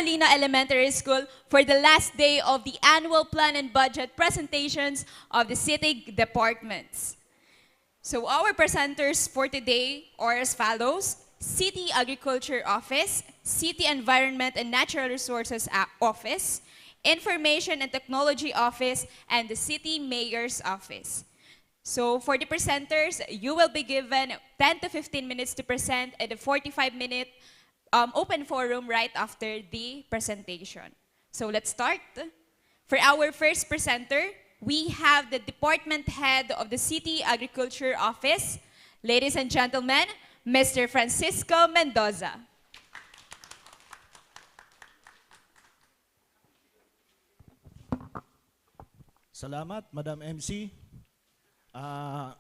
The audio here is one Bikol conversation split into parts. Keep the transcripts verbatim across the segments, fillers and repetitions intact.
Lina Elementary School for the last day of the annual plan and budget presentations of the city departments. So our presenters for today are as follows: City Agriculture Office, City Environment and Natural Resources A-, Office, Information and Technology Office, and the City Mayor's Office. So for the presenters, you will be given ten to fifteen minutes to present and a forty-five minute, um, open forum right after the presentation. So let's start. For our first presenter, we have the department head of the City Agriculture Office. Ladies and gentlemen, Mister Francisco Mendoza. Salamat, Madam M C. Ah,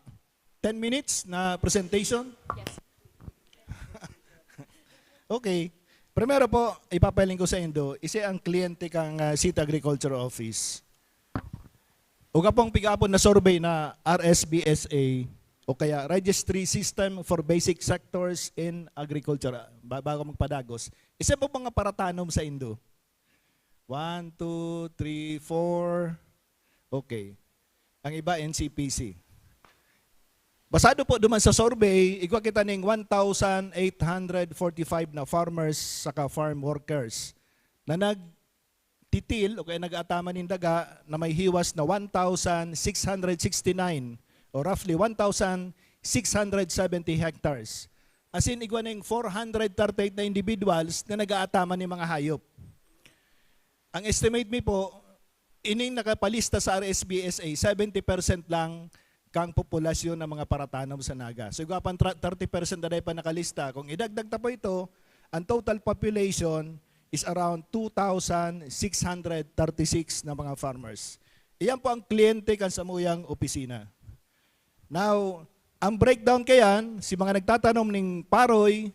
ten minutes na presentation. Yes. Okay. Primero po, ipapahiling ko sa indo, isi ang kliyente kang ah, City Agriculture Office. Uga pong pigapon na survey na R S B S A o kaya Registry System for Basic Sectors in Agriculture. Ba- bago magpadagos, isa po mga paratanom sa indo. One, two, three, four. Okay. Ang iba, N C P C. Basado po duman sa survey, igwa kita ning one thousand eight hundred forty-five na farmers saka farm workers na nagtitil o kaya nag-aataman nin daga na may hiwas na one thousand six hundred sixty-nine o roughly one thousand six hundred seventy hectares. As in, igwa ning four hundred thirty-eight na individuals na nag-aataman nin mga hayop. Ang estimate mi po, ining nakapalista sa R S B S A, seventy percent lang kang populasyon ng mga paratanom sa Naga. So, igwa pang tra- thirty percent na dai pa nakalista. Kung idagdag ta po ito, ang total population is around two thousand six hundred thirty-six na mga farmers. Iyan po ang kliyente kan samuyang opisina. Now, ang breakdown kayan, si mga nagtatanom ning paroy,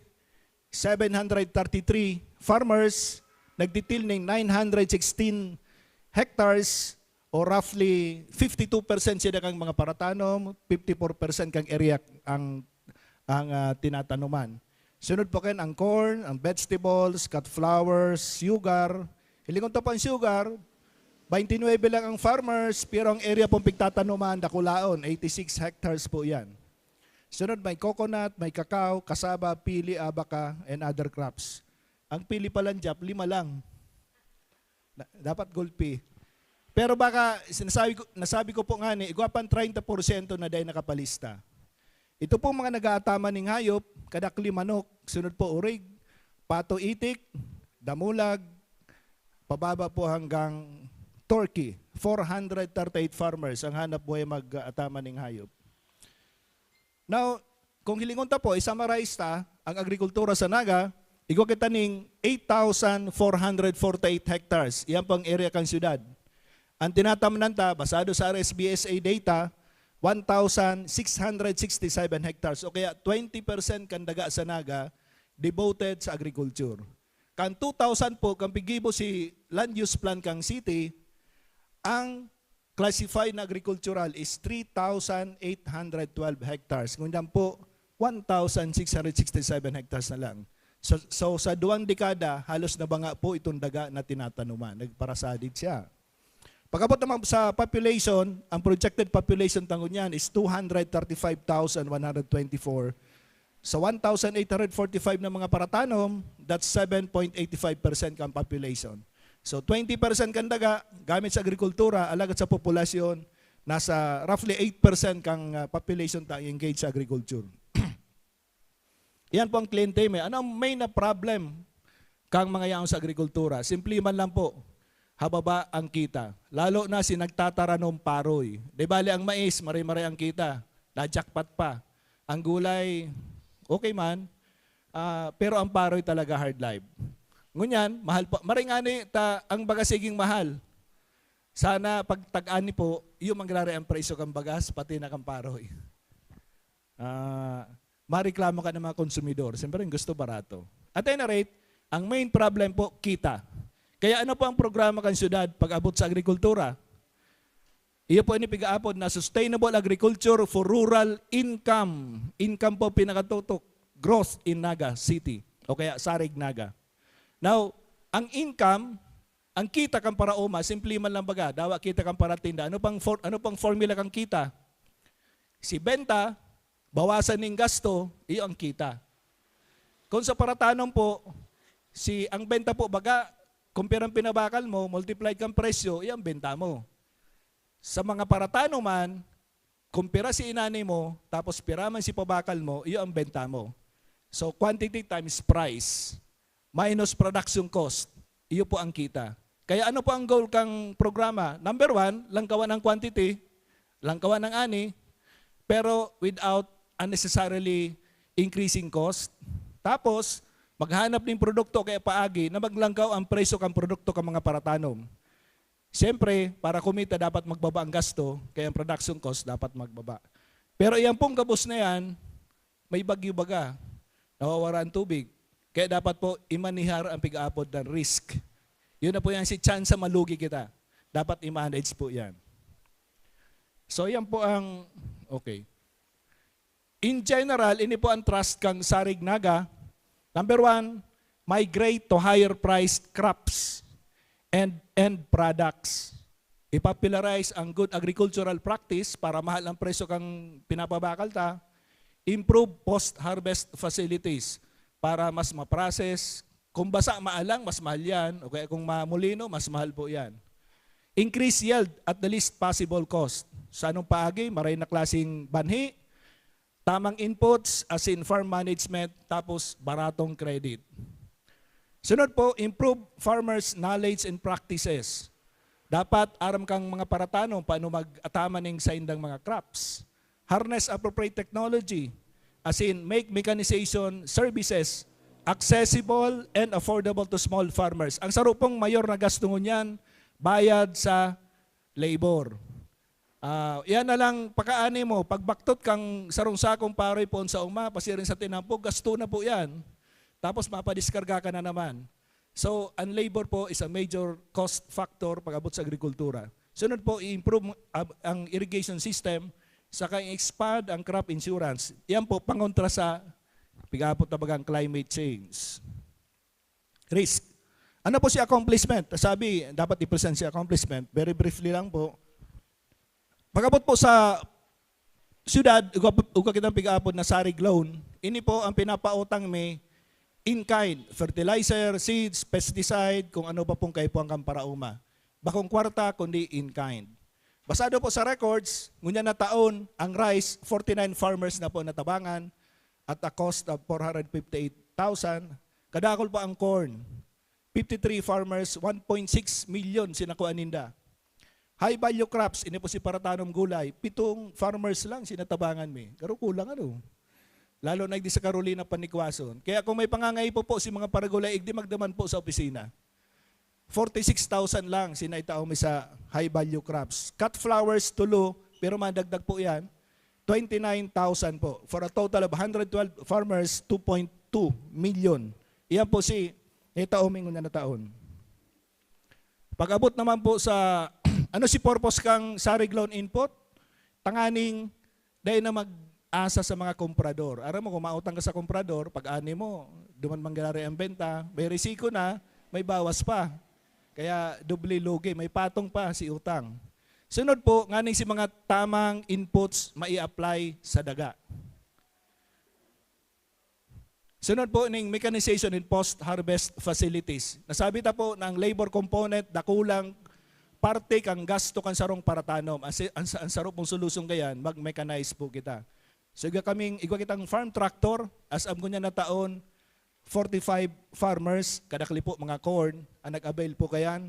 seven hundred thirty-three farmers, nagtitil ning nine hundred sixteen hectares, o roughly fifty-two percent sila kang mga paratanom, fifty-four percent kang area ang ang ah, tinatanuman. Sunod po kayan ang corn, ang vegetables, cut flowers, sugar. Hilingon ta po ang sugar, twenty-nine lang ang farmers, pero ang area pong pigtatanuman, dakulaon, eighty-six hectares po yan. Sunod, may coconut, may cacao, cassava, pili, abaca, and other crops. Ang pili pa lang, Jap, lima lang. Na- dapat gulpi. Pero baka, sinasabi ko, nasabi ko po nga ni, igwa pang treinta porsyento na dai nakapalista. Ito pong mga nag-aataman ning hayop, kadakli manok, sunod po urig, pato itik, damulag, pababa po hanggang turkey. Four hundred thirty-eight farmers ang hanap buhay mag-aataman ning hayop. Now, kung hilingon ta po, i-summarize ta, ang agrikultura sa Naga, igwa kita ning eight thousand four hundred forty-eight hectares. Iyan po ang area kan syudad. Ang tinatamnan ta, basado sa R S B S A data, one thousand six hundred sixty-seven hectares o kaya twenty percent kan daga sa Naga devoted sa agriculture. Kan two thousand po, kan piggibo si land use plan kang city, ang classified na agricultural is three thousand eight hundred twelve hectares. Ngunyan po, one thousand six hundred sixty-seven hectares na lang. So, so sa duwang dekada, halos nabanga po itong daga na tinatanuman. Nagparasadid siya. Pagkabot naman sa population, ang projected population ta ngunyan is two hundred thirty-five thousand one hundred twenty-four. Sa one thousand eight hundred forty-five na mga paratanom, that's seven point eight five percent kang population. So twenty percent kan daga gamit sa agrikultura, alagad sa populasyon, nasa roughly eight percent kang ah, population ta engaged sa agriculture. Yan po ang kliyente mi. Ano ang main na problem kang mga yaon sa agrikultura? Simple man lang po, hababa ang kita. Lalo na si nagtataranom paroy. Di bali ang mais, maray-maray ang kita. Na-jackpot pa. Ang gulay, okay man. Ah, pero ang paroy talaga hard life. Ngunyan, mahal pa. Maray nga ni, ta, ang bagas siging mahal. Sana pag tag-ani po, yung mangyari ang presyo kang bagas, pati na kang paroy. Ah, mareklamo ka ng mga konsumidor. Siyempre, ang gusto barato. At any rate, ang main problem po, kita. Kaya ano po ang programa kan syudad pag-abot sa agrikultura? Iyo po ini pig-aapod na sustainable agriculture for rural income. Income po pinakatutok, growth in Naga City o kaya Sarig Naga. Now, Ang income, ang kita kan paraoma, simple man lang baga, dawa kita kan paratinda. Ano pang for-, ano pang formula kan kita? Si benta, bawasan ning gasto, iyo ang kita. Kung sa paratanom po, si, ang benta po baga, kung pirang pinabakal mo, multiplied kang presyo, iyo ang benta mo. Sa mga paratanom man, kung pira si inani mo, tapos pira man si pabakal mo, iyo ang benta mo. So, quantity times price minus production cost, iyo po ang kita. Kaya ano po ang goal kang programa? Number one, langkawan ang quantity, langkawan ang ani, pero without unnecessarily increasing cost. Tapos, maghanap ning produkto kaya paagi na maglangkaw ang presyo kan produkto kan mga paratanom. Siyempre, para kumita, dapat magbaba ang gasto, kaya ang production cost dapat magbaba. Pero iyan pong gabos na yan, may bagyo baga, nawawara ang tubig. Kaya dapat po imanihar ang pig-aapod na risk. Yun na po yan, si tsansa malugi kita. Dapat i-manage po yan. So, yan po ang, okay. In general, ini po ang trust kang Sarig Naga. Number one, migrate to higher priced crops and end products. I-popularize ang good agricultural practice para mahal ang presyo kang pinapabakal ta. Improve post-harvest facilities para mas ma-process. Kung basa, maalang, mas mahal yan. O kaya kung mamulino, mas mahal po yan. Increase yield at the least possible cost. Sa anong paagi? Maray na klaseng banhi, tamang inputs, as in farm management, tapos baratong credit. Sunod po, improve farmers' knowledge and practices. Dapat aram kang mga paratanom paano mag-ataman ning saindang mga crops. Harness appropriate technology, as in make mechanization services accessible and affordable to small farmers. Ang saro pong mayor na gasto ngunyan, bayad sa labor. Ah, yan na lang, pakaani mo, pagbaktot kang sarong sakong paroy poon sa uma, pasiring sa tinampo, gasto na po yan. Tapos mapadiskarga ka na naman. So, ang labor po is a major cost factor pag-abot sa agrikultura. Sunod po, i-improve ang, ang irrigation system, saka i-expand ang crop insurance. Yan po, pangontra sa pig-aapod na bagang climate change. Risk. Ano po si accomplishment? Sabi, dapat i-present si accomplishment. Very briefly lang po. Pag-abot po sa syudad, ugwa, ugwa kitang pig-aapod na Sarig loan. Ini po ang pinapautang mi in kind, fertilizer, seeds, pesticide, kung ano pa pong kaipuhan kang parauma. Bakong kwarta, kundi in kind. Basado po sa records, ngunyan na taon, ang rice, forty-nine farmers na po natabangan at a cost of four hundred fifty-eight thousand. Kadakul pa ang corn, fifty-three farmers, one point six million sinakuan ninda. High value crops, ini po si paratanom gulay, pitong farmers lang sinatabangan mi. Pero kulang ano. Lalo na igdi sa Carolina, panikwason. Kaya kung may pangangaipo po si mga paragulay, igdi magdaman po sa opisina. Forty-six thousand lang sinaitao mi sa high value crops. Cut flowers, tulo, pero madagdag po yan. Twenty-nine thousand po. For a total of hundred twelve farmers, two point two million. Iyan po si itao mi ngunyan na taon. Pag-abot naman po sa, ano si purpose kang Sarig loan input? Tanganing dai na mag-asa sa mga komprador. Aram mo, kung mautang ka sa komprador, pag-ani mo, duman mangyari ang benta, may risiko na, may bawas pa. Kaya doble lugi, may patong pa si utang. Sunod po, nganing si mga tamang inputs mai-apply sa daga. Sunod po ning mechanization in post-harvest facilities. Nasabi ta po na ang labor component dakulang parte kan gasto kan sarong paratanom. Ang, si- ang, ang saro pong solusyon kayan, mag-mechanize po kita. So, igwa kaming, igwa kitang farm tractor, as of ngunyan na taon, forty-five farmers, kadakli po mga corn, ang nag-avail po kayan.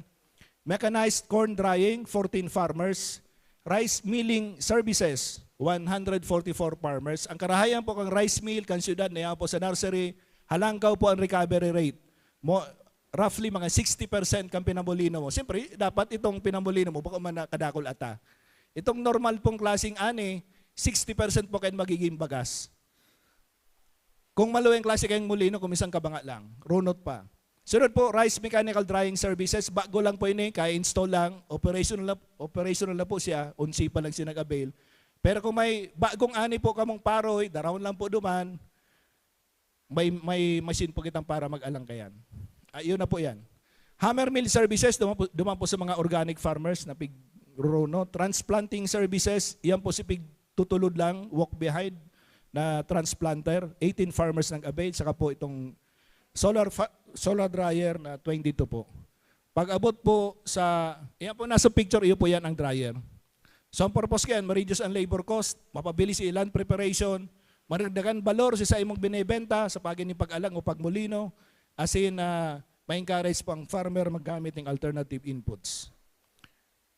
Mechanized corn drying, fourteen farmers. Rice milling services, one hundred forty-four farmers. Ang karahayan po kang rice mill, kan syudad na yan po sa nursery, halangkaw po ang recovery rate. Mo, roughly mga sixty percent kan pinamulino mo. Siyempre, dapat itong pinamulino mo, baka man kadakul ata. Itong normal pong klaseng ani, sixty percent po kayo magiging bagas. Kung maluwing klase kayong molino, kung minsan kabanga lang, runot pa. Sunod po, rice mechanical drying services. Bago lang po ini, kaya install lang, operational na, operational na po siya, unsi pa lang siya nag-avail. Pero kung may bagong ani po kamong paroy, darawon lang po duman, may, may machine po kitang para mag-alang kayan. Ah, yun na po yan. Hammer mill services, duman po, duman po sa mga organic farmers na pigruruno. Transplanting services, yan po si pigtutulod lang, walk behind na transplanter. Eighteen farmers nag-avail, saka po itong solar fa- solar dryer na twenty-two po. Pag-abot po sa, yan po nasa picture, iyo po yan ang dryer. So ang purpose kayan, ma-reduce ang labor cost, mapabilis si land preparation, maragdagan balor sa imong binebenta sa pagi ni pag-alang o pagmolino, asin uh, ma-encourage po ang farmer maggamit ng alternative inputs.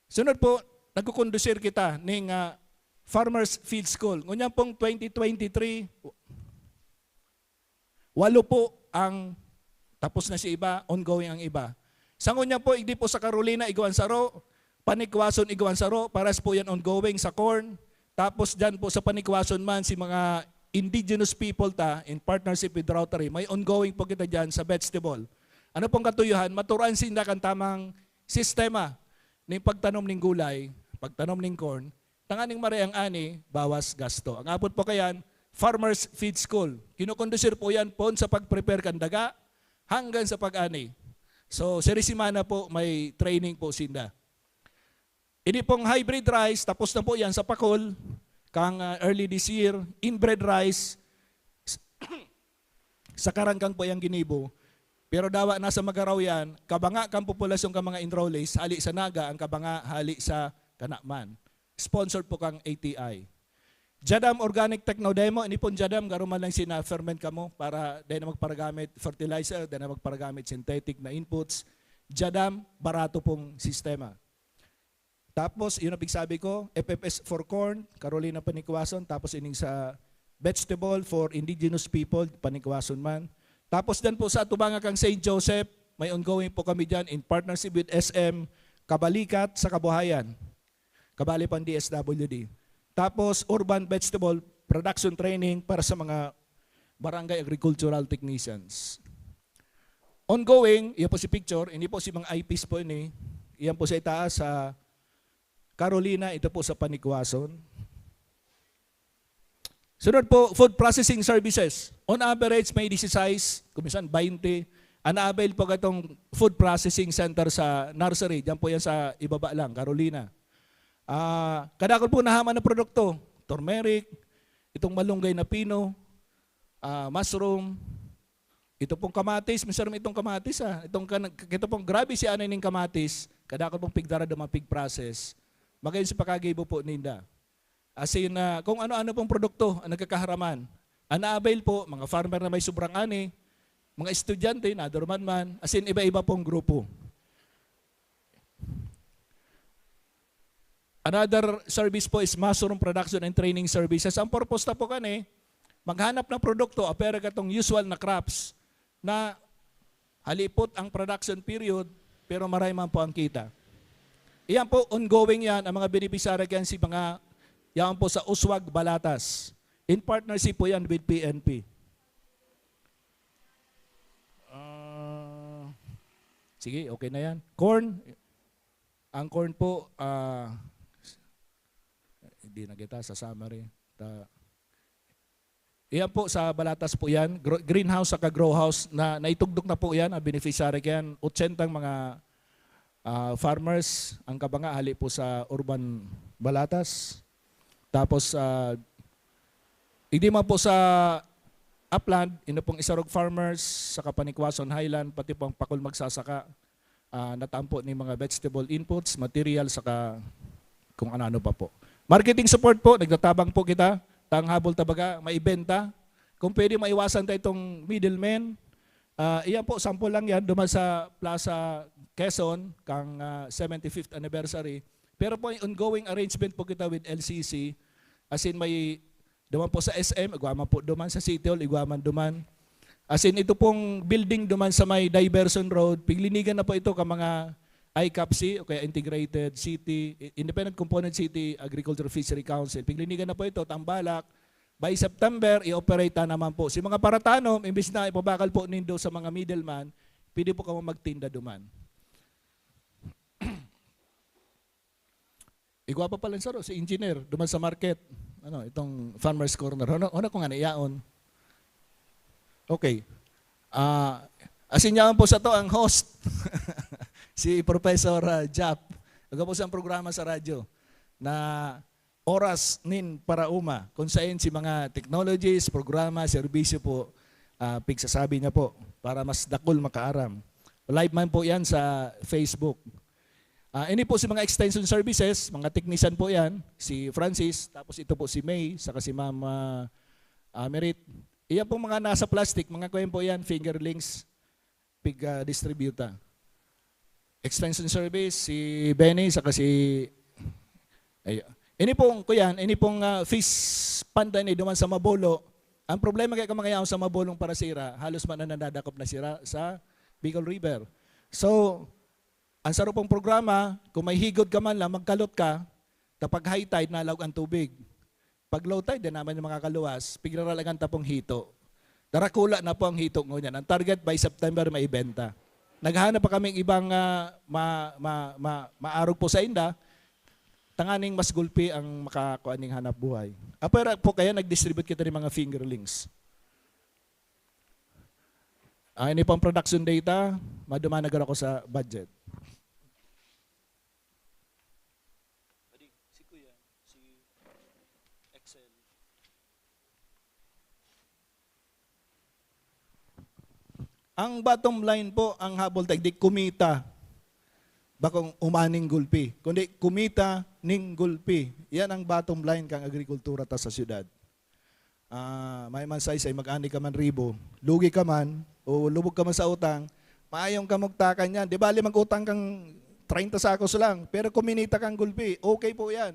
Sunod po, nagkukondusir kita ning uh, Farmers Field School. Ngunyan pong twenty twenty-three, walo po ang tapos na si iba, ongoing ang iba. Sa ngunyan po, igdi po sa Carolina, igwa an saro, Panikwason, igwa an saro, paras po yan ongoing sa corn. Tapos dyan po sa Panikwason man, si mga indigenous people ta, in partnership with Rotary, may ongoing po kita dyan sa vegetable. Ano pong katuyohan? Maturuan sinda kan tamang sistema ning pagtanom ning gulay, pagtanom ning corn, tanganing maray ang ani, bawas gasto. Ang abot po kayan, Farmers Feed School. Kinukondusir po yan pon sa pag-prepare kan daga hanggang sa pag-ani. So, seri semana po, may training po sinda. Ini pong hybrid rice, tapos na po yan sa pakol, kang ah, early this year, inbred rice, sa karangkang po yang ginibo. Pero dawa nasa Magaraw yan, kabanga kang populasyon ka mga enrollees, hali sa Naga, ang kabanga hali sa Kanaman. Sponsored po kang A T I. Jadam Organic Techno Demo, ini pong Jadam, garo man lang sina-ferment kamo para dahil na magparagamit fertilizer, dahil na magparagamit synthetic na inputs. Jadam, barato pong sistema. Tapos, yun ang pigsabi ko, F F S for corn, Carolina Panikwason, tapos ining sa vegetable for indigenous people, Panikwason man. Tapos dan po sa atubangan kang Saint Joseph, may ongoing po kami dyan in partnership with S M Kabalikat sa Kabuhayan. Kabali pang D S W D. Tapos, urban vegetable production training para sa mga barangay agricultural technicians. Ongoing, iyan po si picture, hindi po si mga I Ps po ini. Iyan po sa itaas sa Carolina, ito po sa Panikwason. Sunod po, food processing services. On average, may disisais, kuminsan baynte, ang na-avail po katong food processing center sa nursery. Diyan po yan sa ibaba lang, Carolina. Ah, kadakol po nahaman na produkto, turmeric, itong malunggay na pino, ah, mushroom, ito pong kamatis, masarap itong kamatis, ah. Itong kan-, ito pong grabe si anay ning kamatis, kadakol pong pigdara duman pig-process. Magayon sa pakagibo po ninda. As in, ah, kung ano-ano pong produkto ang nagkakaharaman. Ang na-avail po, mga farmer na may sobrang ani, mga estudyante, nadurman man, as in, iba-iba pong grupo. Another service po is mushroom production and training services. Ang purpose na po kani, maghanap ng produkto, apere katong usual na crops, na halipot ang production period, pero maray man po ang kita. Iyan po, ongoing yan, ang mga beneficiary kayan si mga, yan po sa Uswag, Balatas. In partnership po yan with P N P. Ah, sige, okay na yan. Corn, ang corn po, ah, hindi na kita sa summary. Ta, iyan po sa Balatas po yan, gro-, greenhouse saka grow house na naitugdok na po yan, ang beneficiary kayan, otsentang mga ah, farmers, ang kabanga hali po sa Urban Balatas. Tapos, ah, hindi man po sa upland, ino pong Isarog Farmers, sa Kapanikwason Highland, pati po ang Pakul Magsasaka, ah, natampo ni mga vegetable inputs, material, saka kung ano-ano pa po. Marketing support po, nagtatabang po kita, tang habol tabaga, maibenta. Kung pwede, maiwasan ta itong middlemen. Ah, iyan po, sample lang yan, duman sa Plaza Quezon, kang, ah, seventy-fifth anniversary. Pero po, ongoing arrangement po kita with L C C. As in, may duman po sa S M, igwa man po duman, sa City Hall, igwa man duman. As in, ito pong building duman sa may Diversion Road, piglinigan na po ito ka mga I C A P C o kaya Integrated City, Independent Component City Agriculture Fishery Council. Piglinigan na po ito, tambalak. By September, i-operate na naman po. Si mga paratanom, imbis na ipabakal po nindo sa mga middleman, pwede po kamo magtinda duman. Igwa pa pala saro, si engineer, duman sa market. Ano, itong farmer's corner. Ano, ano kung ano, yaon? Okay. Ah, asin yaon po sa to ang host. si Professor, ah, Jap. Nagkapos ang programa sa radyo na Oras nin Paraoma, kung saen si mga technologies, programa, serbisyo po, ah, pigsasabi niya po para mas dakul makaaram. Live man po yan sa Facebook. Ah, ini po si mga extension services, mga technician po yan, si Francis, tapos ito po si May, saka si Ma'am, ah, ah, Merit. Iyan pong mga nasa plastic, mga kuyan po yan, fingerlings, pig, ah, distributa. Extension service, si Benny, saka si, ay, ini pong, kuyan, ini pong, ah, fish pond na ini, duman sa Mabolo. Ang problema kaya kung mga yaon sa Mabolong parasira, halos man na nadadakop na sira sa Bicol River. So, ang saro pong programa, kung may higod ka man lang, magkalot ka, kapag high tide, nalaog ang tubig. Pag low tide, di naman yung makakaluwas, pigraralagan ta pong hito. Darakula na po ang hito ngunyan. Ang target by September, maibenta. Naghahanap pa kaming ibang, ah, ma-, ma-, ma-, maarog po sa inda, tanganing mas gulpi ang makakuha ning hanap buhay. Apwera po kaya nag-distribute kita ng mga fingerlings. Ah, ini pang production data, maduman na ako sa budget. Adi, si Kuya, si Excel. Ang bottom line po, ang habol ta, di kumita. Bakong umaning gulpi, kundi kumita ning gulpi. Yan ang bottom line kang agrikultura ta sa syudad. Ah, may man saysay, mag-ani ka man ribo, lugi ka man, o lubog ka man sa utang, maayong ka magtakan yan. Di bali mag-utang kang treinta sakos lang, pero kuminita kang gulpi, okay po yan.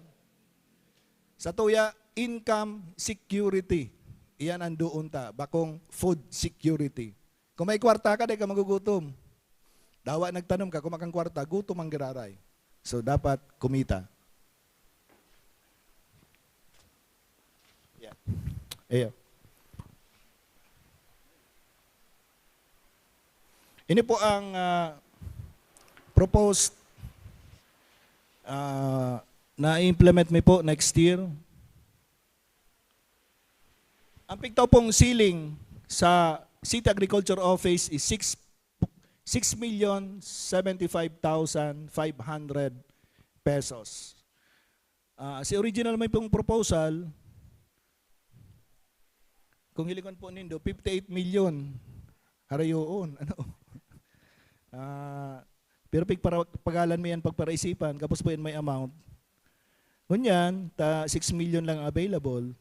Sa tuya, income security. Iyan ang doon ta, bakong food security. Kung may kwarta ka, di ka magugutom. Dawa nagtanom ka, kumakang kwarta, gutom ang giraray. So, dapat kumita. Yeah. Iyo. Ini po ang, ah, proposed, ah, na implement mi po next year. Ang pigtaw pong ceiling sa City Agriculture Office is six, six million seventy-five thousand five hundred pesos. Ah, si original may pong proposal, kung hilingon po nindo, fifty-eight million. Harayoon, ano? Ah, pero pigpara-, pagalan mi yan pagparaisipan, kapos po yan may amount. Ngunyan, ta six million lang ang available,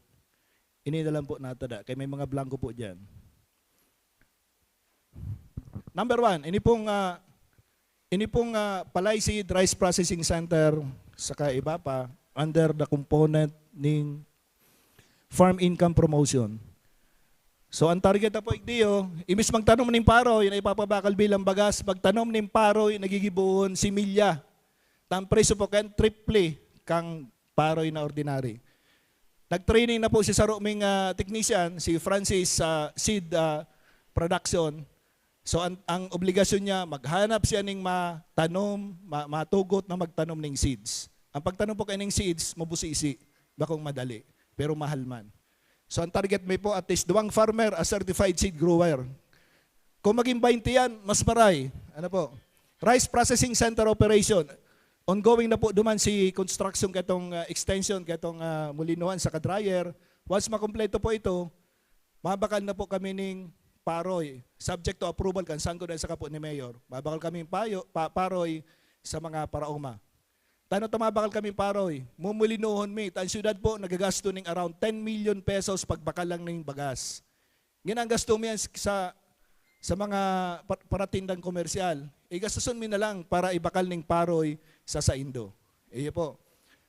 ini na lang po natada, kay may mga blanco po diyan. Number one, ini pong, ah, ini pong, ah, Palay Seed Rice Processing Center, saka iba pa, under the component ning farm income promotion. So, ang target na po, igdiyo, imbis magtanom ning paroy na ipapabakal bilang bagas, magtanom ning paroy na gigibohon similya. Ang presyo po kan triple kang paroy na ordinary. Nag-training na po si saro ming, ah, technician, si Francis, sa seed, ah, production. So, ang, ang obligasyon niya, maghanap siya ning matanom, ma-, matugot na magtanom ning seeds. Ang pagtanom po kaning seeds, mabusisi, bakong madali, pero mahal man. So, ang target mi po, at least duwang farmer, a certified seed grower. Kung maging twenty yan, mas maray. Ano po? Rice processing center operation. Ongoing na po duman si construction ketong, ah, extension, ketong, ah, mulinohan saka dryer. Once makumpleto po ito, mabakal na po kami ning paroy, subject to approval kan Sangguniang saka po ni Mayor. Mabakal kami payo, pa-, paroy sa mga paraoma. Tano ta mabakal kami paroy, mumulinohon mi. Ta ang syudad po nagagasto ning around ten million pesos pagbakal lang ning bagas. Ngunyan ang gasto mi yan sa, sa mga pa-, paratindang komersyal. Igastoson mi na lang para ibakal ning paroy sa saindo. Iyo po.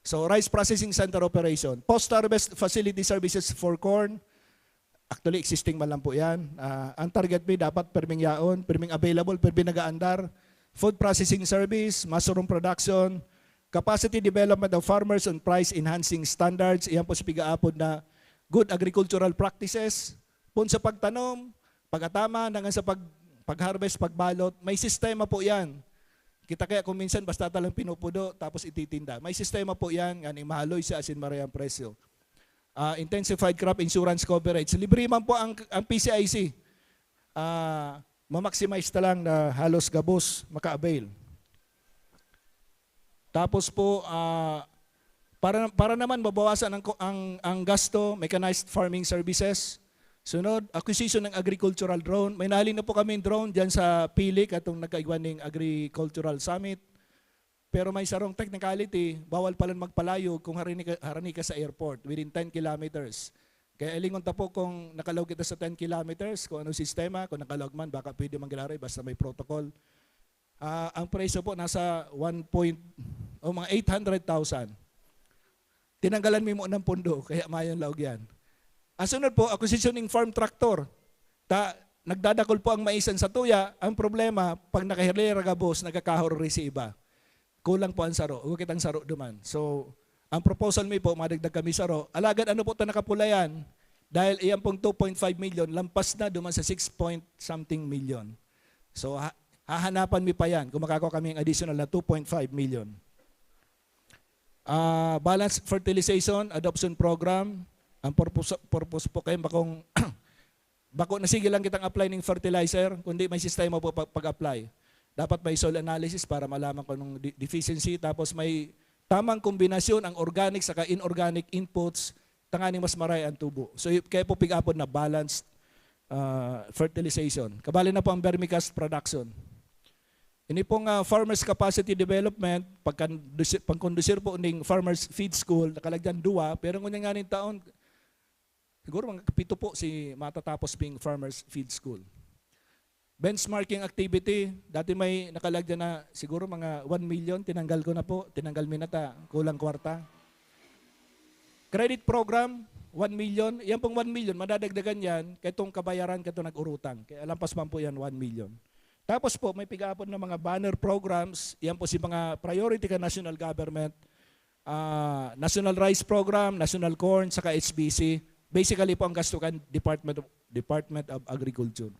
So, rice processing center operation. Post-harvest facility services for corn. Actually, existing man lang po yan. Ah, ang target mi dapat perming yaon, perming available, perming nagaandar. Food processing service, mushroom production, capacity development of farmers on price enhancing standards. Iyan po si pigaapod na good agricultural practices. Pun sa pagtanom, pag-atama, hanggang sa pag-, pag-harvest, pagbalot, may sistema po yan. Kita kaya kung minsan basta talang pinupudo, tapos ititinda. May sistema po yan, nganing mahaloy siya, asin maray ang presyo. Ah, intensified crop insurance coverage. Libre man po ang, ang P C I C. Ah, ma-maximize ta lang na halos gabos maka-avail. Tapos po, ah, para, para naman mabawasan ang, ko- ang, ang gasto, mechanized farming services. Sunod, acquisition ng agricultural drone. May nahiling na po kami drone dyan sa Pili, katong nagkaigwan ning Agricultural Summit. Pero may sarong technicality, bawal palan magpalayo kung harani ka, harani ka sa airport, within ten kilometers. Kaya lingon ta po kung nakalaog kita sa ten kilometers, kung anong sistema, kung nakalaog man, baka pwede mangyari, basta may protocol. Ah, ang presyo po nasa one point, o mga eight hundred thousand. Tinanggalan mi mo ng pundo, kaya mayon laog yan. Ang sunod po, acquisition ng farm tractor. Ta, nagdadakol po ang maisan sa tuya. Ang problema, pag nakahilera gabos, nagkakahorori si iba. Kulang po ang saro. Huwag kitang saro duman. So, ang proposal mi po, madagdag kami saro. Alagad ano po ta nakapulayan? Dahil iyan pong two point five million, lampas na duman sa six point something million. So, ha- hahanapan mi pa yan kung makakakuha kami ng additional na two point five million. Ah, balance fertilization, adoption program. Ang purpose, purpose po kayo bakong bako na sige lang kitang apply ng fertilizer, kundi may sistema po pag- pag-apply. Dapat may soil analysis para malaman kung anong de- deficiency. Tapos may tamang kombinasyon ang organic saka inorganic inputs, tanganing mas maray ang tubo. So, y- kaya po pig-apod na balanced ah, fertilization. Kabali na po ang vermicast production. Ini pong ah, farmers capacity development, pagkondusir, pagkondusir po ning farmers feed school, nakalagyan duwa, pero ngunyan nga ning taon, siguro mga pito po si matatapos ping farmers feed school. Benchmarking activity, dati may nakalagyan na siguro mga one million, tinanggal ko na po, tinanggal mi na ta, kulang kwarta. Credit program, one million. Yan pong one million, madadagdagan yan kay itong kabayaran, kay itong nag-urutang. Kaya lampas man po yan, one million. Tapos po, may pigaapon na mga banner programs. Yan po si mga priority ka national government. Ah, National Rice Program, National Corn, saka H B C. Basically po, ang gasto kan Department of, Department of Agriculture.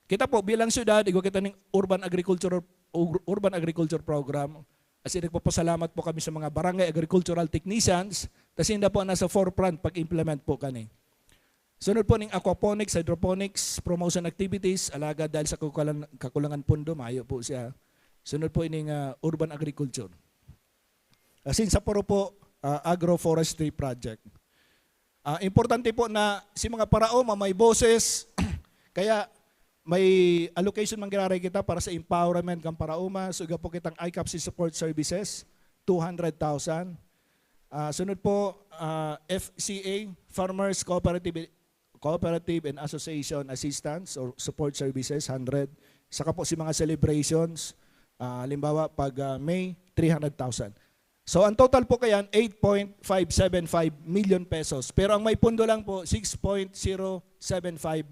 Kita po, bilang syudad, igwa kita ning urban agriculture, ur- urban agriculture program. As in, nagpapasalamat po kami sa mga barangay agricultural technicians, kasi hindi po nasa forefront pag-implement po kani. Sunod po ning aquaponics, hydroponics, promotion activities, alaga dahil sa kakulan- kakulangan pundo, mayo po siya. Sunod po ining ah, urban agriculture. As in, sa puro po, ah, agroforestry project. Ah, importante po na si mga paraoma may boses, kaya may allocation man giraray kita para sa empowerment kan paraoma. So, igwa po kitang I CAPC support services, two hundred thousand. Ah, sunod po, ah, F C A, Farmers Cooperative, Cooperative and Association Assistance or Support Services, hundred. Saka po si mga celebrations, ah, halimbawa, pag ah, May, three hundred thousand. So, ang total po kayan, eight point five seven five million pesos. Pero ang may pundo lang po, six point zero seven five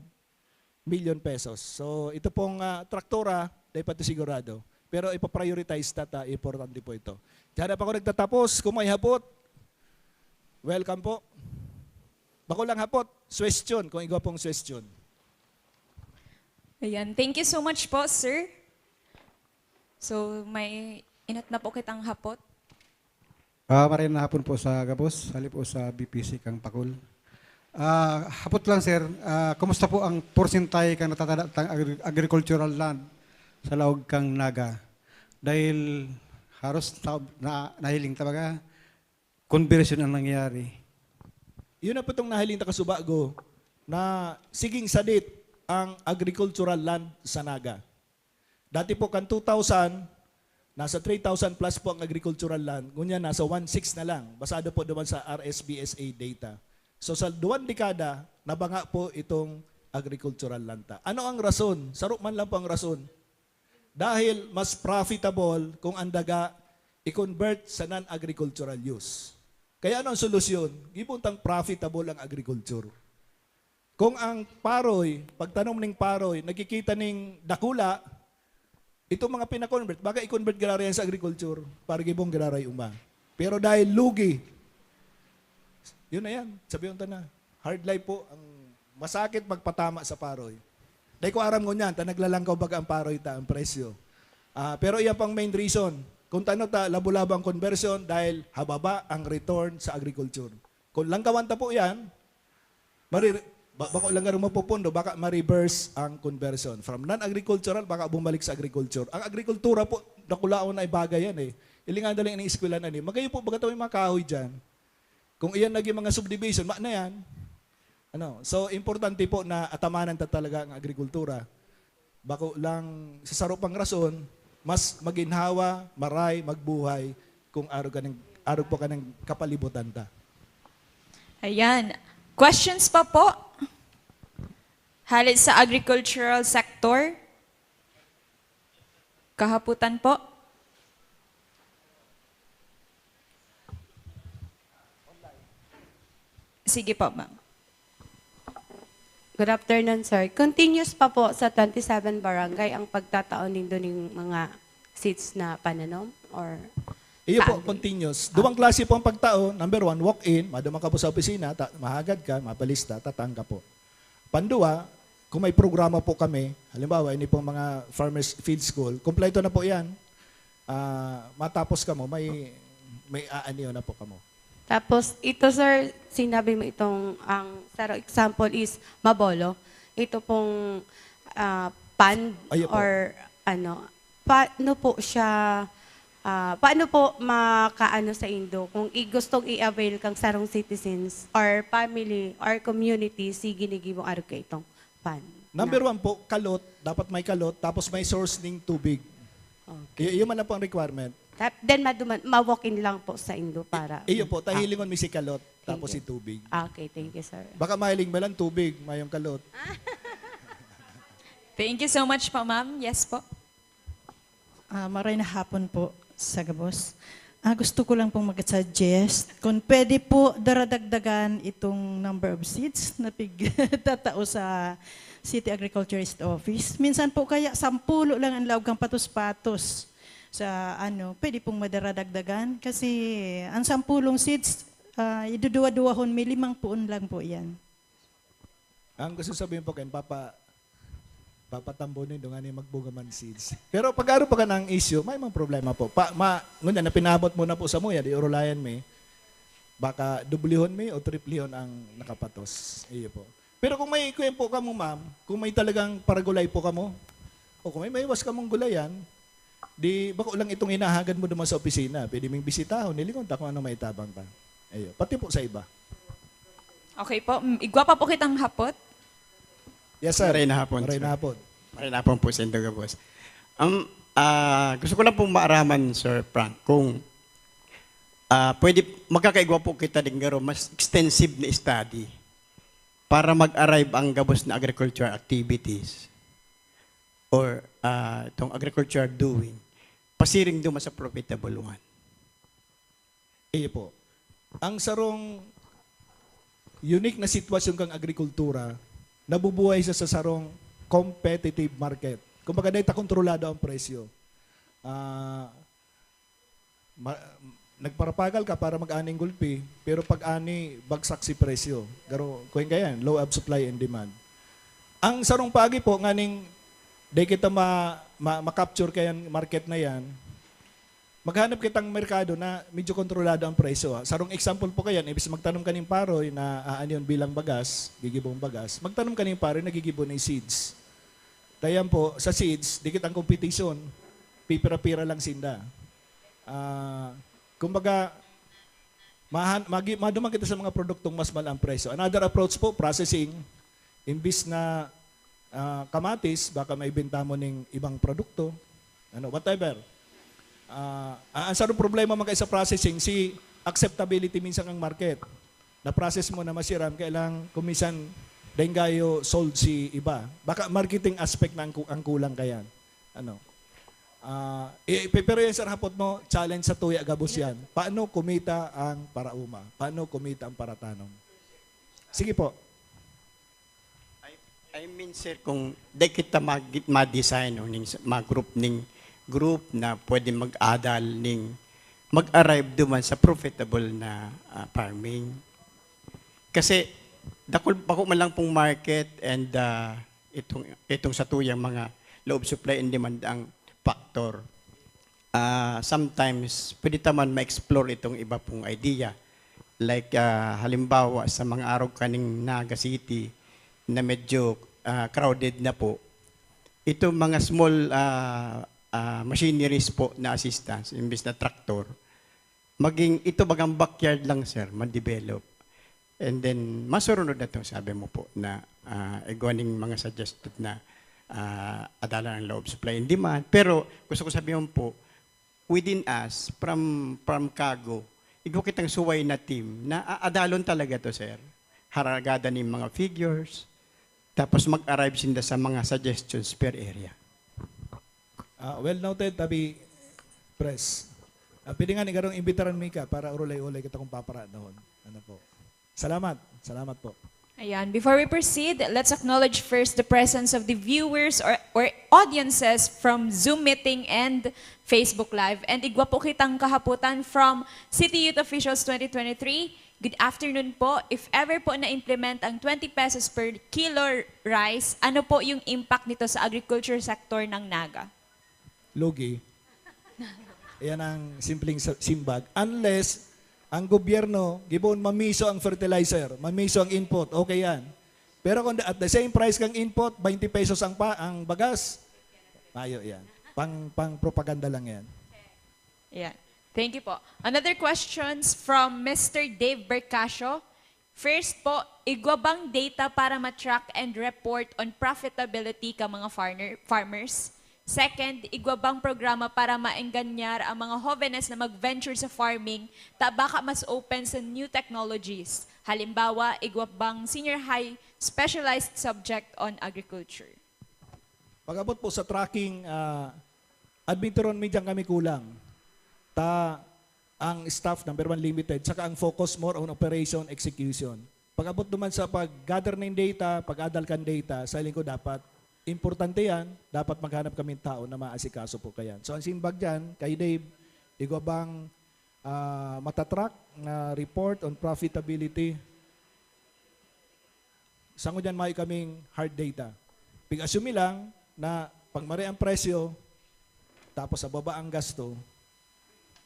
million pesos. So, ito pong ah, traktora, dapat sigurado. Pero ipaprioritize ta ta, importante po ito. Diyan na pa ako nagtatapos. Kung may hapot, welcome po. Bako lang hapot, suwestyon, kung igwa pong suwestyon. Ayan. Thank you so much po, sir. So, may inat na po kitang hapot. Ah, maray na hapon po sa gabos, hali po sa B P C kang Pakul. Ah, hapot lang sir, ah, kumusta po ang porcentahe kang natatada tang agri- agricultural land sa laog kang Naga? Dahil haros na, na, nahiling talaga, conversion ang nangyayari. Yun na po itong nahiling ta kasubago na siging sadit ang agricultural land sa Naga. Dati po kan two thousand, nasa three thousand plus po ang agricultural land. Ngunyan, nasa one six na lang. Basado po naman sa R S B S A data. So sa duwang dekada, nabanga po itong agricultural land ta. Ano ang rason? Saro man lang po ang rason. Dahil mas profitable kung ang daga i-convert sa non-agricultural use. Kaya ano ang solusyon? Gibuntang profitable ang agriculture. Kung ang paroy, pagtanom ning paroy, nagkikita ning dakula, itong mga pinakonvert, baka i-convert giraray yan sa agriculture para gibong giraray uma. Pero dahil lugi, yun na yan. Sabi ta na, hard life po ang masakit magpatama sa paroy. Dahil ko aram ngunyan, ta naglalangkaw baga ang paroy ta, ang presyo. Ah, pero iyan pang main reason. Kung tano ta, labo-labo ang conversion dahil hababa ang return sa agriculture. Kung langkawan ta po yan, mari, ba, bako lang garo mapupundo, baka ma-reverse ang conversion. From non-agricultural, baka bumalik sa agriculture. Ang agrikultura po, nakulaon na ibagay yan eh. Ilingan na lang ang eskwelahan ani. Magayo po, baga may mga kahoy dyan. Kung iyan naging mga subdivision, ma na yan. Ano? So, importante po na atamanan ta talaga ang agrikultura. Bako lang sa saro pang rason, mas maginhawa, maray, magbuhay kung arog, kaning, arog po ka ng kapalibutan ta. Ayan. Questions pa po? Halit sa agricultural sector? Kahaputan po? Sige po, ma'am. Good afternoon, sir. Continuous pa po sa twenty-seven barangay ang pagtatao nindo ning mga seeds na pananom or Iyo po, Saan? Continuous. Duwang klase po ang pagtao. Number one, walk-in. Maduma ka po sa opisina, ta- mahagad ka, mapalista, tatang ka po. Pandua, kung may programa po kami, halimbawa, ini pong mga Farmers Field School, kompleto na po yan. Ah, matapos kamo, may may aaniyo na po kamo. Tapos ito, sir, sinabi mo itong, ang saro example is Mabolo. Ito pong ah, fund Ayo po. or ano, paano po siya, ah, paano po makaano sa indo kung i- gustong i-avail kang sarong citizens or family or community si ginigibong arog ka itong fund? Number na- one po, kalot. Dapat may kalot. Tapos may source ng tubig. Okay. Y- yun man lang po ang requirement. Tap- Then maduman, ma-walk-in lang po sa indo para... Iyo po, tahilingon Ah, mi si kalot. Thank Tapos you. si tubig. Ah, okay, thank you, sir. Baka mahiling mo lang tubig, mayong kalot. Thank you so much po, ma'am. Yes po. Ah, maray na hapon po sa gabos. Ah, gusto ko lang pong mag-suggest kung pwede po daradagdagan itong number of seats na pigtatao sa City Agriculturist Office. Minsan po kaya sampulo lang ang laog kang patos-patos sa ano, pwede pong madaradagdagan kasi ang sampulong seats, ah, iduduwa-duwahon, may limang puon lang po yan. Ang gusto sabihin po kayo, papa, papatambonin doon nga ni magbunga man seeds. Pero pag aro pa ka ng issue, may mga problema po. Pa, ma, ngunyan na pinabot mo na po sa muya, di urulayan mi, baka dublihon mi o triplihon ang nakapatos. Iyo po. Pero kung may kuyan po kamo, ma'am, kung may talagang paragulay po kamo, o kung may maiwas kamong gulayan, di bako lang itong hinahagad mo duman sa opisina. Pwede ming bisitahon, nilingon ta kung ano maitabang ta. Iyo. Pati po sa iba. Okay po. Mm, igwa pa po kitang hapot. Yes, sir. Maray na hapon, Maray sir. na hapon. Maray na hapon po sa indo gabos. Um, ah, gusto ko lang pong maaraman, Sir Frank, kung ah, pwede, magkakaigwa po kita din garo, mas extensive na study para mag-arrive ang gabos na agricultural activities or ah, itong agricultural doing, pasiring duman sa profitable one. Iyo po. Ang sarong unique na sitwasyon kang agrikultura, nabubuhay siya sa sarong competitive market. Kumbaga, dahil ta kontrolado ang presyo. Ah, ma- nagparapagal ka para mag-aning gulpi, pero pag ani, bagsak si presyo. Garo, kung kaya yan, law of supply and demand. Ang sarong pagi po, nganing di kita ma, ma, ma-capture kayan market na yan, maghanap kitang merkado na medyo kontrolado ang presyo. Ah. Sarong example po kayan, ibis magtanom kaning paroy na aanion bilang bagas, gigibong bagas, magtanom kaning paroy na gigibon ng seeds. Tayan po, sa seeds, dikit ang competition, pipira-pira lang sinda. Ah, kumbaga, mahan, magi, maduman kita sa mga produktong mas mahal ang presyo. Another approach po, processing. Imbis na ah, kamatis, baka maibenta mo ning ibang produkto, ano, whatever. Ah, ang sarong problema man kayo sa processing, si acceptability minsan ang market. Na-process mo na masiram, kailang kumisan daing gayo sold si iba. Baka marketing aspect na ang, ku- ang kulang kayan. Ano? Ah, i- pe- pero yan, sir, hapot mo, challenge sa tuya gabos yan. Paano kumita ang parauma? Paano kumita ang paratanom? Sige po. I, I mean, sir, kung di kita mag, ma-design o ning, ma-group ning group na pwede mag-adal ning mag-arrive duman sa profitable na ah, farming. Kasi dakul bako man lang pong market and ah, itong itong sa tuyang mga loob supply and demand ang factor. Ah, sometimes pwede ta man ma-explore itong iba pong idea. Like ah, halimbawa sa mga arog kaning Naga City na medyo ah, crowded na po. Itong mga small ah, ah, machineries po na assistance, imbes na traktor, maging ito bagang backyard lang, sir, ma-develop. And then, masurunod na 'to, sabi mo po, na, ah, igwa ning mga suggested na, ah, adalan ang law of supply and demand. Pero gusto ko sabihin po, within us, from, from CAGO, igwa kitang suway na team na aadalon talaga 'to, sir. Haragada ning mga figures, tapos mag-arrive sinda sa mga suggestions per area. Ah, well noted, Tabi Pres. Ah, pwede nga ni garong imbitaran mi ka para urulay-ulay kita kung paparadahon. Ano po? Salamat. Salamat po. Ayan, before we proceed, let's acknowledge first the presence of the viewers or, or audiences from Zoom meeting and Facebook Live. And igwa po kitang kahaputan from City Youth Officials twenty twenty-three. Good afternoon po. If ever po na-implement ang twenty pesos per kilo rice, ano po yung impact nito sa agriculture sector ng Naga? Lugi. Yan ang simpleng sa- simbag. Unless ang gobyerno, giboon mamiso ang fertilizer, mamiso ang input, okay yan. Pero kung at the same price kang input, twenty pesos ang pa ang bagas, mayo yan. Pang pang propaganda lang yan. Yeah. Thank you po. Another questions from Mister Dave Bercasio. First po, igwa bang data para ma-track and report on profitability ka mga farmer, farmers? Second, igwa bang programa para maenganyar ang mga hobenes na mag-venture sa farming ta baka mas open sa new technologies? Halimbawa, igwa bang senior high specialized subject on agriculture? Pag-abot po sa tracking, ah, admitiron mi diyan kami kulang. Ta ang staff, number one, limited, saka ang focus more on operation execution. Pag-abot naman sa pag-gather ng data, pag-adal kan data, sa hiling ko dapat, importante yan, dapat maghanap kami ng tao na maasikaso po kayan. So ang simbag dyan, kay Dave, igwa bang ah, matatrack na report on profitability? Sango dyan may kaming hard data. Pig-assume lang na pag mare ang presyo, tapos sa baba ang gasto,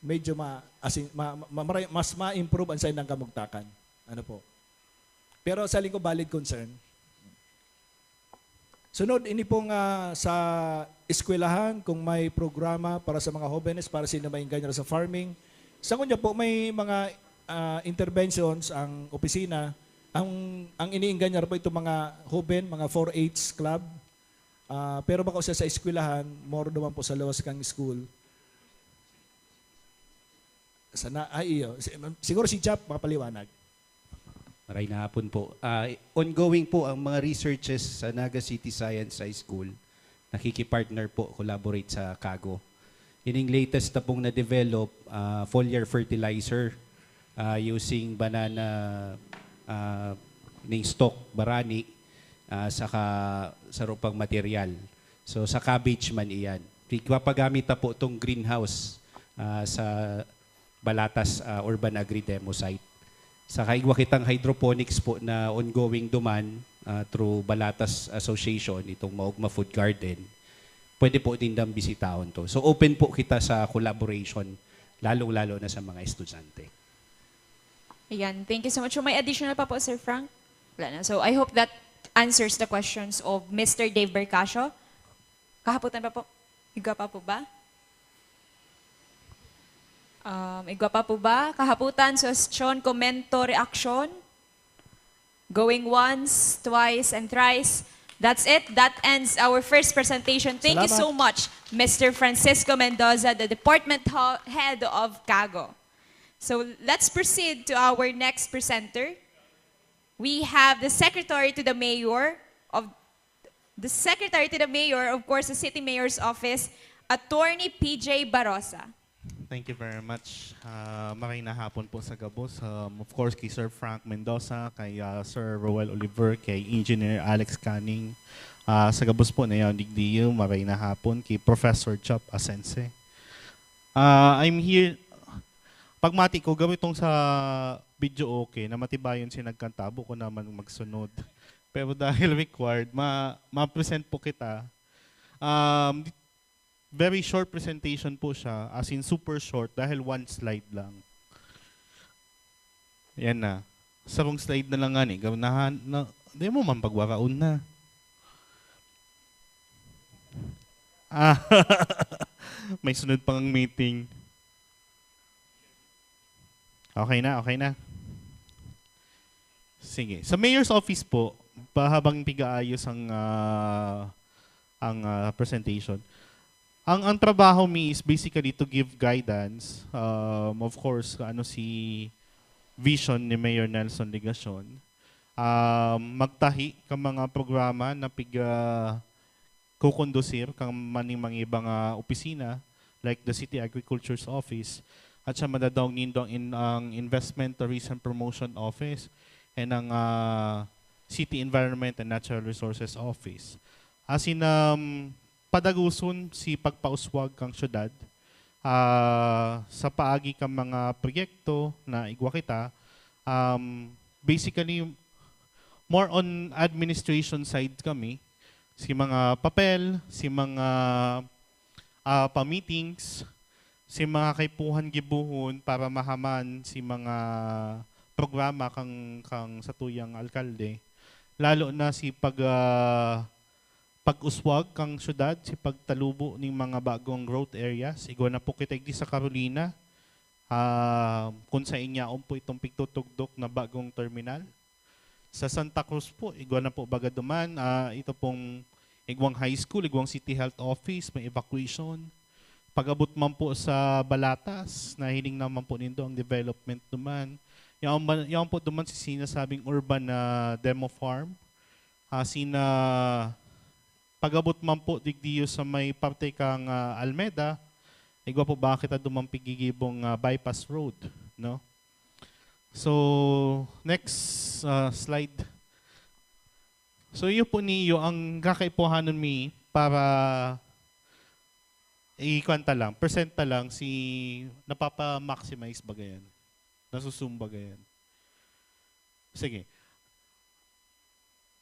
medyo ma, asin, ma, ma, maray- mas ma-improve ang saindang kamugtakan. Ano po? Pero sa lingkod valid concern. Sunod, ini pong ah, sa eskwelahan, kung may programa para sa mga hobenes, para sila maenganyar sa farming. Sa kunya po, may mga ah, interventions ang opisina. Ang, ang inienganyar po itong mga hoben, mga four H club. Ah, pero bako siya sa eskwelahan, more naman po sa lawas kang school. Sana, ay iyo. Si- Siguro si Jap makapaliwanag. Maray na hapon po. Ah, ongoing po ang mga researches sa Naga City Science High School. Nakikipartner po, collaborate sa CAGO. Ining latest na pong na-develop, ah, foliar fertilizer ah, using banana ah, ning stalk, barani, ah, saka sarupang material. So sa cabbage man iyan. Ipapagamit ta po itong greenhouse ah, sa Balatas ah, Urban Agri Demo Site. Saka igwa kitang hydroponics po na ongoing duman ah, through Balatas Association, itong Maugma Food Garden. Pwede po din dang bisitahon to. So open po kita sa collaboration, lalong-lalo na sa mga estudyante. Ayan. Thank you so much. So, may additional pa po, Sir Frank? Wala na. So, I hope that answers the questions of Mister Dave Bercasio. Kahaputan pa po. Igwa pa po ba? Um, igwa pa po ba? Kahaputan, suhestyon, komento, reaksyon? Going once, twice, and thrice. That's it. That ends our first presentation. Thank you Salamat. so much, Mister Francisco Mendoza, the department ho- head of CAGO. So let's proceed to our next presenter. We have the secretary to the mayor of the secretary to the mayor, of course, the city mayor's office, Attorney P J Barosa. Thank you very much. Ah, maray na hapon po sa gabos. Um, of course, kay Sir Frank Mendoza, kay ah, Sir Roel Oliver, kay Engineer Alex Canning. Ah, sa gabos po na yan, digdiyo, maray na hapon kay Professor Chop Asense. Ah, I'm here, pagmati ko, gawin itong sa video okay, na matibayon siya nagkanta, buko naman magsunod. Pero dahil required, ma ma-present po kita. Um, very short presentation po siya, as in super short, dahil one slide lang. Yan na. Sarong slide na lang nga ni. Gawin na, na, di mo man pagwaraon na. Ah, May sunod pang meeting. Okay na, okay na. Sige. Sa mayor's office po, pa habang pigaayos ang, ah, ang, ah, presentation. Ang, ang trabaho mi is basically to give guidance, um, of course, ano si vision ni Mayor Nelson Legacion. Um, magtahi ka mga programa na piga kukondusir kan maning mga iba nga opisina, like the City Agriculture's Office, at siya madadaog nindo ang in-, ang Investment Tourism Promotion Office and ang, ah, City Environment and Natural Resources Office. Asin, um, padaguson si pagpauswag kan syudad, ah, sa paagi kan mga proyekto na igwa kita, um, basically, more on administration side kami. Si mga papel, si mga, ah, pa-meetings, si mga kaipuhan gibohon para mahaman si mga programa kang, kang satuyang alkalde. Lalo na si pag, ah, pag-uswag kang syudad, si pagtalubo ning mga bagong growth areas. Igwa na po kita igdi sa Carolina, ah, kung sa inyaon po itong pigtutugdok na bagong terminal. Sa Santa Cruz po, igwa na po baga duman, ah, ito pong igwang high school, igwang city health office, may evacuation. Pag-abot man po sa Balatas, nahiling naman po nindo ang development duman. Yaon ba, yaon po duman si sinasabing urban na demo farm. Ah, sina, pag-abot man po digdiyo sa may parte kang, ah, Almeda, igwa po ba kita duman pigigibong, ah, bypass road, no? So, next, ah, slide. So, iyo po niyo ang kakaipuhanon mi para i-, kuwan ta lang, present ta lang si napapa-maximize baga yan. Nasusumba yan. Sige.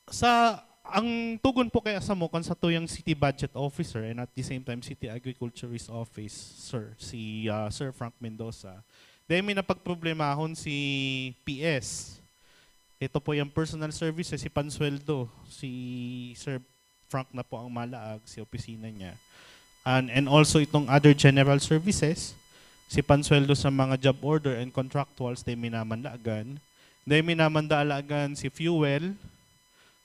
Sa, ang tugon po kaya samo kan satuyang city budget officer and at the same time city agriculturist office, sir, si, ah, Sir Frank Mendoza, dahil may napagproblemahon si P S. Ito po yung personal services, si pansweldo, si Sir Frank na po ang malaag, si opisina niya. And, and also itong other general services, si pansweldo sa mga job order and contractuals, dahil minamanlagan. Dahil minamandalagan si fuel,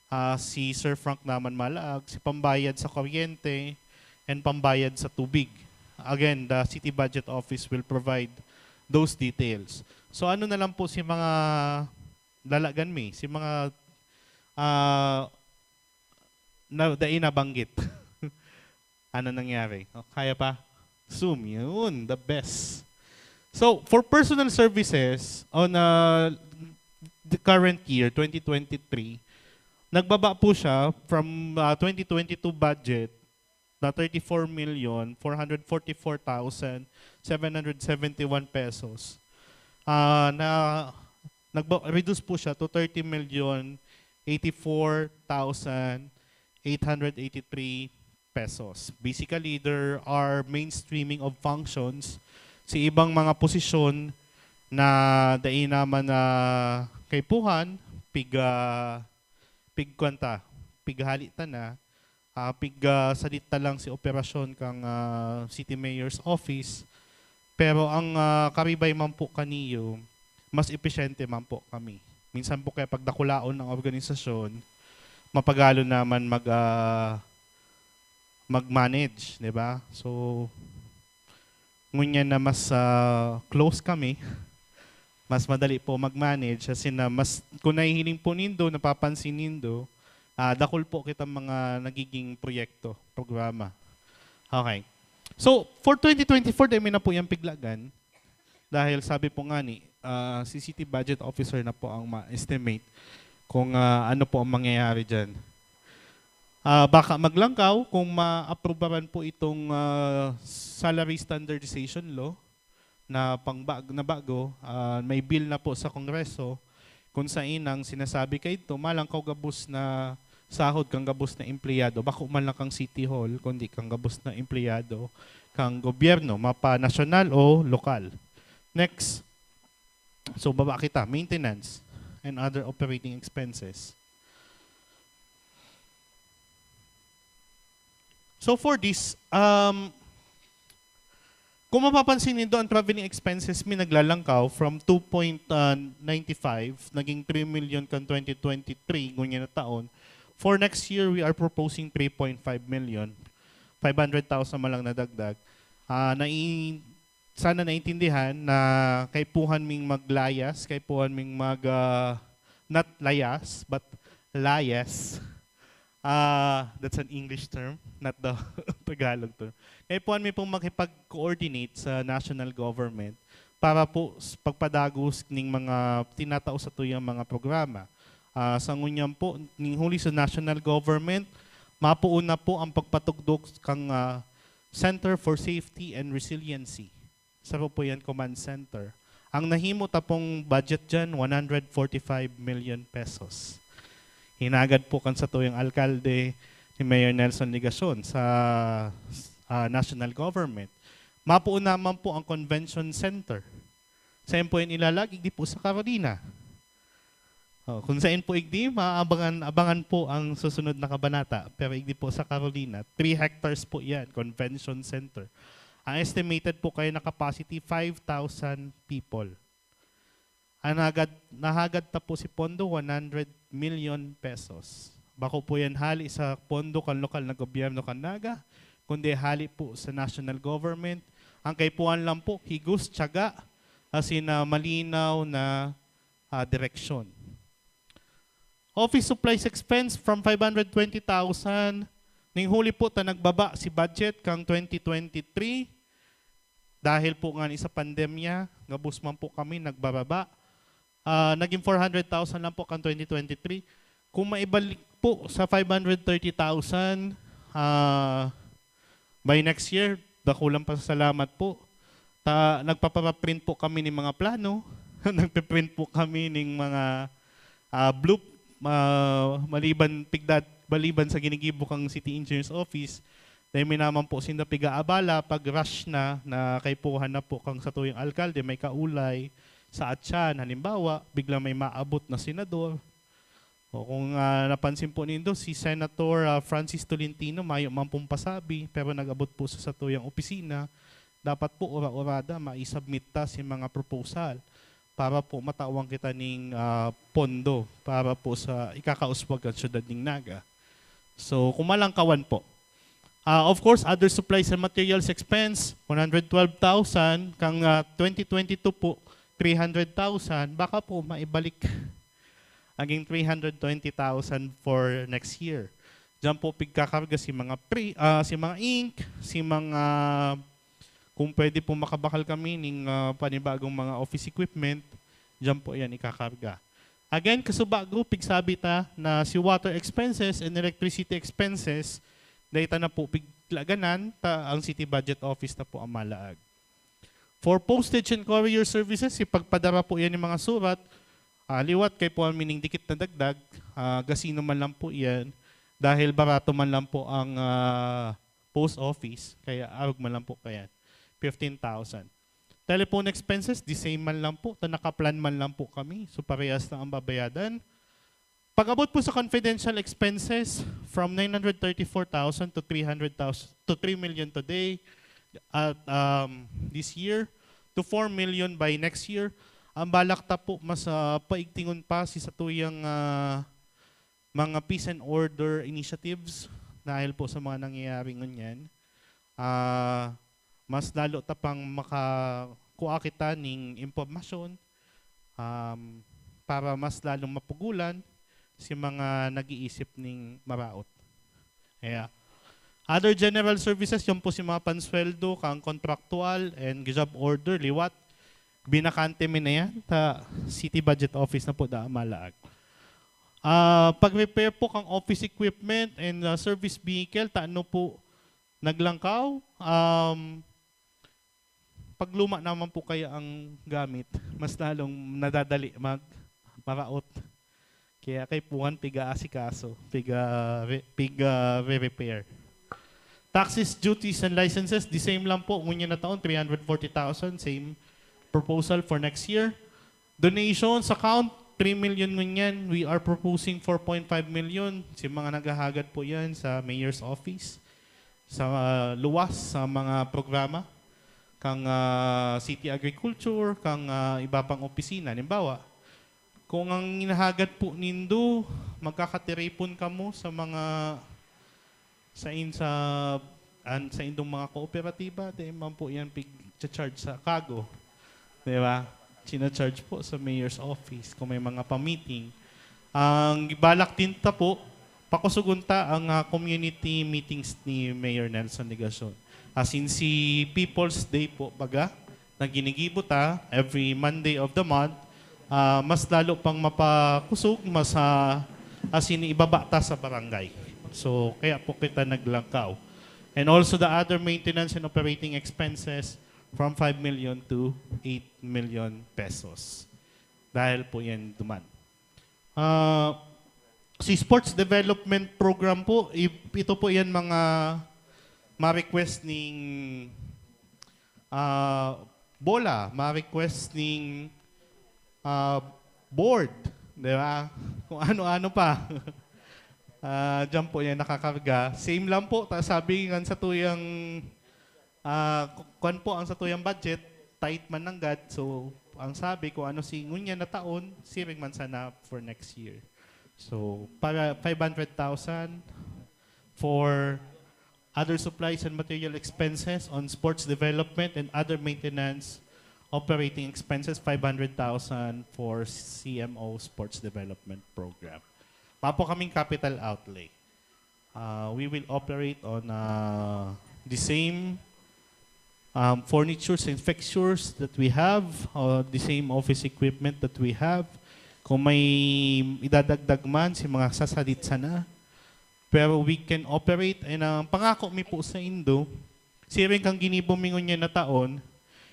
ah, si Sir Frank naman malaag, si pambayad sa kuryente, and pambayad sa tubig. Again, the city budget office will provide those details. So ano na lang po si mga lalagan mi, si mga, ah, na, dai nabanggit. Ano nangyari? O, kaya pa? Zoom, yun, the best. So, for personal services, on, uh, the current year, twenty twenty-three, nagbaba po siya from, uh, twenty twenty-two budget na thirty-four million four hundred forty-four thousand seven hundred seventy-one pesos. Ah, na, nagba-, reduce po siya to thirty million eighty-four thousand eight hundred eighty-three pesos. Basically, there are mainstreaming of functions sa ibang mga posisyon na dai naman na kaipuhan, pig, ah, pigkwanta, pighali ta na, ah, pig, ah, salit ta lang si operasyon kang, ah, City Mayor's Office. Pero ang, ah, karibay man po kaniyo, mas epesyente man po kami. Minsan po kaya pagdakulaon ng organisasyon, mapagalo naman mag, ah, mag-manage, di ba? So, ngunyan na mas, ah, close kami, mas madali po mag-manage. As in, ah, mas, kung nahihiling po nindo, napapansin nindo, ah, dakul po kitang mga nagiging proyekto, programa. Okay. So, for twenty twenty-four, dai mi na po yan piglagan. Dahil sabi po nga ni, ah, si City Budget Officer na po ang ma-estimate kung, ah, ano po ang mangyayari dyan. Ah, baka maglangkaw kung maaprubaran po itong, ah, salary standardization law na pangbag-, na bago, ah, may bill na po sa Kongreso kung sain ang sinasabi kaidto, malangkaw gabos na sahod kang gabos na empleyado, bako man lang kang City Hall, kundi kang gabos na empleyado kang gobyerno, mapa nasyonal o lokal. Next. So, baba kita, maintenance and other operating expenses. So, for this, um, Kung mapapansin nindo, ang traveling expenses mi naglalangkaw from two point nine five, naging three million kan twenty twenty-three, ngunyan na taon. For next year, we are proposing three point five million. Five hundred thousand man lang nadagdag. Ah, nai-, sana naintindihan na kaipuhan ming maglayas, kaipuhan ming mag, ah, not layas, but layas. Ah, that's an English term, not the Tagalog term. Kaipuhan mi pong makipag-coordinate sa national government para po s-, pagpadagos ning mga tinatao satuyang mga programa. Ah, sa ngunyan po, ning huli sa national government, mapoon na po ang pagpatugdok kang, ah, Center for Safety and Resiliency. Sa po yan, command center. Ang nahimo ta pong budget dyan, one hundred forty-five million pesos. Hinagad po kan satuyang alkalde ni Mayor Nelson Legacion sa, ah, national government. Mapoon naman po ang convention center. Saan po yan ilalag? Igdi po sa Carolina. Oh, kung saan po igdi, maabangan, abangan po ang susunod na kabanata. Pero igdi po sa Carolina, three hectares po yan, convention center. Ang estimated po kayo na capacity, five thousand people. Ang nahagad, nahagad ta po si pondo, one hundred million pesos. Bako po yan hali sa pondo kan lokal na gobyerno kan Naga, kundi hali po sa national government. Ang kaipuhan lang po, higos, tiyaga, asin na malinaw na, ah, direksyon. Office supplies expense from five hundred twenty thousand, ning huli po ta nagbaba si budget kang twenty twenty-three. Dahil po nga ni sa pandemya, gabos man po kami nagbababa. Ah, naging four hundred thousand lang po kan twenty twenty-three. Kung maibalik po sa five hundred thirty thousand, ah, by next year, dakulang pasasalamat po. Ta-, nagpapaprint po kami ning mga plano, nagpiprint po kami ning mga, ah, bloop, ah, maliban pigdat-, maliban sa ginigibo kang City Engineers Office, dahil may naman po sinda piga-abala pag rush na, na kaipuhan na po kang satuyang alkalde, may kaulay sa atyan. Halimbawa, biglang may maabot na senador. O kung, ah, napansin po nindo, si Senator, ah, Francis Tolentino, mayo man pong pasabi, pero nag-abot po sa satuyang opisina. Dapat po, ura-urada, maisubmit ta si mga proposal para po matawan kita ning, ah, pondo para po sa ikakauswag kan syudad ning Naga. So, kumalangkawan po. Ah, of course, other supplies and materials expense, one hundred twelve thousand, kang, ah, twenty twenty-two po, three hundred thousand, baka po maibalik naging three hundred twenty thousand for next year. Diyan po pigkakarga si mga pre-, ah, si mga ink, si mga, kung pwede po makabakal kami ning, ah, panibagong mga office equipment, diyan po yan ikakarga. Again, kasubago, pigsabi ta na si water expenses and electricity expenses, dahil ta na po piglaganan, ta, ang city budget office na po ang malaag. For postage and courier services, si pagpadara po yan yung mga surat, ah, liwat kay po ang mining dikit na dagdag, ah, gasino man lang po yan, dahil barato man lang po ang, ah, post office, kaya arog man lang po kayan, fifteen thousand. Telephone expenses, the same man lang po, ta nakaplan man lang po kami, so parehas na ang babayadan. Pag-abot po sa confidential expenses, from nine hundred thirty-four thousand to three hundred thousand, to three million today, at, um, this year, to four million by next year. Ang balak ta po, mas, ah, paigtingon pa si satuyang, ah, mga peace and order initiatives dahil po sa mga nangyayari ngunyan. Ah, mas lalo ta pang makakua kita ning impormasyon, um, para mas lalong mapugulan si mga nag-iisip ning maraot. Kaya, other general services, yun po si mga pansweldo, kang contractual and job order, liwat. Binakante mi na yan, ta city budget office na po da malaag. Ah, pag-repair po kang office equipment and, ah, service vehicle, ta ano po naglangkaw, um, pag luma naman po kaya ang gamit, mas lalong nadadali mag-, maraot. Kaya kaipuhan, piga-asikaso, piga-re-, piga-re-repair. Taxes, duties, and licenses, the same lang po. Ngunyan na taon, three hundred forty thousand, same proposal for next year. Donations account, three million ngunyan. We are proposing four point five million. Si mga naghahagad po yan sa mayor's office, sa, ah, luwas, sa mga programa. kang, ah, City Agriculture, kang, ah, iba pang opisina. Halimbawa, kung ang hinahagad po nindo, magkakatiripon kamo sa mga, sa in-, sa, an-, sa indong mga kooperatiba, di man po yan pig-charge sa kago. Di ba? China-charge po sa mayor's office kung may mga pa-meeting. Ang balak din ta po, pakusugon ta ang, ah, community meetings ni Mayor Nelson Legacion. As in, si People's Day po, baga, na ginigibo ta every Monday of the month, ah, mas lalo pang mapakusog, mas, ah, as in, ibaba ta sa barangay. So, kaya po kita naglangkaw. And also the other maintenance and operating expenses from five million to eight million pesos. Dahil po yan duman. Ah, si sports development program po, i-, ito po yan mga ma-request ning, ah, bola, ma-request ning, ah, board, di ba? Kung ano-ano pa. Ah, diyan po yan nakakarga. Same lang po, ta-, sabi nga sa tuyang, ah, ku-, kuwan po ang sa tuyang budget, tight man nanggad. So, ang sabi, kung ano si ngunyan na taon, siring man sana for next year. So, para five hundred thousand for other supplies and material expenses on sports development and other maintenance operating expenses, five hundred thousand for C M O Sports Development Program. Mapo kaming capital outlay. Uh, we will operate on, uh, the same, um, furnitures and fixtures that we have, uh, the same office equipment that we have. Kung may idadagdag man, si mga sasadit sana. Pero we can operate, and ang pangako mi po sa indo, siring kang ginibo mi ngunyan na taon,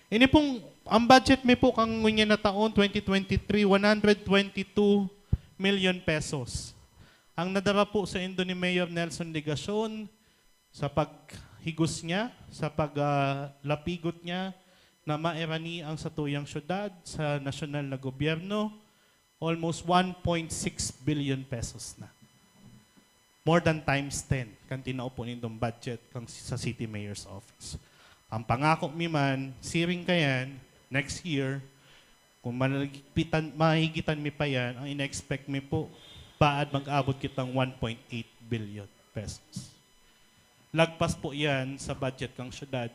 ini pong, ang budget mi po kang ngunyan na taon, twenty twenty-three, one hundred twenty-two million pesos. Ang nadara po sa indo ni Mayor Nelson Legacion, sa paghigos niya, sa pag, ah, lapigot niya, na mairani ang satuyang syudad sa nasyonal na gobyerno, almost one point six billion pesos na. More than times ten kan tinao po nindong budget kang sa City Mayor's Office. Ang pangako mi man, siring kayan, next year, kung malagpitan, mahigitan mi pa yan, ang ina-expect mi po, paad mag-abot kitang one point eight billion pesos. Lagpas po yan sa budget kang syudad.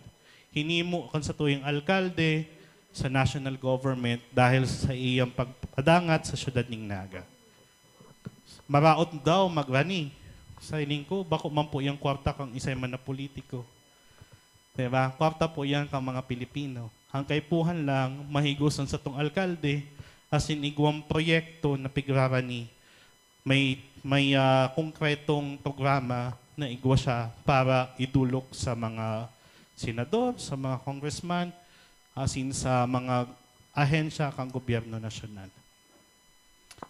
Hinimo kan satuyang alkalde sa national government dahil sa iyang pagpadangat sa syudad ning Naga. Maraot daw magrani. Sa hiling ko, bako man po yang kwarta kang isay man na politiko. Diba? Kwarta po yan kang mga Pilipino. Ang kaipuhan lang, mahigos an satong alkalde, asin igwang proyekto na pigrarani. May, may, ah, konkretong programa na igwa siya para idulok sa mga senador, sa mga congressman, asin sa mga ahensya kang gobyerno nasyonal.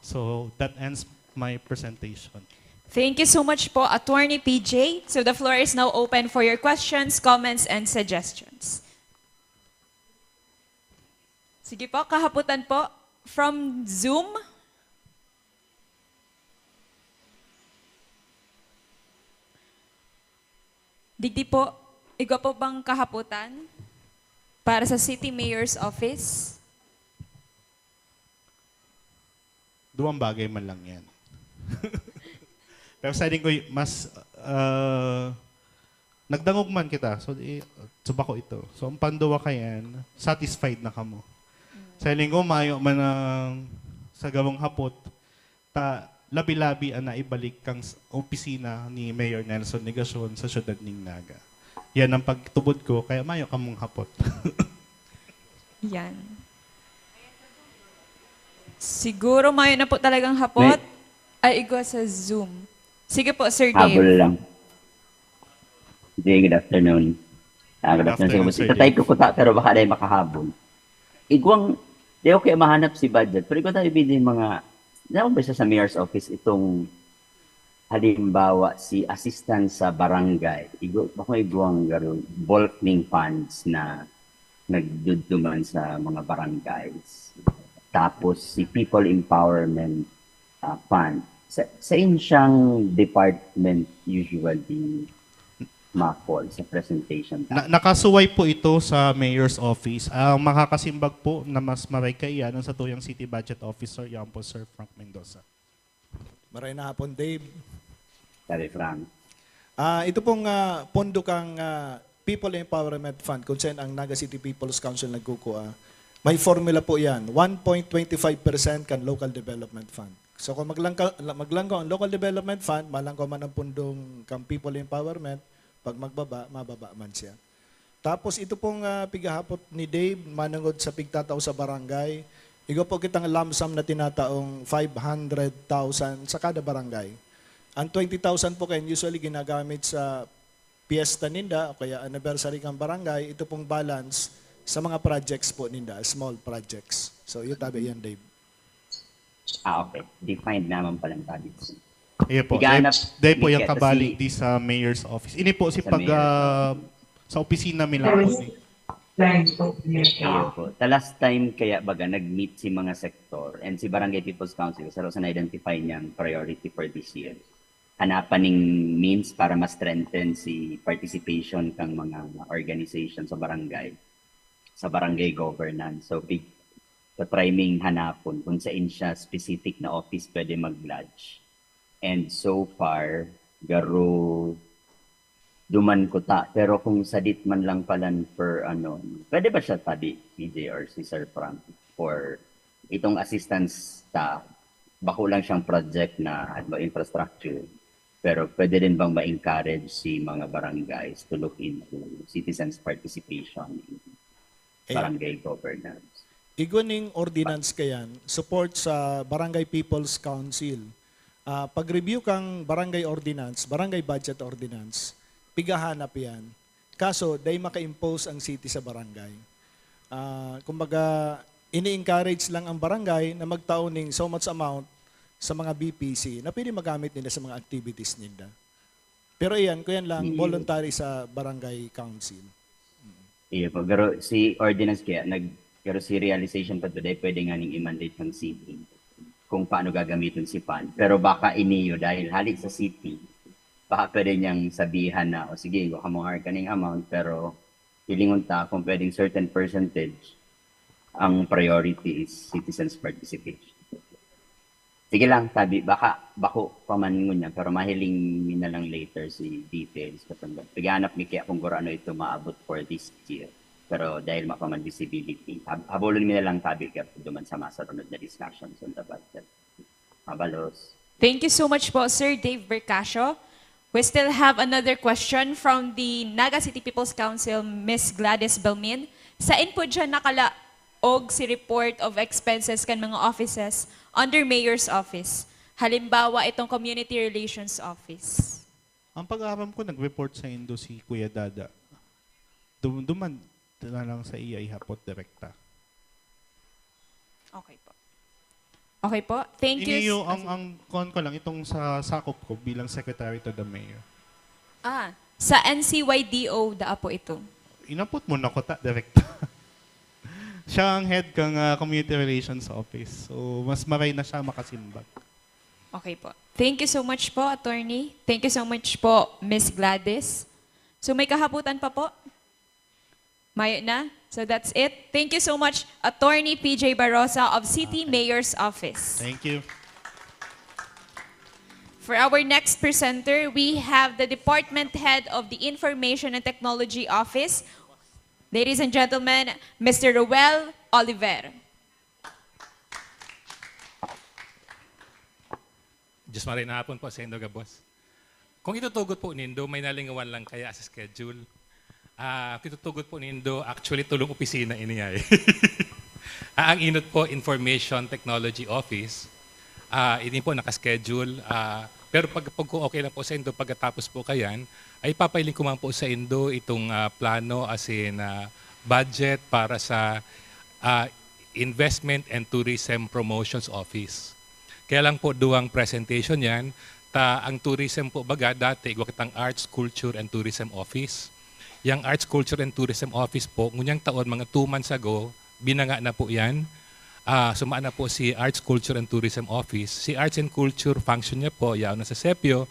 So, that ends my presentation. Thank you so much po, Attorney P J. So, the floor is now open for your questions, comments, and suggestions. Sige po, kahapotan po. From Zoom. Digdi po, igwa po bang kahapotan para sa City Mayor's Office? Duwang bagay man lang yan. Pero sa tingin ko, y-, mas, ah, nagdangog man kita. So, di, so bako ito. So, ang panduwa kayan, satisfied na kamo. Sa tingin ko, mayo man ang sa gawang hapot, ta, labi-labi ang naibalik kang s-, opisina ni Mayor Nelson Legacion sa siyudad ning Naga. Yan ang pagtubod ko, kaya mayo kamong hapot. Yan. Siguro mayo na po talagang hapot. May Ay, igwa sa Zoom. Sige po, Sir Dave. Habol lang. Sige, good afternoon. Ah, good Good afternoon, afternoon, Sir Sir Dave. Itatay ko po ta, pero baka na makahabol. Igwang, di ako kaya mahanap si budget, pero igwa tayo bilhin mga, na ba siya sa mayor's office itong, halimbawa, si assistant sa barangay, igwa, baka igwang garo-, bulk ning funds na nagduduman sa mga barangays. Tapos si People Empowerment, ah, Fund. Sa, sa insyang department usually, ma-call sa presentation Na, tayo. Nakasuway po ito sa mayor's office. Ang makakasimbag po na mas maray kaiyan ang satuyang city budget officer, yan po, Sir Frank Mendoza. Maray na hapon, Dave. Sabi Frank, Ah, ito pong ah, pondo kang ah, People Empowerment Fund, kung saan ang Naga City People's Council nagkukua, may formula po yan, one point twenty five percent kan Local Development Fund. So kung maglangka, maglangko ang Local Development Fund, malangko man ang pundong kang People Empowerment, pag magbaba, mababa man siya. Tapos ito pong ah, pigahapot ni Dave, manungod sa pigtatao sa barangay, igwa po kitang lump sum na tinataong five hundred thousand sa kada barangay. Ang twenty thousand po kayo usually ginagamit sa piyesta ninda o kaya anniversary kang barangay, ito pong balance sa mga projects po ninda, small projects. So, yun tabi yan, Dave. Ah, okay. Defined naman palang budget. Iyo po. Higanap Dahil, dahil po ni yung Keta kabalik si- di sa mayor's office. Ini po si Sa pag mayor's ah, sa opisina mi lang po ni. Iyo po. The last time kaya baga nag-meet si mga sektor and si Barangay People's Council, saro sa na-identify niyang priority for this year. Hanapan ning means para ma-strengthen si participation kang mga organization sa barangay, sa barangay governance. So, big, sa priming hanapon kung saan siya specific na office pwede mag-lodge. And so far, garo duman ko ta. Pero kung sadit man lang palan per ano, pwede ba siya tabi, P J or si Sir Frank, for itong assistance ta, bako lang siyang project na ano, infrastructure, pero pwede din bang ma-encourage si mga barangays to look into citizens' participation in Eh, barangay governance? Igwa ning ordinance kayan, support sa Barangay People's Council. Ah, pag-review kang barangay ordinance, barangay budget ordinance, pigahanap yan. Kaso, dai maka-impose ang city sa barangay. Ah, kumbaga, ini-encourage lang ang barangay na magtao ning so much amount sa mga B P C na pwede magamit nila sa mga activities nila. Pero iyan, kuyan lang, Yes. Voluntary sa barangay council. Iyo po, pero si ordinance kaya, nag, pero si realization pa today, pwede nga ning i-mandate ng city kung paano gagamitin si fund. Pero baka iniyo, dahil halik sa city, baka pwede niyang sabihan na, "O sige, baka mo kaning amount, pero hilingon ta kung pwedeng certain percentage, ang priority is citizens' participation." Sige lang, tabi, baka bako pa man ngunyan, pero mahiling mi na lang later si details. Katong paghanap mi kaya kung gurano ito maabot for this year. Pero dahil mapaman visibility, hab- habulon mi na lang tabi kaya duman sa masarunod na discussions on the budget. Mabalos. Thank you so much po, Sir Dave Bercasio. We still have another question from the Naga City People's Council, Miss Gladys Belmin. Sain po dyan nakalaog si report of expenses kan mga offices under Mayor's Office? Halimbawa, itong Community Relations Office. Ang pag-aaram ko, nag-report sa indo si Kuya Dada. Dum duman na lang sa iya ihapot direkta. Okay po. Okay po. Thank you. Iniyo, ang, ang kon ko lang, itong sa sakop ko bilang secretary to the mayor. Ah, sa N C Y D O, daa po ito. Inapot mo na ko ta, direkta. Siya ang head kang ah, community relations office. So, mas maray na siya makasimbag. Okay po. Thank you so much po, attorney. Thank you so much po, Miss Gladys. So may kahaputan pa po? Mayo na. So that's it. Thank you so much, Attorney P J Barosa of City Mayor's Office. Thank you. For our next presenter, we have the Department Head of the Information and Technology Office. Ladies and gentlemen, Mister Roel Oliver. Diyos maray na hapon po sa indo gabos. Kung itutugot po nindo, may nalingawan lang kaya sa schedule. Ah, kung itutugot po nindo, actually, tulong opisina ini ay. Ah, ang inot po, Information Technology Office. Ah, ini po naka-schedule. Ah, pero pag, pag kung okay lang po sa indo, pagkatapos po kayan, ay papailing ko man po sa indo itong ah, plano as in ah, budget para sa ah, Investment and Tourism Promotions Office. Kaya lang po, duwang presentation yan, ta ang tourism po baga dati, igwa kitang Arts, Culture and Tourism Office. Yang Arts, Culture and Tourism Office po, ngunyang taon, mga two months ago, binanga na po yan. Ah, sumaan na po si Arts, Culture and Tourism Office. Si Arts and Culture function niya po, yaon na sa sepio.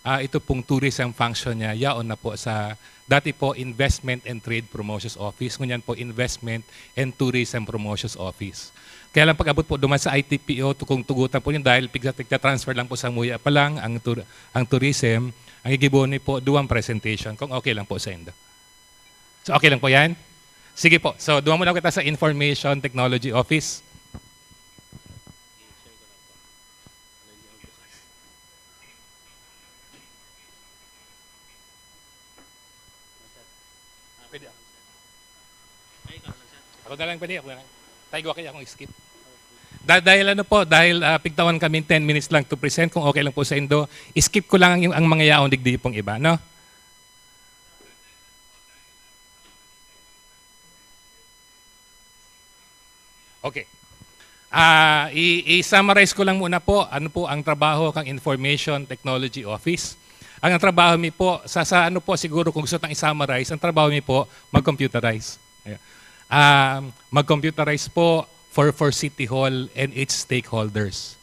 Ah, ito pong tourism function niya, yaon na po sa dati po Investment and Trade Promotions Office, ngunyan po Investment and Tourism Promotions Office. Kaya lang pag-abot po duman sa I T P O, tu-, kung tugutan po niyo dahil pigsa-, tigta-transfer lang po sa muya pa lang ang tur-, ang tourism, ang gigibohon niyo po duwang presentation, kung okay lang po sa indo. So, okay lang po yan? Sige po. So, duman muna kita sa Information Technology Office. Pwede. Ako na lang, pwede. Ako na lang. Tayo, okay, akong skip. Da-, dahil ano po, dahil, ah, pigtawan kami ten minutes lang to present, kung okay lang po sa indo, skip ko lang ang, ang mga yaon digdi pong iba, no? Okay. Ah, i-, i-summarize ko lang muna po, ano po ang trabaho kan Information Technology Office. Ang, ang trabaho mi po, sa, sa ano po siguro kung gusto tang i-summarize, ang trabaho mi po, mag-computerize. Ayan. Ah, mag-computerize po for, for City Hall and its stakeholders.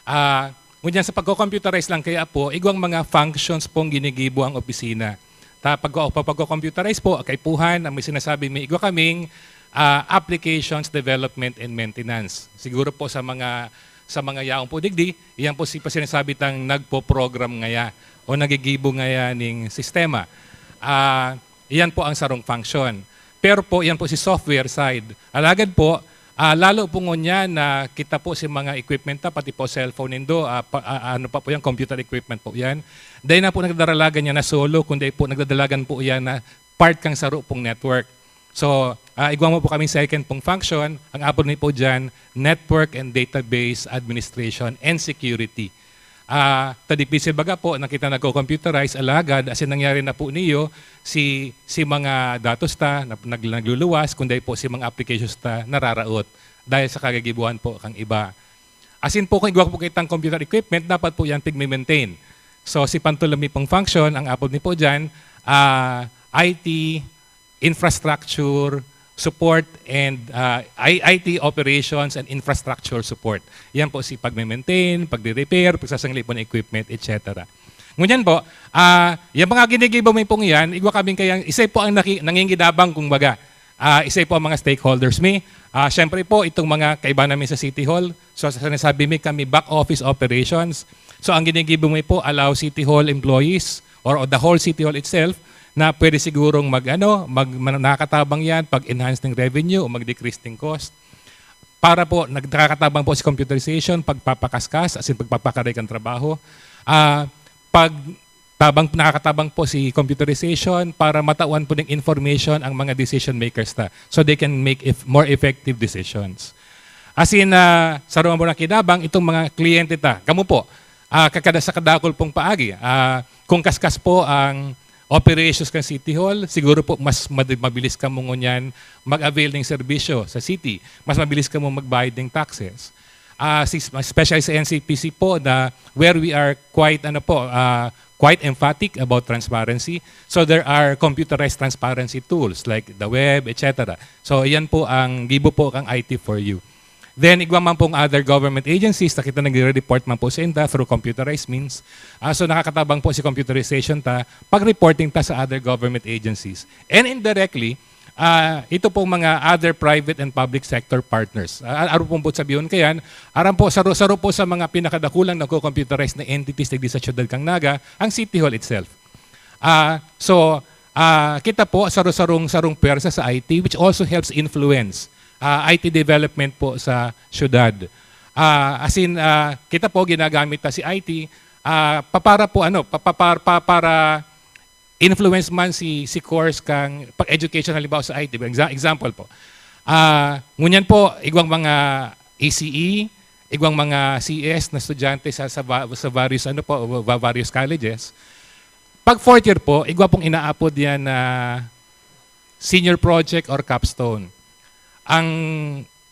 Ah, ngunyan sa pagko-computerize lang kaya po, igwang mga functions pong ginigibo ang opisina. Ta-, pagko-, pag pagko-computerize po, kaipuhan, ang may sinasabi, may igwa kaming, ah, applications development and maintenance. Siguro po sa mga, sa mga yaon po digdi, iyan po si, pa sinasabi tang nagpo-program ngaya o nagigibo ngaya ning sistema. Ah, iyan po ang sarong function. Pero po, iyan po si software side. Alagad po, ah, lalo po ngunyan na kita po si mga equipment ta, pati po cellphone nindo, ah, pa-, ah, ano pa po yan, computer equipment po yan. Dai na po nagdadaragan yan na solo, kundi po nagdadalagan po yan na part kang saro pong network. So, ah, igwa mo po kaming second pong function, ang apod mi po dyan, Network and Database Administration and Security. Ah, ta dipisil baga po na kita nagko-computerize, alagad, asin nangyari na po niyo, si, si mga datos ta na nag-, nagluluwas, kundi po si mga applications ta nararaot dahil sa kagagibuhan po kang iba. Asin po, kung igwa po kitang computer equipment, dapat po yan pigme-maintain. So, si pantulami pong function, ang apod mi po dyan, ah, I T infrastructure support and, ah, I-, I T operations and infrastructure support. Yan po si pagme-maintain, pagre-repair, pagsasangli po ng equipment, et cetera. Ngunyan po, ah, yung mga ginigibo mi pong yan, igwa kaming kayang, isa po ang naki-, nangingidabang, kumbaga. Ah, isa po ang mga stakeholders mi. Ah, syempre po, itong mga kaiba namin sa City Hall. So, sa sinasabi mi, kami back office operations. So, ang ginigibo mi po, allow City Hall employees or the whole City Hall itself na pwede sigurong mag, ano, mag, man-, nakakatabang yan pag-enhance ng revenue o mag-decrease ng cost. Para po, nag-, nakakatabang po si computerization, pagpapakaskas, as in pagpapakaray kan trabaho. Ah, pag tabang, nakakatabang po si computerization para matawan po ng information ang mga decision makers ta. So they can make eff-, more effective decisions. As in, ah, sa mga nakinabang, itong mga kliyente ta. Kamo po, ah, kakada sa kadakul pong paagi, ah, kung kaskas po ang operations kan City Hall, siguro po mas mad-, mabilis kamo ngunyan mag-avail ng serbisyo sa city. Mas mabilis kamo magbayad ng taxes. Ah, si, especially sa N C P C po na where we are quite, ano po, ah, quite emphatic about transparency. So there are computerized transparency tools like the web, et cetera. So yan po ang gibo po kang I T for you. Then, igwa man pong other government agencies, na kita nagre-report man po sa inda through computerized means. Ah, so, nakakatabang po si computerization ta pag-reporting ta sa other government agencies. And indirectly, ah, ito pong mga other private and public sector partners. Ah, ano pong buot sabihon kayan? Aram po, saro, saro po sa mga pinakadakulang nagko-computerize na entities digdi sa siyudad kang Naga, ang City Hall itself. Ah, so, ah, kita po, saro-sarong, sarong pwersa sa I T, which also helps influence, ah, I T development po sa syudad. Ah, as in, ah, kita po, ginagamit ta si I T, ah, pa-, para po, ano, pa-, pa-, pa-, pa-, para influence man si, si course kang pag-education, halimbawa, sa I T. Exa-, example po. Ah, ngunyan po, igwang mga E C E, igwang mga C S na estudyante sa, sa va-, sa various, ano po, va-, various colleges. Pag fourth year po, igwa pong inaapod yan na senior project or capstone. Ang,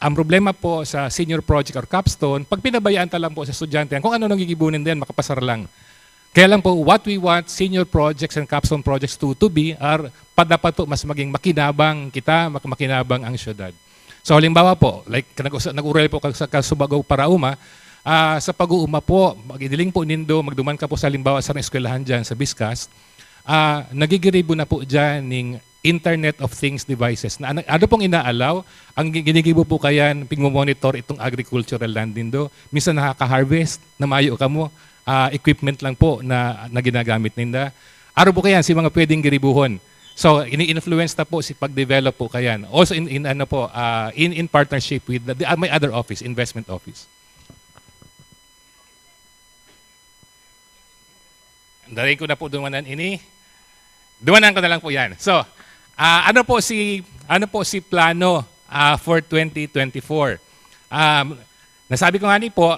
ang problema po sa senior project or capstone, pag pinabayaan ta lang po sa estudyante, kung ano nang gigibunin din, makapasar lang. Kaya lang po, what we want senior projects and capstone projects to, to be are pa-, dapat po mas maging makinabang kita, mak-, makinabang ang syudad. So, halimbawa po, like, nag-, nag-ural po ka-, sa Casubago Parauma, Ah, sa pag-uuma po, magidiling po nindo, magduman ka po sa halimbawa sa eskwelahan dyan sa Biscas, ah, nagigiribo na po dyan ning Internet of Things devices. Na, ano, ano pong inaalaw? Ang gi-, ginigibo po kayan, pigmo-monitor itong agricultural land nindo. Minsan nakaka-harvest, na mayo kamo, ah, equipment lang po na, na ginagamit ninda. Aro po kayan, si mga pwedeng giribuhon. So, ini-influence na po si pag-develop po kayan. Also in, in ano po, ah, in, in partnership with the, the, ah, my other office, investment office. Dali ko na po dumanan ini. Dumanan ko na lang po yan. So, ah, ano po si, ano po si plano, ah, for twenty twenty-four? Um, nasabi ko nga ni po,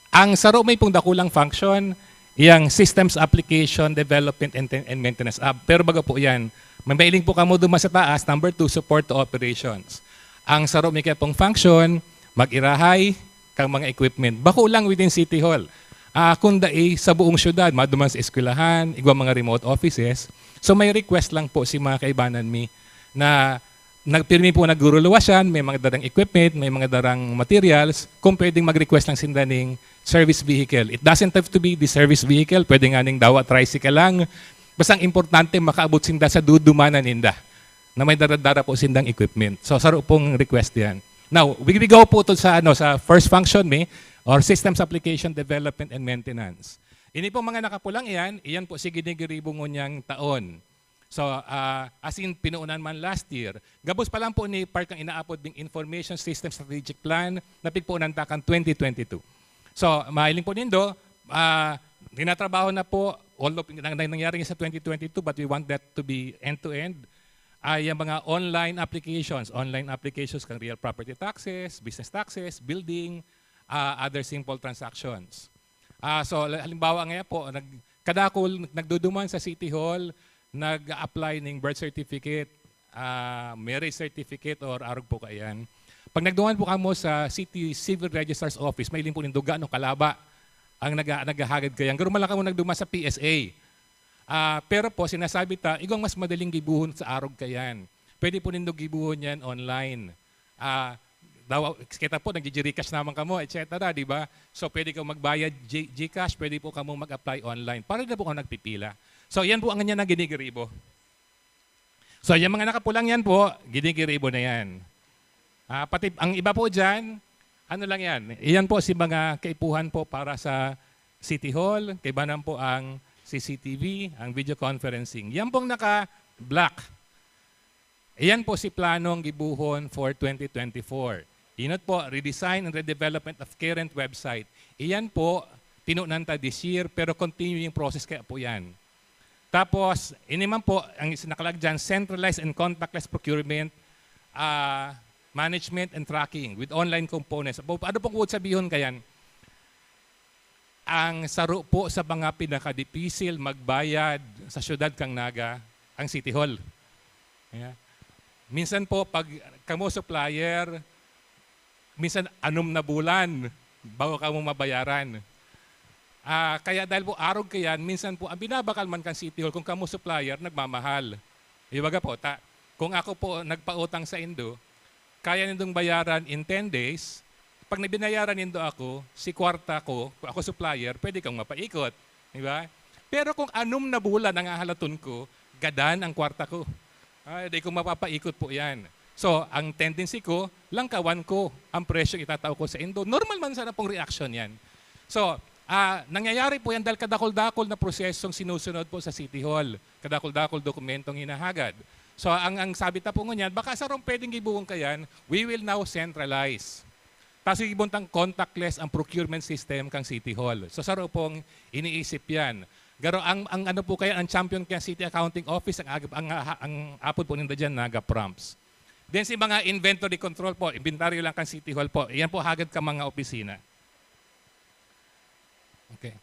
ang saro may pong dakulang function, iyang systems application development and, and maintenance. Ah, pero bago po yan, may mailing po kamo duman sa taas, number two, support to operations. Ang saro may kaya pong function, mag-irahay, kang mga equipment. Bako lang within City Hall. Ah, kung dai sa buong syudad, maduman sa eskwelahan, igwa mga remote offices. So may request lang po si mga kaibanan mi na nagpirmi po nagruruluwas yan, may mga darang equipment, may mga darang materials, kung pwedeng mag-request lang sinda ning service vehicle. It doesn't have to be the service vehicle, pwede nga ning dawa tricycle lang. Basta ang importante, makaabot sinda sa dudumanan ninda na may dara-dara po sindang equipment. So, saro pong request yan. Now, we, we go po to sa, ano, sa first function mi, or systems application development and maintenance. Ini po mga nakapulang iyan, iyan po si ginigiribo ngunyan taon. So, ah, as in, pinuunan man last year, gabos pa lang po ni Park ang inaapod ding Information System Strategic Plan na pigpuunan ta kan twenty twenty-two. So, mahiling po nindo, ah, tinatrabaho na po, although nang-, nang-, nangyari sa twenty twenty-two, but we want that to be end-to-end, ay ang mga online applications, online applications kang real property taxes, business taxes, building, ah, other simple transactions. Ah, so, la-, halimbawa ngayon po, nag-, kadakol nagduduman sa City Hall, nag-a-apply ning birth certificate, ah, marriage certificate, or arog po kaiyan. Pag nagduman po kamo sa City Civil Registrar's Office, mahiling po nindo gaano kalaba ang naga-, naghahagad kaiyan. Garo man lang kamo nagduman sa P S A. Ah, pero po, sinasabi ta, igwang mas madaling gibuhon sa arog kaiyan. Pwede po nindo gibuhon yan online. Ah, daw, kita po, nagji-GCash naman kamo, et cetera, di ba? So, pwede kamo magbayad G-, GCash, pwede po kamo mag-apply online. Para na po kamo nagpipila. So, yan po ang ganyan na ginigiribo. So, yung mga nakapulang yan po, ginigiribo na yan. Ah, pati ang iba po dyan, ano lang yan, iyan po si mga kaipuhan po para sa City Hall, kaibanan po ang C C T V, ang video conferencing. Yan pong naka-black. Iyan po si planong gibuhon for twenty twenty-four. Inot po, redesign and redevelopment of current website. Iyan po, pinunan ta this year, pero continuing process kaya po yan. Tapos, ini man po, ang is-, nakalag dyan, centralized and contactless procurement, ah, management and tracking with online components. Abo-, ano pong would sabihon kayan? Ang saro po sa mga pinakadipisil magbayad sa siyudad kang Naga, ang City Hall. Yeah. Minsan po, pag kamo supplier, minsan anom na bulan bago kamo mabayaran. Ah, kaya dahil po arog kayan, minsan po ang binabakal man kan City Hall, kung kamo supplier, nagmamahal. Ibaga po, ta, kung ako po nagpautang sa indo, kaya nindong bayaran in ten days, pag nabinayaran nindo ako, si kwarta ko, kung ako supplier, pwede kang mapaikot. Di ba? Pero kung anom na bulan ang hahalaton ko, gadan ang kwarta ko. Ay, di ko mapapaikot po yan. So, ang tendency ko, langkawan ko ang presyong itatao ko sa indo. Normal man sana pong reaksyon yan. So, ah, nangyayari po yan dahil kadakol-dakol na prosesong sinusunod po sa City Hall. Kadakol-dakol dokumentong hinahagad. So, ang, ang sabi ta po ngunyan, baka sarong pwedeng gibuhon kayan, we will now centralize. Tapos gibuntang contactless ang procurement system kang City Hall. So, saro pong iniisip yan. Pero ang, ang ano po kaya, ang champion kaya City Accounting Office, ang, ag-, ang, ang apod po ninda dyan, Naga Prompts. Then si mga inventory control po, inventory lang kang City Hall po. Iyan po hagad ka mga opisina. Okay.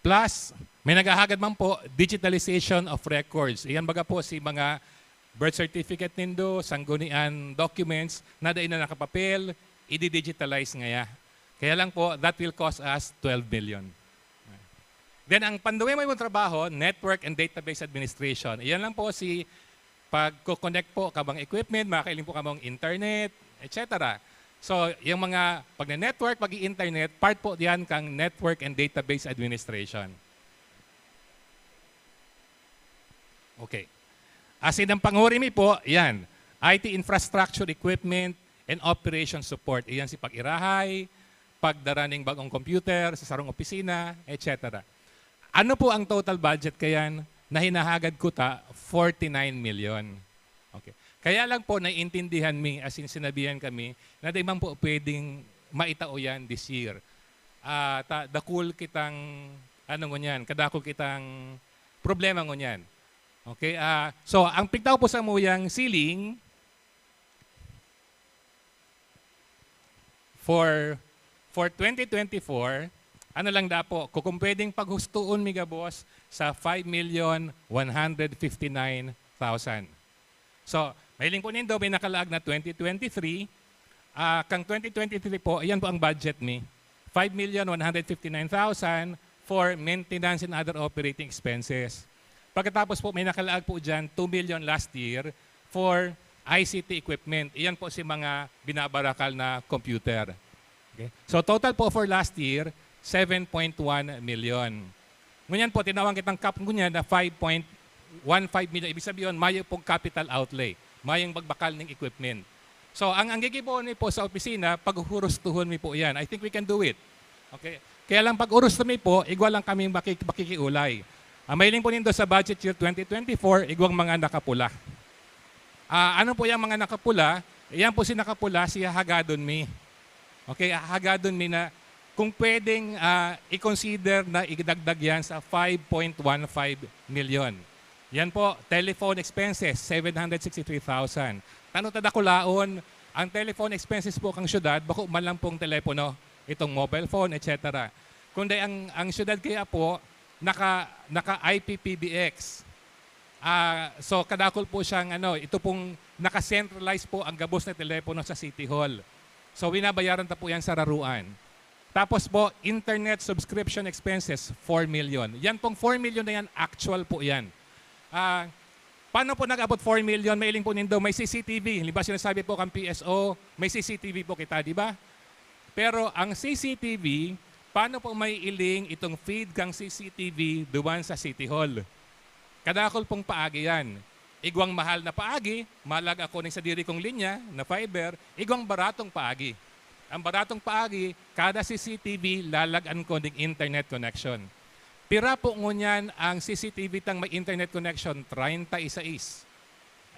Plus, may naghahagad man po, digitalization of records. Iyan baga po si mga birth certificate nindo, sanggunian documents, na dai na nakapapel, i-digitalize ngaya. Kaya lang po, that will cost us twelve million. Then, ang panduwe mo mong trabaho, network and database administration. Iyan lang po si pagko-connect po ka mga equipment, makakailing po ka mga internet, et cetera. So, yung mga pag-network, pag-i-internet, part po yan kang Network and Database Administration. Okay. Asin ang panguri mi po, yan, I T infrastructure, equipment, and operation support. Iyan si pag-irahay, pagdara ning bagong computer sa sarong opisina, et cetera. Ano po ang total budget kayan na hinahagad kuta? Forty-nine million. Okay. Kaya lang po, naiintindihan mi, as in, sinabihan kami na di man po pwedeng maitao yan this year. Ah, ta-, dakul kitang, ano ngunyan, kadakul kitang problema ngunyan. Okay, ah, so, ang pigtao po sa muyang ceiling for, for twenty twenty-four, ano lang da po, ku-, kung pwedeng paghustoon mi gabos sa five million one hundred fifty-nine thousand. So, mahiling po nindo, may nakalaag na twenty twenty-three, ah, kang twenty twenty-three po, ayan po ang budget mi, five million one hundred fifty-nine thousand for maintenance and other operating expenses. Pagkatapos po, may nakalaag po dyan, two million last year for I C T equipment. Iyan po si mga binabarakal na computer. Okay? So, total po for last year, seven point one million. Ngunyan po, tinawag kitang cap ngunyan na five point one five million. Ibig sabihin, mayo pong capital outlay. Mayong bagbakal ning equipment. So, ang, ang gigibohon mi po sa opisina, paghuhurustuhon mi po yan. I think we can do it. Okay? Kaya lang pag-uros mi po, igwa lang kaming maki-, makikiulay. Ang mahiling po nindo sa budget year twenty twenty-four, igwang mga nakapula. Ah, ano po yung mga nakapula? Yan po si nakapula, si hahagadon mi. Okay, hahagadon mi na kung pwedeng, ah, i-consider na idagdag yan sa five point one five million. Yan po, telephone expenses, seven hundred sixty-three thousand. Tano ta dakulaon, ang telephone expenses po kang syudad, bako man lang pong telepono, itong mobile phone, et cetera. Kundi ang, ang syudad kaya po, naka, naka I P P B X. Ah, so, kadakul po siyang, ano, ito pong naka-centralize po ang gabos na telepono sa City Hall. So, binabayaran ta po yan sa raruan. Tapos po, internet subscription expenses, four million. Yan pong four million na yan, actual po yan. Ah, paano po nag-abot four million? Mahiling po nindo, may C C T V. Halimbawa, sinasabi po kang P S O, may C C T V po kita, di ba? Pero ang C C T V, paano po maiiling itong feed kang C C T V duman sa City Hall? Kadakul pong paagi yan. Igwang mahal na paagi, malag ako ning sadiri kong linya na fiber, igwang baratong paagi. Ang baratong paagi, kada C C T V, lalag-an ko ning internet connection. Pira po ngunyan ang C C T V tang may internet connection? Treinta y seis.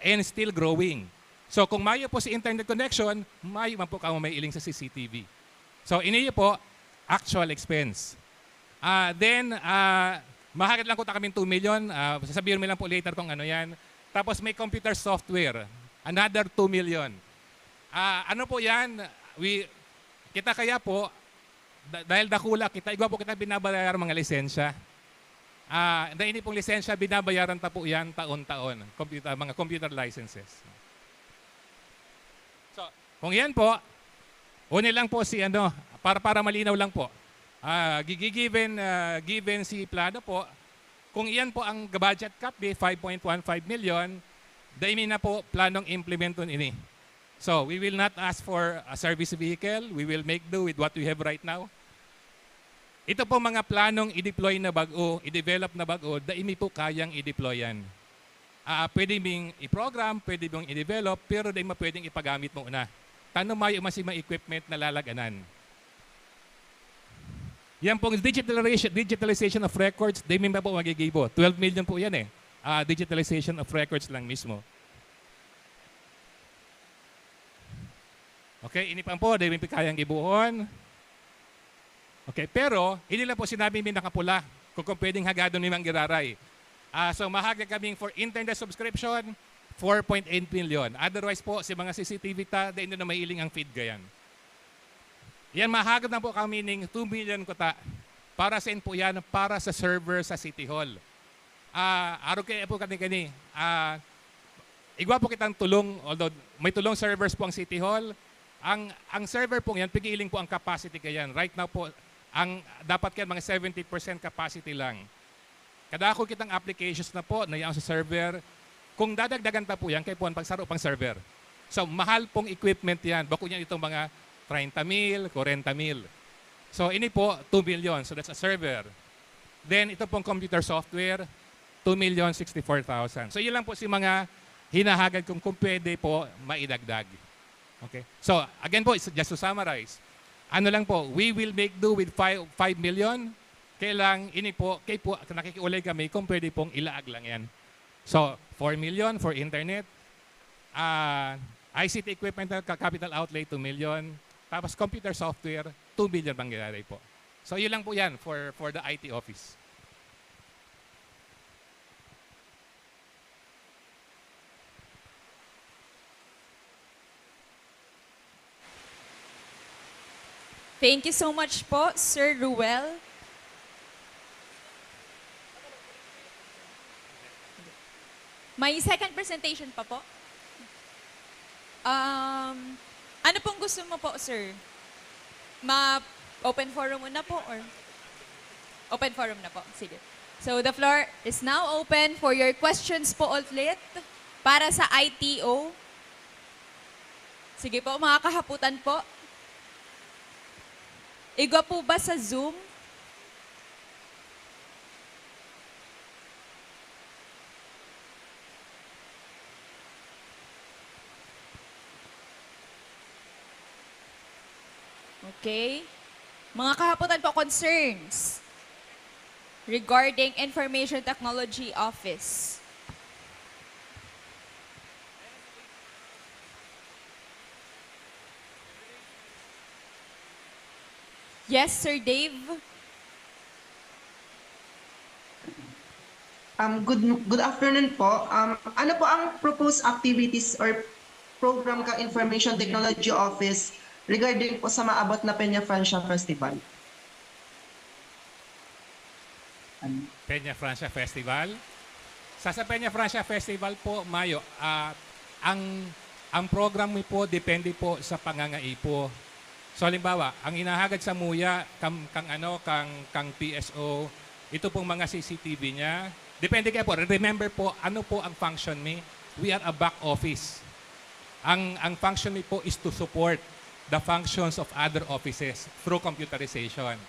And still growing. So, kung mayo po si internet connection, mayo man po kamo maiiling sa C C T V. So, ini po, actual expense. Ah, then, ah, mahagad lang kuta kaming two million. Ah, sasabihin mi lang po later kung ano yan. Tapos may computer software, another two million. Ah, ano po yan? We, kita kaya po, da-, dahil dakula kita, igwa po kita binabayaran mga lisensya. Ah, na ini pong lisensya, binabayaran ta po yan taon-taon. Computer, mga computer licenses. So, kung yan po, uni lang po si ano, para, para malinaw lang po. Ah, gigi-, given, ah, given si plano po, kung iyan po ang budget cap, di five point one five million, dai mi na po planong implementon ini. So, we will not ask for a service vehicle. We will make do with what we have right now. Ito po mga planong i-deploy na bag-o, i-develop na bag-o, dai mi po kayang i-deployan. Ah, pwede ming i-program, pwede mong i-develop, pero dai mo pwedeng ipagamit mo una. Tano mayo man si mga equipment na lalaganan. Yan pong digitalization, digitalization of records, dai mi pa po magigibo. Twelve million po yan eh. Ah, digitalization of records lang mismo. Okay, ini pa po, dai mi pa kayang gibohon. Okay, pero ini lang po sinabi mi nakapula, kung, kung pwedeng hagadon mi mang giraray. Ah, so, mahagad kaming for internet subscription, four point eight million. Otherwise po, si mga C C T V ta, dai na maiiling ang feed gayan. Yan, mahagad na po kami ning two million kuta. Para sa po yan, para sa server sa City Hall. Ah, arog kaya po kani-kani. Ah, igwa po kitang tulong, although may tulong servers po ang City Hall. Ang, ang server po yan, pigiling po ang capacity kayan. Right now po, ang dapat kayan mga seventy percent capacity lang. Kadakul kitang applications na po na yaon sa server. Kung dadagdagan ta po yan, kaya po ang pagsaro pang server. So, mahal pong equipment yan. Bako niyan itong mga treinta mil, kwarenta mil. So, ini po, two million. So, that's a server. Then, ito pong computer software, two million sixty-four thousand. So, yun lang po si mga hinahagad kong kung pwede po maidagdag. Okay? So, again po, it's just to summarize. Ano lang po, we will make do with five, five million. Kaya lang, ini po, kay po, nakikiulay kami kung pwede pong ilaag lang yan. So, four million for internet, ah, I C T equipment na ka-, capital outlay, two million. Tapos computer software, two million mangyayari po. So, yun lang po yan for, for the I T office. Thank you so much po, Sir Ruel. May second presentation pa po. Um, ano pong gusto mo po, sir? Ma-open forum muna po or? Open forum na po. Sige. So, the floor is now open for your questions po ulit para sa I T O. Sige po, mga kahaputan po. Igwa po ba sa Zoom? Okay. Mga kahapotan po, concerns regarding Information Technology Office. Yes, Sir Dave? Um, good, good afternoon po. Um, ano po ang proposed activities or program ka Information Technology Office regarding po sa maabot na Peña Francia Festival? Peña Francia Festival. Sa, sa Peña Francia Festival po, Mayo, ah, ang, ang program mi po depende po sa pangangaipo. So, halimbawa, ang inahagad sa muya, kang, kang ano, kang, kang P S O, ito pong mga C C T V niya. Depende kaya po. Remember po, ano po ang function mi? We are a back office. Ang, ang function mi po is to support the functions of other offices through computerization.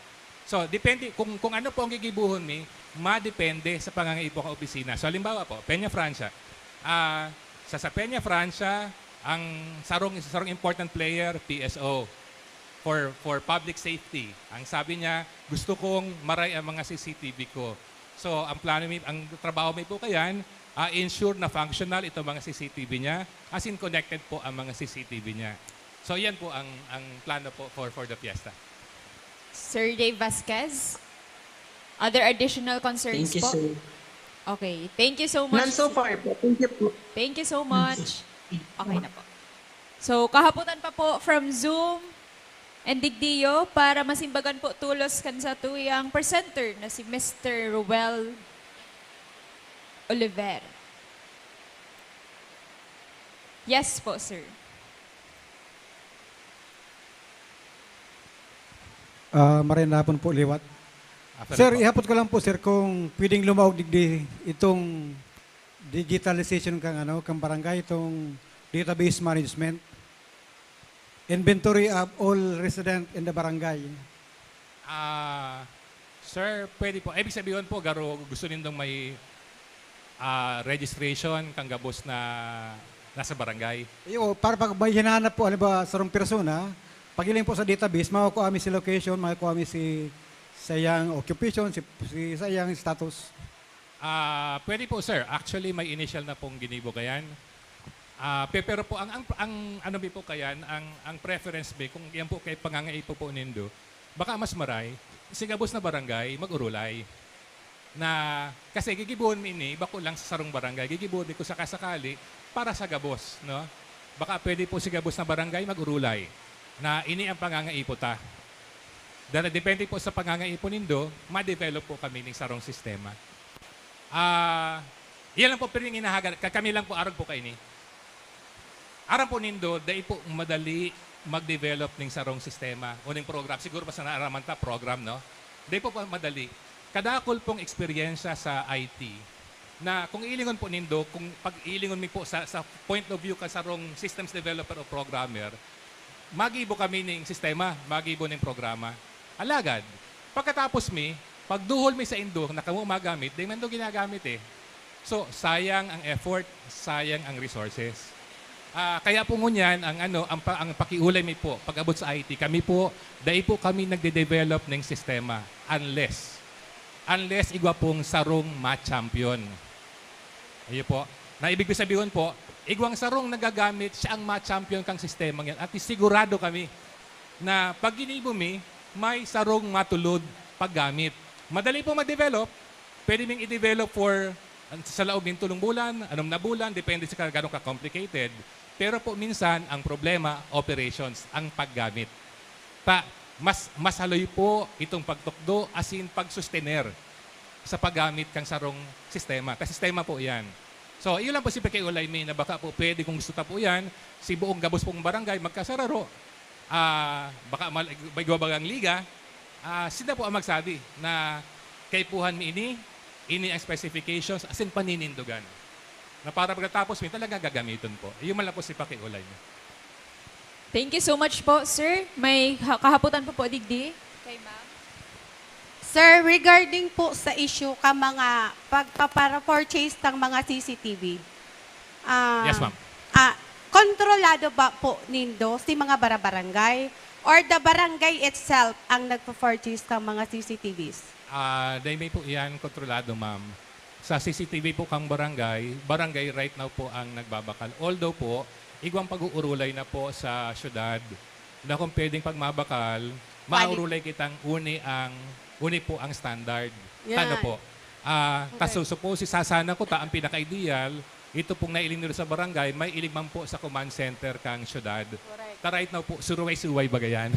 So, depende, kung, kung ano po ang gigibuhon mi, madepende sa pangangaipo kan opisina. So, halimbawa po, Peña Francia. Ah, sa, sa Peña Francia, ang sarong, sarong important player, P S O, for, for public safety. Ang sabi niya, "Gusto kong maray ang mga C C T V ko." So, ang plano mi, ang trabaho mi po kayan, ah, ensure na functional itong mga C C T V niya, as in connected po ang mga C C T V niya. So, yan po ang, ang plano po for, for the fiesta. Sir Dave Vasquez, other additional concerns Thank you, po? Sir. Okay. Thank you so much. None so far po. Thank you po. Thank you so much. Okay na po. So, kahapotan pa po from Zoom and digdiyo para masimbagan po tulos kan satuyang presenter na si Mister Ruel Oliver. Yes po, sir. Ah, maray na hapon po liwat. After Sir, po. Ihapot ko lang po, sir, kung pwedeng lumaog digdi itong digitalization kang ano, kang barangay, itong database management. Inventory of all resident in the barangay. Ah, sir, pwede po. Ibig sabihin po, garo gusto nindong may ah, registration kan gabos na nasa barangay. Iyo, para pag may hinanap po, halimbawa, sarong persona, pagiling po sa database, makukuha mi si location, makukuha mi si sayang occupation, si, si sayang status. Ah, pwede po, sir. Actually, may initial na pong ginibo kayan. Ah, pe-, pero po, ang, ang, ang ano mi po kayan, ang, ang preference mi, kung yan po kay pangangaipo po nindo, baka mas maray, si gabos na barangay, mag-urulay. Na, kasi gigibuhon mi ini, bako lang sa sarong barangay, gigibuhon mi kung sakasakali, para sa gabos, no? Baka pwede po si gabos na barangay mag-urulay, na ini ang pangangaipo ta. Dahil depende po sa pangangaipo nindo, ma-develop po kami ning sarong sistema. Ah, yan lang po, pero yung inahagad, ka-, kami lang po, arog po kaini. Aram po nindo, dai po madali mag-develop ning sarong sistema o ning program. Siguro basta naaraman ta, program, no? Dai po pa madali. Kadakul pong eksperyensya sa I T na kung ilingon po nindo, kung pag-ilingon mi po sa, sa point of view ka sarong systems developer o programmer, magibo kami ning sistema, magibo ning programa. Alagad, pagkatapos mi, pagduhol mi sa indo na kamo magamit, di man daw ginagamit eh. So, sayang ang effort, sayang ang resources. Ah, kaya po ngunyan, ang ano, ang pa-, ang pakiulay mi po, pag-abot sa I T, kami po, dai po kami nagde-develop ning sistema unless, unless igwa pong sarong ma-champion. Ayun po. Na ibig ko sabihon po, igwang sarong nagagamit, siya ang ma-champion kang sistema yan at sigurado kami na pag ginibo mi, may sarong matulod paggamit. Madali po ma-develop, pwede ming i-develop for, sa laog nin tulong bulan, anom na bulan, depende sa ka-, ganong ka-complicated. Pero po minsan, ang problema, operations, ang paggamit. Ta, mas, mas haloy po itong pagtukdo, as in, pagsustener sa paggamit kang sarong sistema. Ta sistema po yan. So, iyo lang po si pakiulay mi na baka po pwede kung gusto ta po yan, si buong gabos pong barangay magkasararo, ah, baka mal-, may igwa bagang liga, ah, sila po ang magsabi na kaipuhan mi ini, ini ang specifications, as in paninindogan. Na para pagkatapos mi talaga gagamiton po. Iyo man lang po si pakiulay mi. Thank you so much po, sir. May ha- kahapotan pa po digdi kay ma'am. Sir, regarding po sa issue ka mga pagpapara-purchase ng mga C C T V, ah, Yes, ma'am. Ah, kontrolado ba po nindo si mga barabarangay or the barangay itself ang nagpa-purchase ng mga C C T Vs? Ah, dai mi po iyan kontrolado, ma'am. Sa C C T V po kang barangay, barangay right now po ang nagbabakal. Although po, igwang pag-uurulay na po sa syudad na kung pwedeng pagmabakal, maurulay kitang uni ang, uni po ang standard. Yan. Tano po. Ah, Okay. Kaso suppose, sasana ko ta, ang pinaka-ideal, ito pong nailing nila sa barangay, may ilig man po sa command center kang syudad. Correct. Ta right now po, suruway-suway ba yan?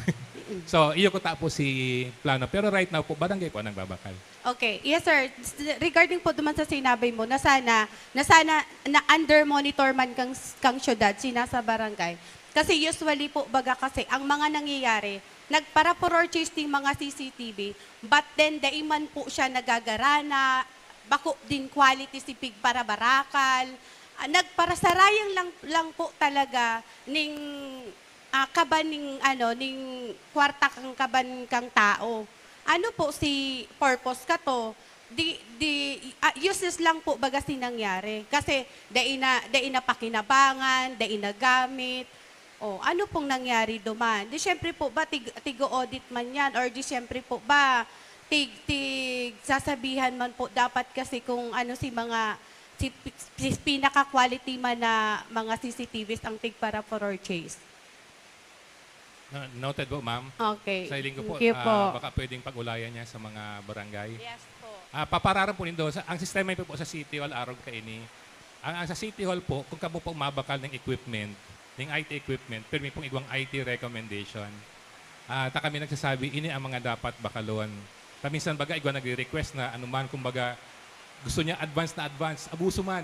So, iyo ko ta po si plano. Pero right now po, barangay po ang nagbabakal. Okay. Yes, sir. S- Regarding po duman sa sinabi mo na sana, na sana na under monitor man kang, kang syudad, sinasa barangay. Kasi usually po, baga kasi, ang mga nangyayari, nagpara-purchase ng mga C C T V, but then dai man po siya nagagarana, bako din quality si pigparabarakal. Ah, nagparasarayang lang, lang po talaga ning ah, kaban ning ano, ning kwarta kang kaban kang tao. Ano po si purpose ka to? Di, di, ah, useless lang po baga si nangyari. Kasi dai na, dai na pakinabangan, dai na gamit. Oh, ano pong nangyari duman? Di syempre po ba tig, tigo-audit man yan or di syempre po ba tig, tig sasabihan man po dapat kasi kung ano si mga si, si pinaka-quality man na mga C C T Vs ang tigpara-purchase? No- Noted po, ma'am. Okay. Sa hiling ko po, Thank you po. ah, baka pwedeng pag-ulayan niya sa mga barangay. Yes po. Ah, papararan po nindo, sa, ang sistema po, po sa City Hall, arog kaini. Ang, ang sa City Hall po, kung kamo po mabakal ng equipment, ng I T equipment, pirmi pong igwang I T recommendation. Ah, ta kami nagsasabi, ini ang mga dapat bakalon. Ta minsan baga, igwa nagre-request na anuman, kumbaga, gusto niya advance na advance, abuso man.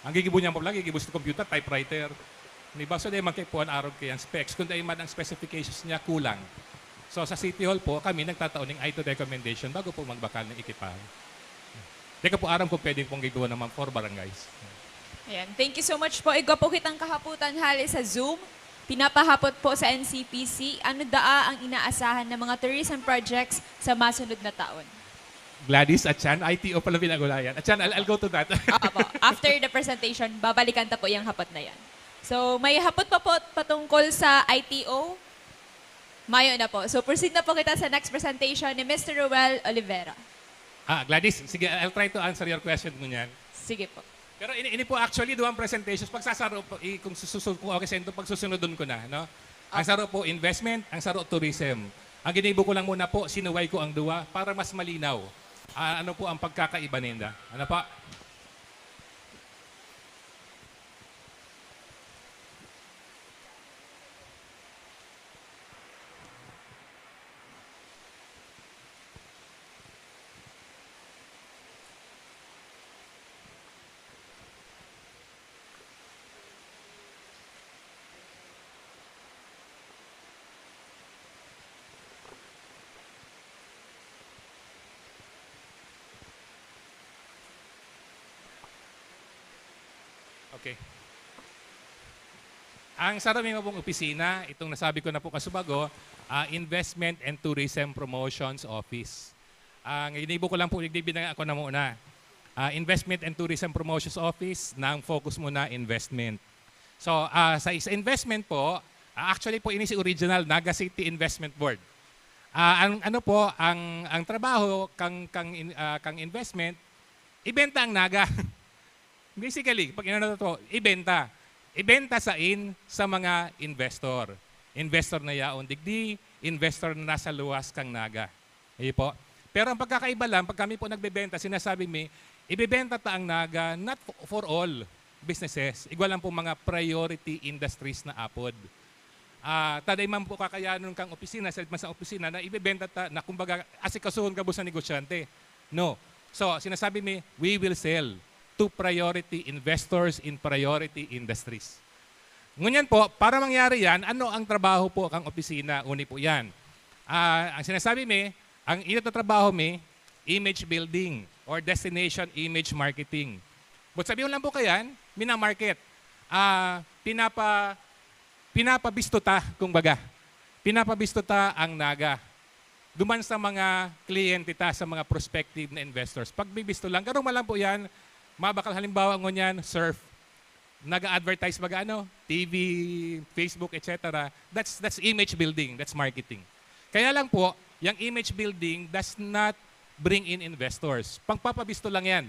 Ang gigibo niya mo lagi, gibo sa computer, typewriter. Ni baso di man kay puan arog kay ang specs, kundi man ang specifications niya kulang. So sa City Hall po, kami nagtatao ning I T recommendation bago po magbakal ng ekipahan. Di ko po aram kung pwede pong gigawa naman for barangays. Ayan. Thank you so much po. Igwa po kitang kahapotan hali sa Zoom. Pinapahapot po sa N C P C, ano daa ang inaasahan ng mga tourism projects sa masunod na taon? Gladys, Achan, I T O pala pinag-ulayan. Achan, I'll, I'll go to that. Opo. After the presentation, babalikan ta po yung hapot na yan. So, may hapot pa po patungkol sa I T O. Mayo na po. So, proceed na po kita sa next presentation ni Mister Ruel Olivera. Ah, Gladys, sige, I'll try to answer your question ngunyan. Sige po. Pero ini, ini po actually duwang presentations, pagsasaro po, i, kung susunod, kung okay sa inyo, pagsusunodon ko na, no? Ang saro po investment, ang saro tourism. Ang ginibo ko lang muna po, sinuway ko ang duwa para mas malinaw. Ah, ano po ang pagkakaiba ninda? Ano pa? Okay. Ang saro mi pong opisina, itong nasabi ko na po kasubago, ah, Investment and Tourism Promotions Office. Ang ginibo ko lang po, igdi-, binanggit ko na muna. Ah, Investment and Tourism Promotions Office, na ang focus muna investment. So, ah, sa, sa investment po, ah, actually po, ini si original Naga City Investment Board. Ah, ang ano po, ang, ang trabaho kang, kang in-, ah, kang investment, ibenta ang Naga. Basically, pag inano to, ibenta. Ibenta sa in, sa mga investor. Investor na yaon digdi, investor na nasa luwas kang Naga. Ayun po. Pero ang pagkakaiba lang, pag kami po nagbebenta, sinasabi mi, ibebenta ta ang Naga, not fo-, for all businesses. Igwa lang po mga priority industries na apod. Ah, taday man po kakayanon kang opisina, sa, sa opisina na ibebenta ta, na kumbaga, asikasuhon gabos na negosyante. No. So, sinasabi mi, we will sell to priority investors in priority industries. Ngunyan po, para mangyari yan, ano ang trabaho po kang opisina? Uni po yan. Ah, ang sinasabi mi, ang inot na trabaho mi, image building or destination image marketing. But sabihin lang po kayan, minamarket. Ah, pinapa-, pinapabisto ta, kumbaga. Pinapabisto ta ang Naga. Duman sa mga kliyente ta, sa mga prospective na investors. Pag bibisto lang, karong malang po yan, mabakal halimbawa ngunyan, surf. Nag-a-advertise baga ano, T V, Facebook, et cetera. That's, that's image building, that's marketing. Kaya lang po, yung image building does not bring in investors. Pangpapabisto lang yan.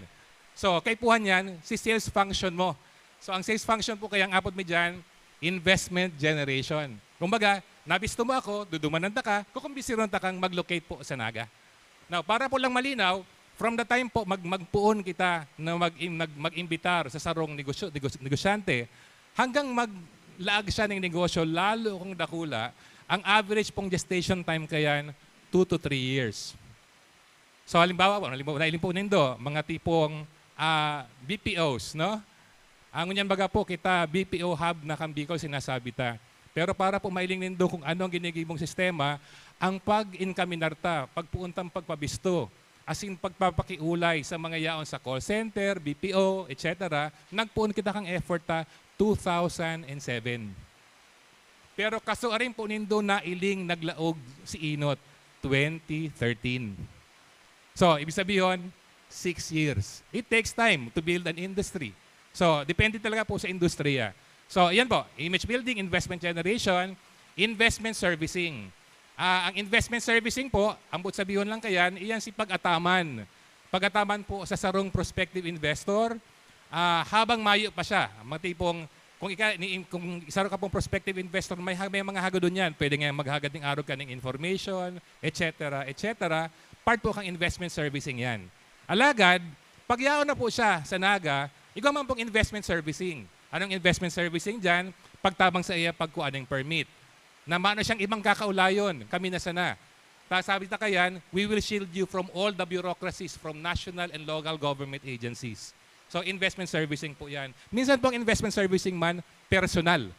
So, kaipuhan yan, si sales function mo. So, ang sales function po kayang apod mi dyan, investment generation. Kumbaga, nabisto mo ako, dudumanan ta ka, kukumbinsiron ta kang mag-locate po sa Naga. Now, para po lang malinaw, from the time po mag-, magpoon kita na mag-, mag-, mag-imbitar sa sarong negosyo, negos-, negosyante, hanggang maglaag siya ng negosyo, lalo kung dakula, ang average pong gestation time kayan, two to three years. So, halimbawa po, halimbawa, nailing po nindo, mga tipong, ah, B P Os, no? Ang ngunyan baga po, kita, B P O hub na kan Bicol, sinasabi ta. Pero para po mailing nindo kung ano ang ginigibong sistema, ang pag-encaminar ta, pagpoon tang pagpabisto, asin pagpapakiulay sa mga yaon sa call center, B P O, et cetera, nagpoon kita kang effort ta two thousand and seven. Pero kasuarin po nindo nailing naglaog si Inot, twenty thirteen. So, ibig sabihin, six years. It takes time to build an industry. So, depende talaga po sa industriya. So, yan po, image building, investment generation, investment servicing. Ah, ang investment servicing po, ang buot sabihon lang kayan, iyan si pag-ataman. Pag-ataman po sa sarong prospective investor, ah, habang mayo pa siya, mga tipong, kung ika-, ni-, kung isaro ka pong prospective investor, may ha-, may mga hagadon yan. Pwede nga maghagad ning arog ka ning information, et cetera, et cetera. Part po kang investment servicing yan. Alagad, pag yaon na po siya sa Naga, igwa man pong investment servicing. Anong investment servicing dyan? Pagtabang sa iya pagkuha ng permit. Na maano siyang ibang kakaulayon, kami na sana. Ta-, sabi ta kayan, "We will shield you from all the bureaucracies from national and local government agencies." So, investment servicing po yan. Minsan pong investment servicing man, personal.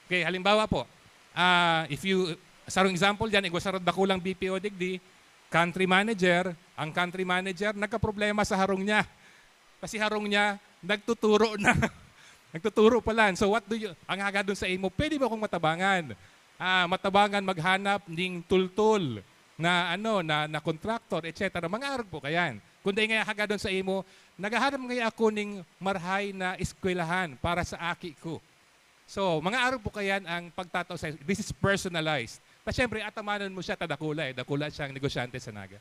Okay, halimbawa po, ah, if you, sarong example dyan, igwa sarong dakulang B P O digdi, country manager, ang country manager nagkaproblema sa harong niya. Kasi harong niya, nagtuturo na. Nagtuturo pa lang. So what do you, ang hagadon sa imo, pwede mo akong matabangan. Ah, matabangan maghanap ning tultol na, ano, na, na contractor, et cetera. Mga arog po kayan. Kundi nga hagadon sa imo, naghahanap ngayon ako ning marhay na eskwelahan para sa aki ko. So, mga arog po kayan ang pagtatao sa, this is personalized. Ta siyempre, atamanan mo siya, ta dakula eh. Dakula siyang negosyante sa Naga.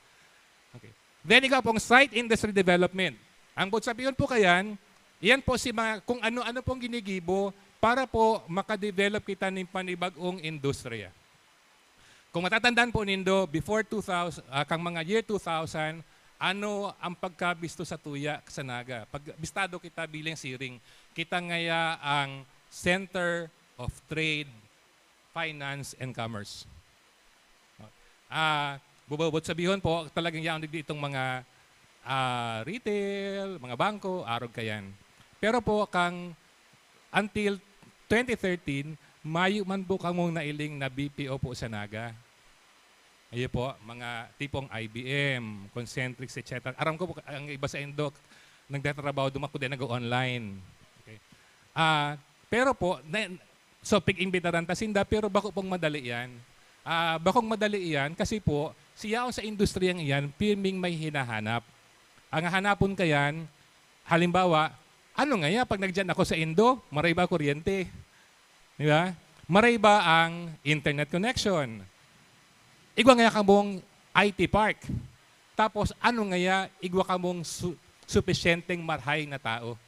Okay. Then, ikaw pong site industry development. Ang buot sabihon po kayan, iyan po si mga, kung ano-ano pong ginigibo para po makadevelop kita ning panibag-ong industriya. Kung matatandaan po nindo, before two thousand, ah, kang mga year two thousand, ano ang pagkabisto sa tuya sa Naga? Pag bistado kita bilang siring, kita ngaya ang center of trade, finance, and commerce. Ah, buot sabihon po, talagang yaon digdi itong mga, ah, retail, mga bangko, arog kayan. Pero po, kang until twenty thirteen, mayo man po kamong nailing na B P O po sa Naga. Ayun po, mga tipong I B M, Concentrix, et cetera. Aram ko po, ang iba sa indo, nagtatrabaho duman, kundi nag-o-online. Okay. Ah, pero po, na, So, pig-imbitaran ta sinda, pero bako pong madali yan. Ah, bakong madali yan kasi po, siya sa industriyang iyan, pirming may hinahanap. Ang hahanapon kayan, halimbawa, ano ngaya pag nagdiyan ako sa Indo, maray ba kuryente? Di ba? Maray ba ang internet connection? Igwa ngaya kamong I T park. Tapos ano ngaya igwa kamong su- supisyenteng marhay na tao?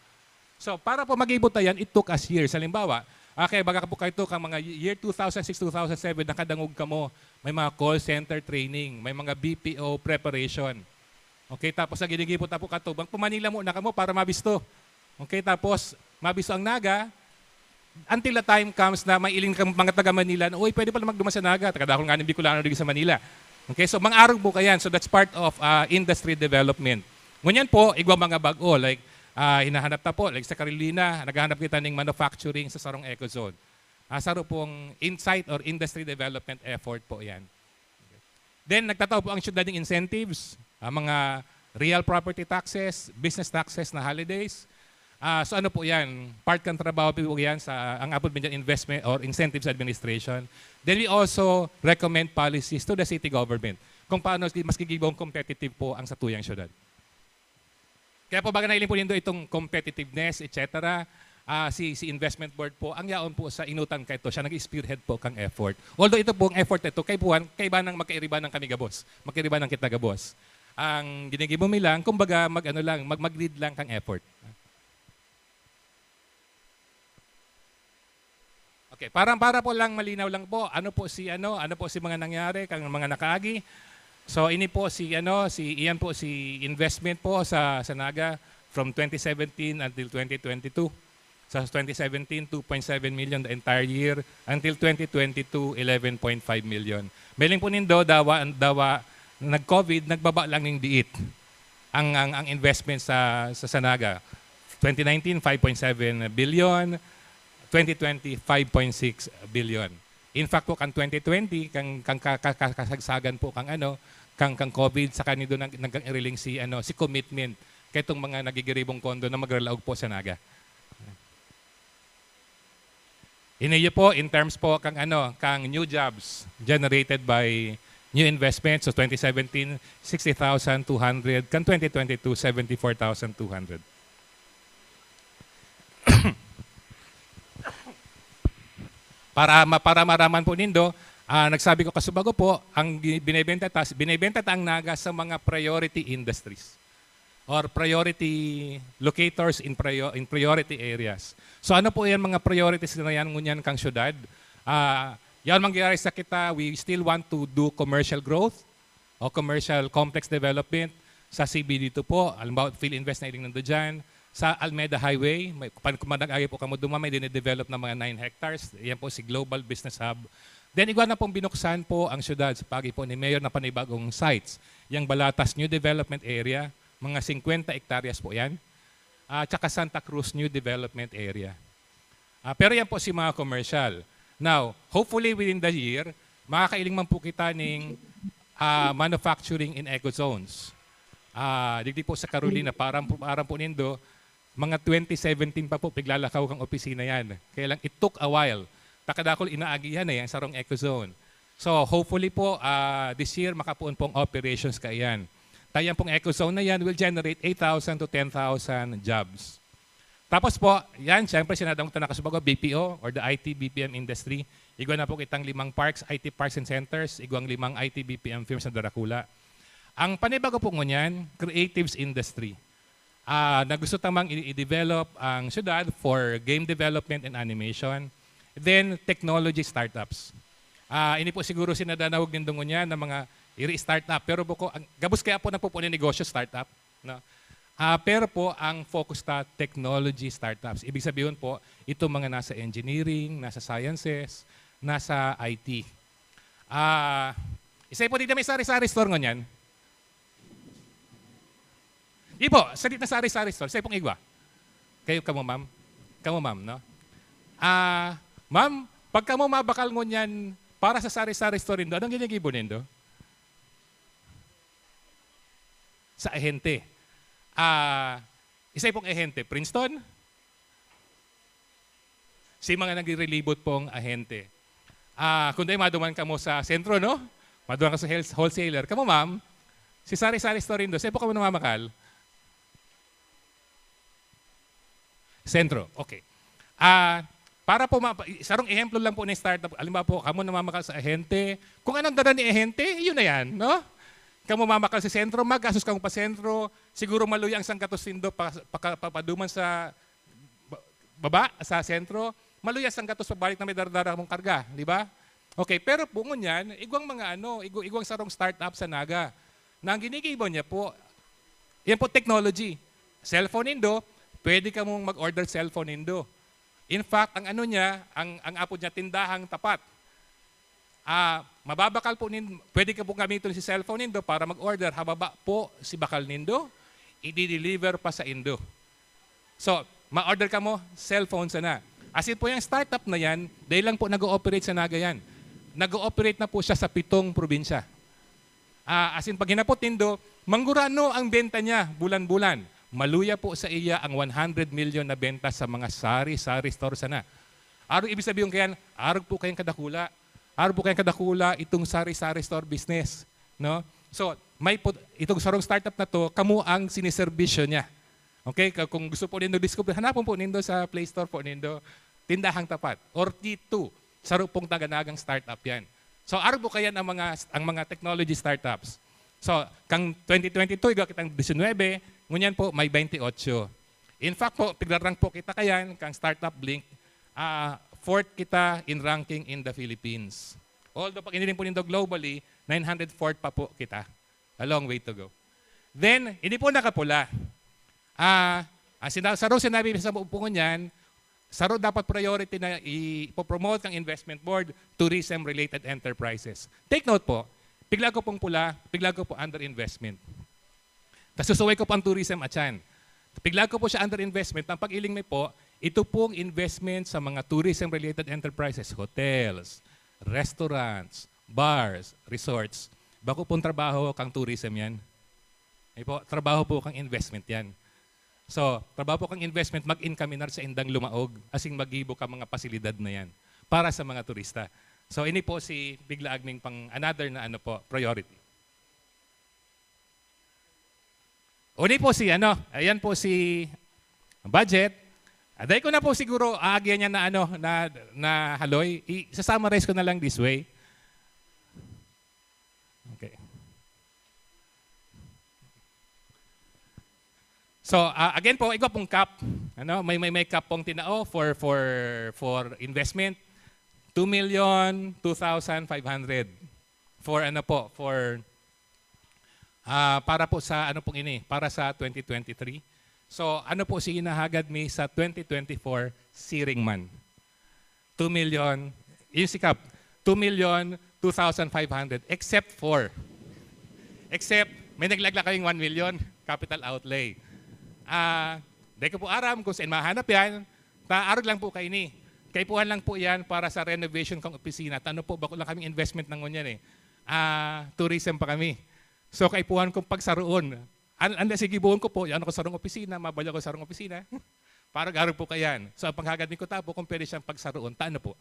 So, para po magibo ta yan, it took us years. Halimbawa, okay, baga po kayo to, kang mga year two thousand six, two thousand seven, nakadangog kamo, may mga call center training, may mga B P O preparation. Okay, tapos ang ginigibo ta po kato, bang pumanila mo na kamo para mabisto. Okay, tapos mabisto ang Naga, until the time comes na may iling kang mga taga Manila na, "Uy, pwede pala magduman sa Naga, taga dahon nga ng Bicolano dito sa Manila." Okay, so mga arog mo kayan. So that's part of uh, industry development. Ngunyan po, igwa mga bag-o, like, uh, hinahanap ta po, like sa Carolina, naghahanap kita ng manufacturing sa sarong ecozone. Uh, saro pong insight or industry development effort po yan. Then, nagtatao po ang syudad ng incentives, ang mga real property taxes, business taxes na holidays. Ah, so ano po yan? Part kan trabaho po yan sa ang apod minsan investment or incentives administration. Then we also recommend policies to the city government kung paano mas gigibong competitive po ang satuyang syudad. Kaya po baga nailing po nindo itong competitiveness, et cetera. Ah, si, si investment board po, ang yaon po sa inutan ka ito, siya nag-spearhead po kang effort. Although ito pong effort na ito, kaipuhan, kaiba ng magkairiba ng kami gabos, magkairiba ng kita gabos. Ang ginigibo mi lang, kumbaga mag-ano lang, mag, mag-lead lang kang effort. Okay, para, para po lang malinaw lang po, ano po si ano, ano po si mga nangyari, kang mga nakaagi. So ini po si ano, si iyan po si investment po sa sa Naga from twenty seventeen until twenty twenty-two. Sa twenty seventeen, two point seven million the entire year, until twenty twenty-two, eleven point five million. Meling po nindo, dawa, dawa nag-COVID, nagbaba lang ning diit ang, ang, ang investment sa, sa Sanaga. Twenty nineteen, five point seven billion. Twenty twenty, five point six billion. In fact po, kan twenty twenty, kang, kang ka-, ka-, ka-, kasagsagan po kang ano, kang, kang COVID, sa kanido nag-, nagkang iriling si, ano, si commitment kaitong mga nagigiribong kondo na magralaog po sa Naga. Iniyo po, in terms po kang ano, kang new jobs generated by new investments, so twenty seventeen, sixty thousand two hundred, kan twenty twenty-two, seventy-four thousand two hundred. Para ma-, para maraman po nindo, ah, nagsabi ko kasubago po, ang gi-, binebenta ta, binebenta ta ang Naga sa mga priority industries or priority locators in prior-, in priority areas. So ano po yan mga priorities na yan ngunyan kang syudad? Ah, yan mangyayari sa kita, we still want to do commercial growth o commercial complex development sa C B D two po. Halimbawa, PhilInvest na iling nando dyan. Sa Almeda Highway, may, pan-, kung manag-agi po kamo duman, may dinidevelop na mga nine hectares. Yan po si Global Business Hub. Then, igwa na pong binuksan po ang syudad sa pagi po ni Mayor na panibagong sites. Yang Balatas New Development Area, mga singkwenta hektaryas po yan. At saka Santa Cruz New Development Area. Ah, pero yan po si mga commercial. Now, hopefully within the year, makakailing man po kita ning, ah, manufacturing in eco zones. Ah, digdi po sa Carolina, parang po, parang po nindo, mga twenty seventeen pa po, piglalakaw kang opisina yan. Kaya lang, it took a while. Takadakol inaagihan eh, ang sarong eco zone. So, hopefully po, ah, this year, makapoon pong operations kaiyan. Tayan pong eco zone na yan will generate eight thousand to ten thousand jobs. Tapos po, yan, siyempre, sinadang ta na kasubago, B P O or the I T B P M industry. Igwa na po kitang limang parks, I T parks and centers, igwang limang I T B P M firms na darakula. Ang panibago po ngunyan, creatives industry. Ah, na gusto tamang i-, i-develop ang syudad for game development and animation. Then, technology startups. Ah, ini po siguro sinadanawag nindo ngunyan na mga iri startup. Pero buko, ang, gabos kaya po nagpupunin negosyo startup. No? Ah, pero po, ang focus ta, technology startups. Ibig sabihin po, ito mga nasa engineering, nasa sciences, nasa I T. Ah, isa po dito may sari-sari store ngunyan. Di po, sa dito sari-sari store, sa pong igwa. Kayo kamo, ma'am? Kamo, ma'am, no? Ah, ma'am, pag kamo mabakal ngunyan para sa sari-sari store nindo, anong ginigibo nindo? Sa ahente. Ah, isa pong ahente, Princeton? Si mga nagre-relibot pong ahente. Ah, kung dai maduman kamo sa sentro, no? Maduman ka sa health-, wholesaler. Kamo, ma'am, si sari-sari store nindo, saan po kamo namamakal? Sentro. Okay. Ah, para po ma-, sarong ehemplo lang po ng startup. Halimbawa po, kamo namamakal sa ahente. Kung anong dala ni ahente, yun na yan, no? Kamo mamakal sa sentro, magastos kamo pa sentro, siguro maluya ang sanggatos nindo pa, pa, papaduman sa ba-, baba, sa sentro, maluya sanggatos pabalik na may dara-dara mong karga, di ba? Okay, pero po ngunyan, igwang mga ano, igw-, igwang sarong startup sa Naga. Na ang ginigibo niya po, yan po technology. Cellphone nindo, pwede ka mong mag-order cellphone nindo. In fact, ang ano niya, ang, ang apod niya, tindahang tapat. Ah, mababakal po nin-, pwede ka po gamiton si cellphone nindo para mag-order. Hababa po si bakal nindo, i-deliver pa sa indo. So, ma-order ka mo, cellphone sana. As in po yung startup na yan, dahil lang po nag-ooperate sa Naga yan. Nag-ooperate na po siya sa pitong probinsya. Ah, as in, pag hinapot nindo, manggurano ang benta niya bulan-bulan. Maluya po sa iya ang one hundred million na benta sa mga sari-sari store sana. Arog ibig sabihin kayan, arog po kayang kadakula. Arog po kayang kadakula itong sari-sari store business, no? So, may put-, itong sarong startup na to, kamo ang siniserbisyo niya. Okay? Ka-, kung gusto po nindo discover, hanapon po nindo sa Play Store po nindo, Tindahang Tapat, or T two. Saro pong taga-Nagang startup yan. So, arog po kayan ang mga, ang mga technology startups. So, kang twenty twenty-two, igwa kitang disinwebe, ngunyan po, may twenty-eight. In fact po, pigrarank po kita kayan, kang Startup Blink, ah, fourth kita in ranking in the Philippines. Although, pag iniling po nindo globally, nine hundred fourth pa po kita. A long way to go. Then, hindi po nakapula. Ah, ang sina-, saro sinabi sa po ngunyan, saro dapat priority na ipopromote ng investment board, tourism-related enterprises. Take note po, pigla ko pong pula, pigla ko po under investment. Tas susuway ko po ang tourism atyan. Pigla ko po siya under investment. Ang pag-iling mi po, ito pong investment sa mga tourism-related enterprises, hotels, restaurants, bars, resorts. Bako pong trabaho kang tourism yan. Ay po, trabaho po kang investment yan. So, trabaho po kang investment, mag-encaminar sa indang lumaog, asing magibo ka mga pasilidad na yan para sa mga turista. So, ini po si Biglaag ning pang another na ano po, priority. Uni po si ano, ayan po si budget. Aday ko na po siguro aagyan niya na ano, na, na haloy. I-summarize ko na lang this way. Okay. So, ah, again po, igwa pong cap. Ano, may, may, may cap pong tinao for, for, for investment. Two million, two thousand five hundred. For ano po, for, ah, para po sa ano pong ini, para sa twenty twenty-three. So, ano po si inahagad mi sa twenty twenty-four, siring man. Two million, yung sikap, two million, two thousand five hundred, except for, except, may naglagla kaming one million capital outlay. Ah, di ko po aram kung saan mahanap yan. Ta, arog lang po kaini. Kaipuhan lang po yan para sa renovation kang opisina. Tano po, bako lang kaming investment na ngunyan eh. Ah, tourism pa kami. So, kaipuhan kong pagsaroon. An-, anda, sige, buon ko po, yan ako sarong opisina, mabalyo ako sarong opisina. Para garog po kayan. So, ang panghagad ni Kutapo, kung pwede siyang pagsaroon, tano po.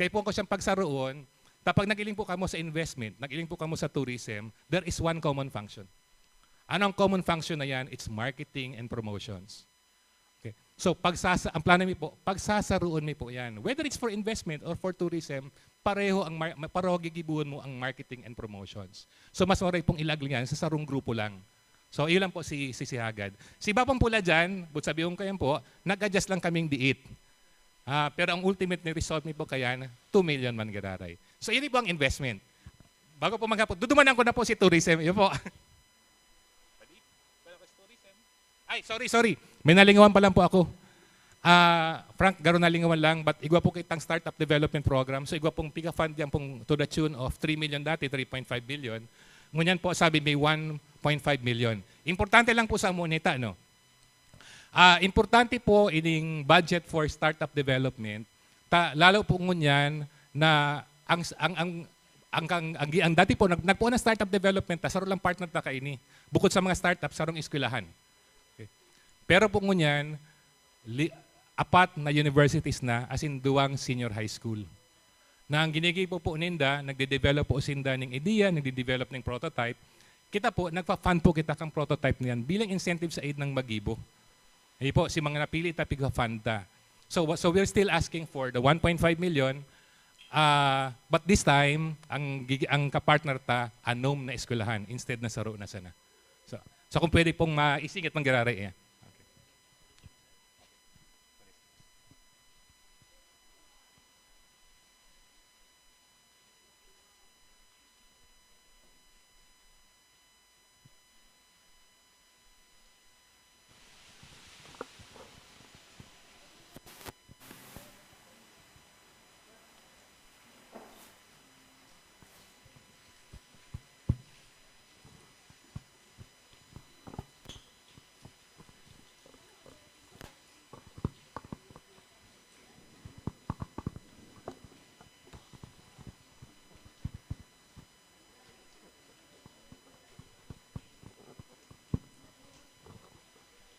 Kaipuhan ko siyang pagsaroon, tapag nag-iling po kamo sa investment, nag-iling po kamo sa tourism, there is one common function. Ano ang common function na yan? It's marketing and promotions. Okay. So, pagsasa-, ang plano mi po, pagsasaroon mi po yan. Whether it's for investment or for tourism, pareho ang mar-, ma-, pareho gigibuhon mo ang marketing and promotions. So, mas maray pong ilag yan sa sarong grupo lang. So, iyon lang po si, si, si Hagad. Si Bapang Pula dyan, but sabi ko kayo po, nag-adjust lang kaming diit. Ah, pero ang ultimate na result mi po kayan, two million man giraray. So, yun po ang investment. Bago po maghapon, dudumanan ko na po si tourism. Yun po. Ay, sorry, sorry. May nalingawan pa lang po ako. Ah, Frank, garo nalingawan lang, but igwa po kitang startup development program. So, igwa pong piga-fund yan pong to the tune of three million dati, three point five million. Ngunyan po, sabi may one point five million. Importante lang po sa amunita, no? Ah, importante po ining budget for startup development. Ta, lalo po ngunyan na ang, ang, ang, ang, ang, ang, ang dati po, nag-, nagpuon ng startup development, ta, saro lang partner ta kaini. Bukod sa mga startup, sarong eskwelahan. Okay. Pero po ngunyan, li-, apat na universities na, as in duwang senior high school. Na ang ginigibo po ninda, nagde-develop po sinda ning idea, nagde-develop ning prototype. Kita po, nagpa-fund po kita kang prototype na yan bilang incentive sa aid ng Magibo. Ayun po, si mga napili ta, pigpa-fund ta. So, wa-, so we're still asking for the one point five million, ah, but this time, ang gigi-, ang kapartner ta, anom na eskwelahan instead na saro na sana. So, so kung pwede pong maisingit, mangyarari yan.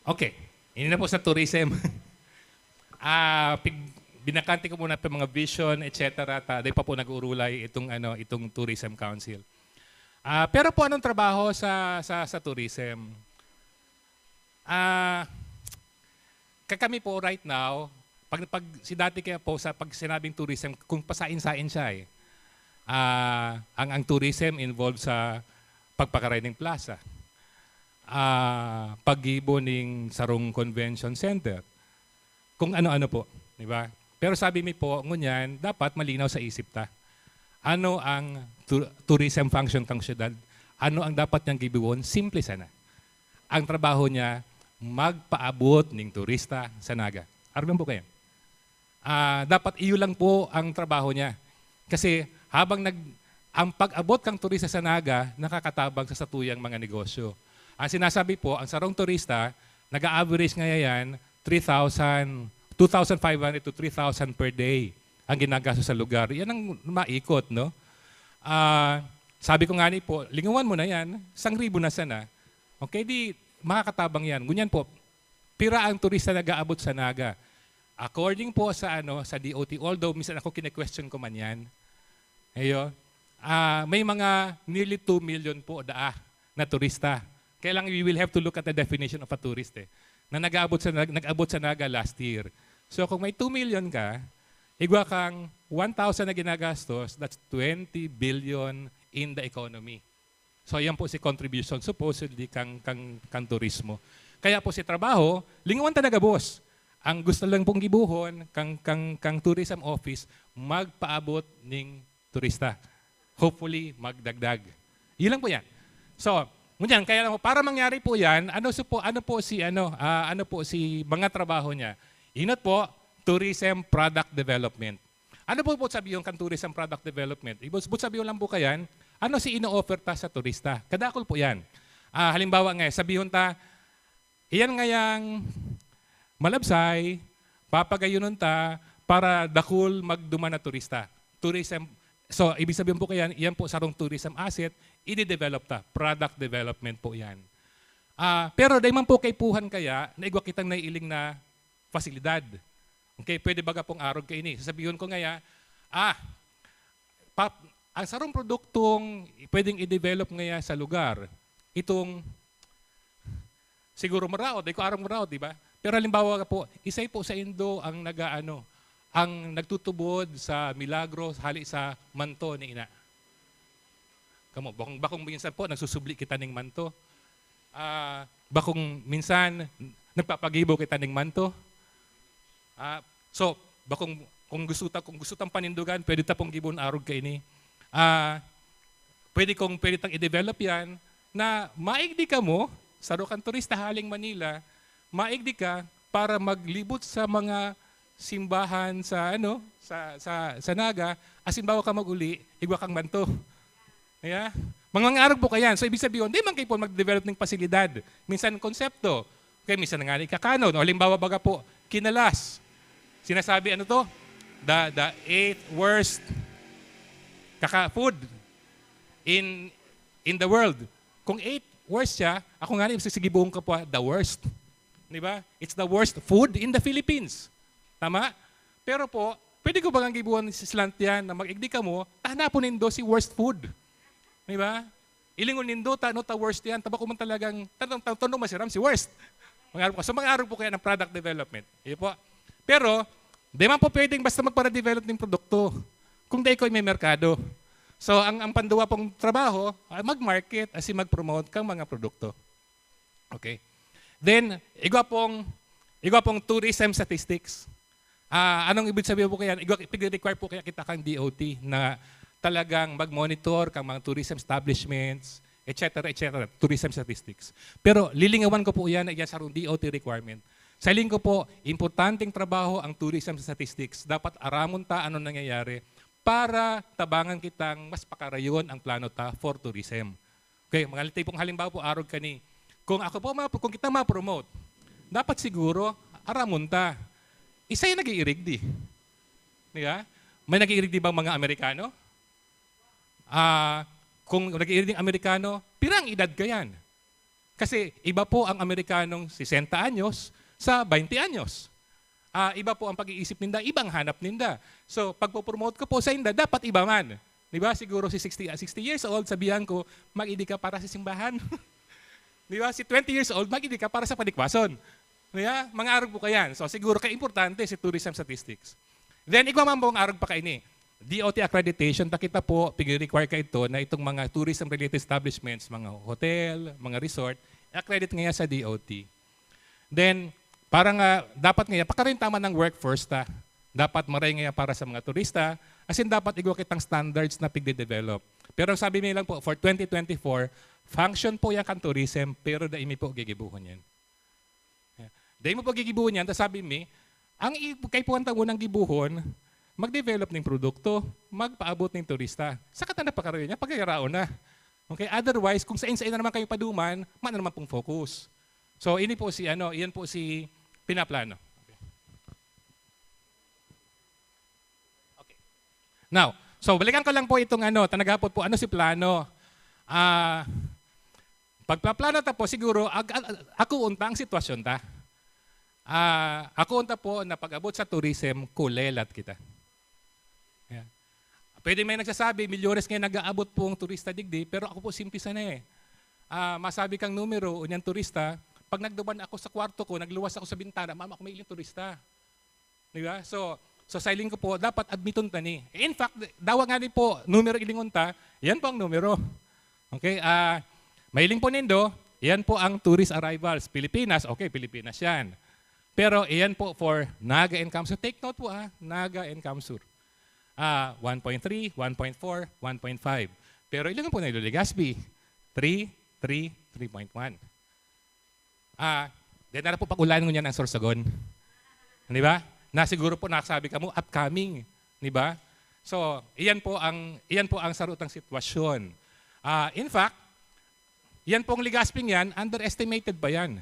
Okay. Ini na po sa tourism. Ah, pig-, binakante ko muna pa mga vision, et cetera. Ta, dahil pa po nag-uurulay itong, ano, itong Tourism Council. Ah, pero po, anong trabaho sa, sa, sa tourism? Ah, ka-, kami po right now, pag, pag si dati kaya po sa pag sinabing tourism, kung pasain-sain siya eh. Ah, ang, ang tourism involved sa pagpakaray ng plaza, ah, paggibo ning sarong convention center, kung ano-ano po, di ba? Pero sabi mi po, ngunyan, dapat malinaw sa isip ta. Ano ang tu-, tourism function kang syudad? Ano ang dapat niyang gibohon? Simple sana. Ang trabaho niya, magpaabot ning turista sa Naga. Arog lang po kayo. Ah, dapat iyo lang po ang trabaho niya. Kasi habang nag-, ang pag-abot kang turista sa Naga, nakakatabang sa satuyang mga negosyo. Ang sinasabi po, ang sarong turista, nag-a-average ngayon, three thousand, two thousand five hundred to three thousand per day ang ginagastos sa lugar. Yan ang maikot, no? Ah, sabi ko nga ni po, lingawan mo na yan, isang ribo na sana. Okay, di makakatabang yan. Ngunyan po, pira ang turista nag-aabot sa Naga? According po sa, ano, sa D O T, although minsan ako kine-question ko man yan, ayo, ah, may mga nearly two million po daa na turista. Kaya lang, we will have to look at the definition of a tourist eh, na nag-aabot sa, nag-, nag-abot sa Naga last year. So kung may two million ka, igwa kang one thousand na ginagastos, that's twenty billion in the economy. So, yan po si contribution, supposedly, kang, kang, kang turismo. Kaya po si trabaho, lingawan ta na gabos. Ang gusto lang pong gibohon, kang, kang, kang tourism office, magpaabot ning turista. Hopefully, magdagdag. Yun lang po yan. So, ngunyan, kaya lang po, para mangyari po yan, ano su-, po, ano po si, ano, ah, ano po si mga trabaho niya? Inot po, tourism product development. Ano po, po sabi yung kan tourism product development? Ibus-, but sabi lang po kayan, ano si ino-offer ta sa turista? Kadakol po yan. Ah, halimbawa nga, sabihon ta, iyan ngayang malabsay, papagayunon ta para dakul magduman na turista. Tourism, so, ibig sabihin po kayan, iyan po sarong tourism asset, i-develop ta. Product development po yan. Ah, pero dahil man po kaipuhan kaya, naigwa kitang naiiling na pasilidad. Okay, pwede baga pong arog kaini. Sasabihin ko ngaya, ah, pap-, ang sarong produktong pwedeng i-develop ngaya sa lugar, itong, siguro maraot, di ko arog maraot, di ba? Pero halimbawa po, isay po sa Indo ang nagaano, ang nagtutubod sa milagro hali sa manto ni ina. Kamo, bakong, bakong minsan po, nagsusubli kita ning manto. Ah, bakong minsan, nagpapagibo kita ning manto. Ah, so, bakong, kung gusto ta, kung gusto tang panindugan, pwede ta pong gibon arog kaini. Ah, pwede kong, pwede tang i-develop yan na maigdi kamo, saro kang turista haling Manila, maigdi ka para maglibot sa mga simbahan sa, ano, sa, sa, sa Naga, asin bago ka mag-uli, igwa kang manto. Yeah? Mga, mga arog po kayan. So, ibig sabihin, di man kayo po mag-develop ng pasilidad. Minsan, konsepto. Okay, minsan nga ikakanon. O halimbawa, baga po, kinalas. Sinasabi, ano to? The, the eighth worst kaka food in, in the world. Kung eighth worst siya, ako nga, sige, buong ka po, ah, the worst. Di ba? It's the worst food in the Philippines. Tama? Pero po, pwede ko bagang gibuhan si slant yan na mag-igdi kamo, ta hanapon nindo si worst food. Di ba? Ilingon nindo, ta, ano ta worst yan? Tabako man talagang, tanong, tanong, tanong masiram si worst. Mag-arog po. So, mag-arog po kaya ng product development. Iyo po. Pero, di man po pwedeng basta magpara-develop ng produkto kung di ikaw may merkado. So, ang, ang panduwa pong trabaho, ay mag-market, as in mag-promote kang mga produkto. Okay. Then, igwa pong, igwa pong tourism statistics. Ah, anong ibig sabihin po kaya? Igwa, pig-require po kaya kita kang D O T na talagang mag-monitor kang mga tourism establishments, et cetera, et cetera, tourism statistics. Pero lilingawan ko po yan, yan sarong D O T requirement. Sa hiling ko po, importanteng trabaho ang tourism statistics. Dapat aramon ta ano nangyayari para tabangan kitang mas pakarayon ang plano ta for tourism. Okay, mga tipong halimbawa po, arog kani. Kung ako po, ma-, kung kita ma-promote, dapat siguro, aramon ta. Isa yung nag-iirigdi. Di ba? May nag-iirigdi bang mga Amerikano? Ah, kung nag-iirigdi ang Amerikano, pirang edad ka yan? Kasi iba po ang Amerikanong sesenta anyos sa baynte anyos. Ah, iba po ang pag-iisip ninda, ibang hanap ninda. So, pagpo-promote ko po sa inda, dapat iba man. Di ba? Siguro si sixty, ah, sixty years old, sabihan ko, "Mag-idi ka para sa simbahan." Di ba? Si twenty years old, "Mag-idi ka para sa padikwason." Di ba? Mga arog po kayan. So, siguro kaya importante si tourism statistics. Then, igwa man pong arog pa kaini. D O T accreditation, ta kita po, pigre-require ka ito na itong mga tourism-related establishments, mga hotel, mga resort, accredit ngaya sa D O T. Then, para nga, dapat ngaya, pakarintaman ng workforce ta. Dapat maray ngaya para sa mga turista, as in, dapat igwa kitang standards na pigde-develop. Pero sabi mi lang po, for twenty twenty-four, function po yan kan tourism, pero dai mi po gigibuhon yan. Yeah. Dai mo po gigibuhon yan, tas sabi mi, ang i-, kaipuhan ta ngunang gibuhon, mag-develop ning produkto, magpaabot ning turista. Saka ta na pakarayo niya, pagkayaraon na. Okay? Otherwise, kung sain-sain na naman kayo paduman, man na naman pong focus. So, ini po si, ano, iyan po si pinaplano. Okay. Okay. Now, so balikan ko lang po itong ano, ta naghapot po, ano si plano? Ah, pagpaplano ta po, siguro, ag-, ag-, akoon ta ang sitwasyon ta. Ah, akoon ta po na pag-abot sa tourism, kulelat kita. Yeah. Pwede may nagsasabi, milyones ngayon nag-aabot po ang turista digdi, pero ako po simple sana eh. Ah, masabi kang numero, unyan turista, pag nagduman ako sa kwarto ko, nagluwas ako sa bintana, mama ko may ilang turista. Di ba? So, so sa hiling ko po, dapat admiton ta ni. In fact, dawa nga ni po, numero ilingon ta, yan po ang numero. Okay, ah, mahiling po nindo, yan po ang tourist arrivals. Pilipinas, okay, Pilipinas yan. Pero iyan po for Naga and Kamsur. Take note po ah, Naga and Kamsur. Ah, one point three, one point four, one point five. Pero ilan po na ilo Legazpi? Three, three, three point one. Ah, then na po pag-ulan ngunyan ang Sorsogon. Di ba? Na siguro po nakasabi ka mo, upcoming. Di ba? So, iyan po ang, iyan po ang sarutang sitwasyon. Ah, in fact, yan pong Legazpi yan, underestimated pa yan.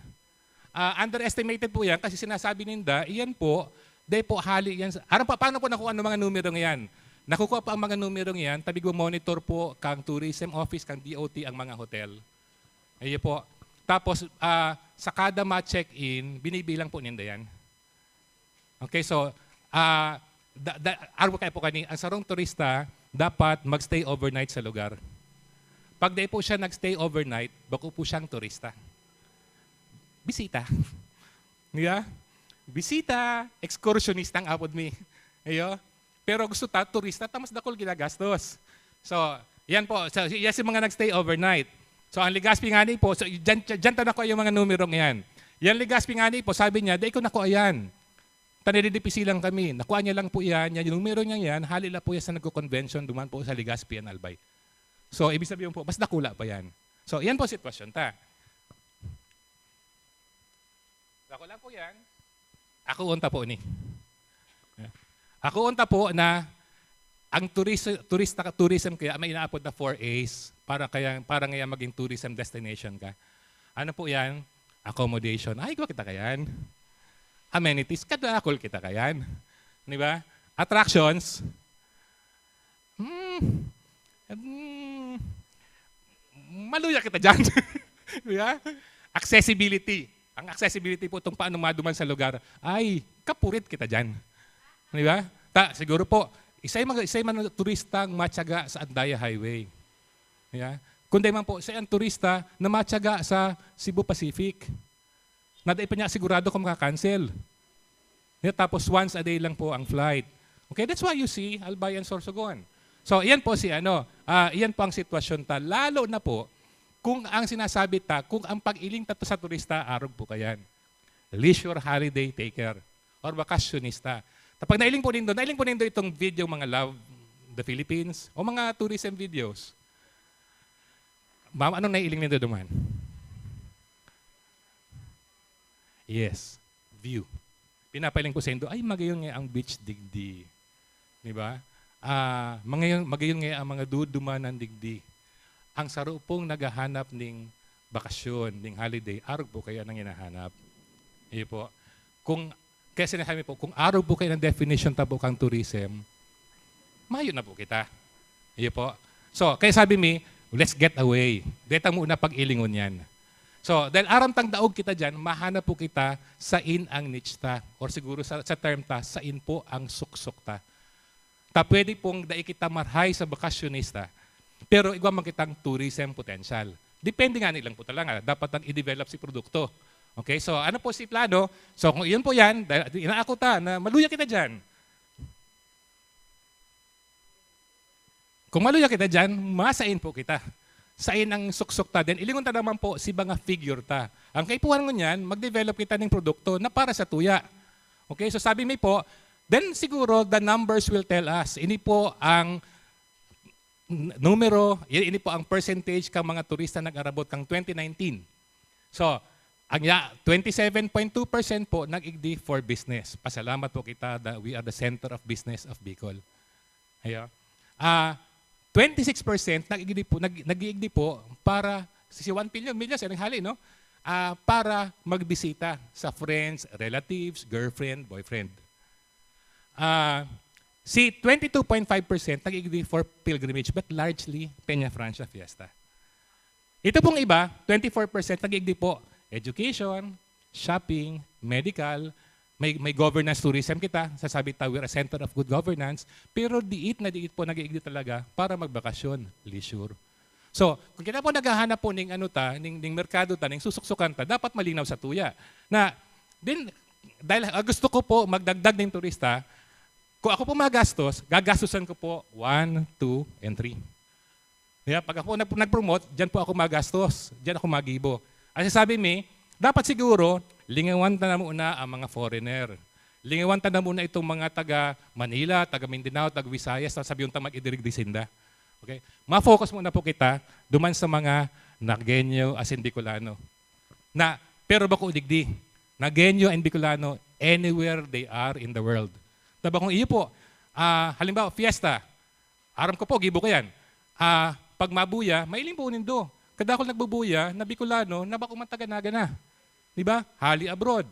Ah, underestimated po yan kasi sinasabi ninda, iyan po, dahil po hali yan. Sa, ano pa, paano po nakuha ng mga numero yan? Nakukuha po ang mga numero yan, tabi monitor po kang tourism office, kang D O T, ang mga hotel. Ayun po. Tapos, ah, sa kada ma-check-in, binibilang po ninda yan. Okay, so, ah, da, da, arog kaya po kani, ang sarong turista, dapat magstay overnight sa lugar. Pag di po siya nagstay overnight, bako po siyang turista. Bisita. Di ba? Bisita, excursionista ang apod mi. Ayo. Pero gusto ta, turista, ta mas dakul ginagastos. So, yan po. So, yan si mga nagstay overnight. So, ang Legazpi nga ni po, so, dyan, dyan ta nakuha yung mga numerong yan. Yan Legazpi nga ni po, sabi niya, "Di ko nakuha yan. Tanididipisi lang kami." Nakuha niya lang po yan, yan yung numero niya yan, hali lang po yan sa nagko-convention, duman po sa Legazpi and Albay. So, ibig sabihin po, mas dakula pa yan. So, yan po sitwasyon ta. Ako lang po yan. Ako unta po ni. Ako unta po na ang turis-, turista, tourism kaya may inaapod na four A's para kaya, para ngaya maging tourism destination ka. Ano po yan? Accommodation. Ay, ko kita kayan. Amenities. Kadakol kita kayan. Di ba? Attractions. Hmm. Hmm. Maluya kita dyan. Di ba? Accessibility. Ang accessibility po, itong paano maduman sa lugar, ay, kapurit kita dyan. Di ba? Ta, siguro po, isay mga, isay man turista ang matyaga sa Andaya Highway. Yeah? Kundi man po, isay ang turista na matyaga sa Cebu Pacific. Na dai pa niya sigurado kung makakancel. Yeah, tapos once a day lang po ang flight. Okay, that's why you see Albay and Sorsogon. So, iyan po si ano, ah, iyan po ang sitwasyon ta. Lalo na po kung ang sinasabi ta, kung ang pag-iling ta sa turista, arog po kayan. Leisure holiday taker or bakasyonista. Kapag nailing po nindo, nailing po nindo itong video, mga love the Philippines, o mga tourism videos. Ma'am, anong nailing nindo duman? Yes, view. Pinapailing ko sa indo, ay, magayon nga ang beach digdi. Di ba? Ah, magayon, magayon nga ang mga dudumanan digdi. Ang saro pong naghahanap ning bakasyon, ning holiday, arog po kaya nang hinahanap. Iyo po. Kung, kaya sinasabi po, kung arog po kaya ng definition ta po kang tourism, mayo na po kita. Iyo po. So, kaya sabi mi, let's get away. Deta muna pag-ilingon yan. So, dahil aram tang daog kita dyan, mahanap po kita sain ang niche ta. Or siguro sa, sa term ta, sain po ang suksok ta. Ta pwede pong dai kita marhay sa bakasyonista, pero igwa man kitang tourism potential. Depende nga nilang po talaga, dapat nang i-develop si produkto. Okay, so ano po si plano? So kung iyon po yan, dahil inaako ta na maluya kita dyan. Kung maluya kita dyan, masain po kita. Sain ang suksok ta. Then ilingon ta naman po si mga figure ta. Ang kaipuhan ngunyan, mag-develop kita ning produkto na para sa tuya. Okay, so sabi mi po, then siguro the numbers will tell us. Ini po ang n-, numero, i-, ini po ang percentage kan mga turista nag-arabot kan twenty nineteen. So, ang ya-, twenty seven point two percent po nag-igdi for business. Pasalamat po kita that we are the center of business of Bicol. Ayo. Ah, twenty six percent nag-igdi po, nag-, nag-iigdi po para si one million, million, sa hali, no? Ah, para magbisita sa friends, relatives, girlfriend, boyfriend. Ah, si twenty two point five percent nag-iigdi for pilgrimage, but largely Peña Francia Fiesta. Ito pong iba, twenty four percent nag-iigdi po education, shopping, medical, may, may governance tourism kita, sasabi ta, we're a center of good governance, pero diit na diit po nag-iigdi talaga para magbakasyon, leisure. So, kung kita po naghahanap po ning ano ta, ning, ning merkado ta, ning susuksukan ta, dapat malinaw sa tuya. Na, din, dahil, ah, gusto ko po magdagdag ng turista, kung ako po magastos, gagastusan ko po one, two, and three. Kaya pag ako nag-, nag-promote, diyan po ako magastos, diyan ako magibo. Ang sasabi mi, dapat siguro, lingawan ta na muna ang mga foreigner. Lingawan ta na muna itong mga taga Manila, taga Mindanao, taga Visayas, na sabihin ta mag-idirig di sinda. Okay? Ma-focus muna po kita duman sa mga Nagueño asin Bicolano. Na, pero bako digdi, Nagueño and Bicolano, anywhere they are in the world. Diba kung iyo po, ah, halimbawa, fiesta, aram ko po, gibo ko yan. Ah, pag mabuya, mailing po nindo. Kadakol nagbubuya na Bicolano na bako man taga Naga na. Di ba? Hali abroad.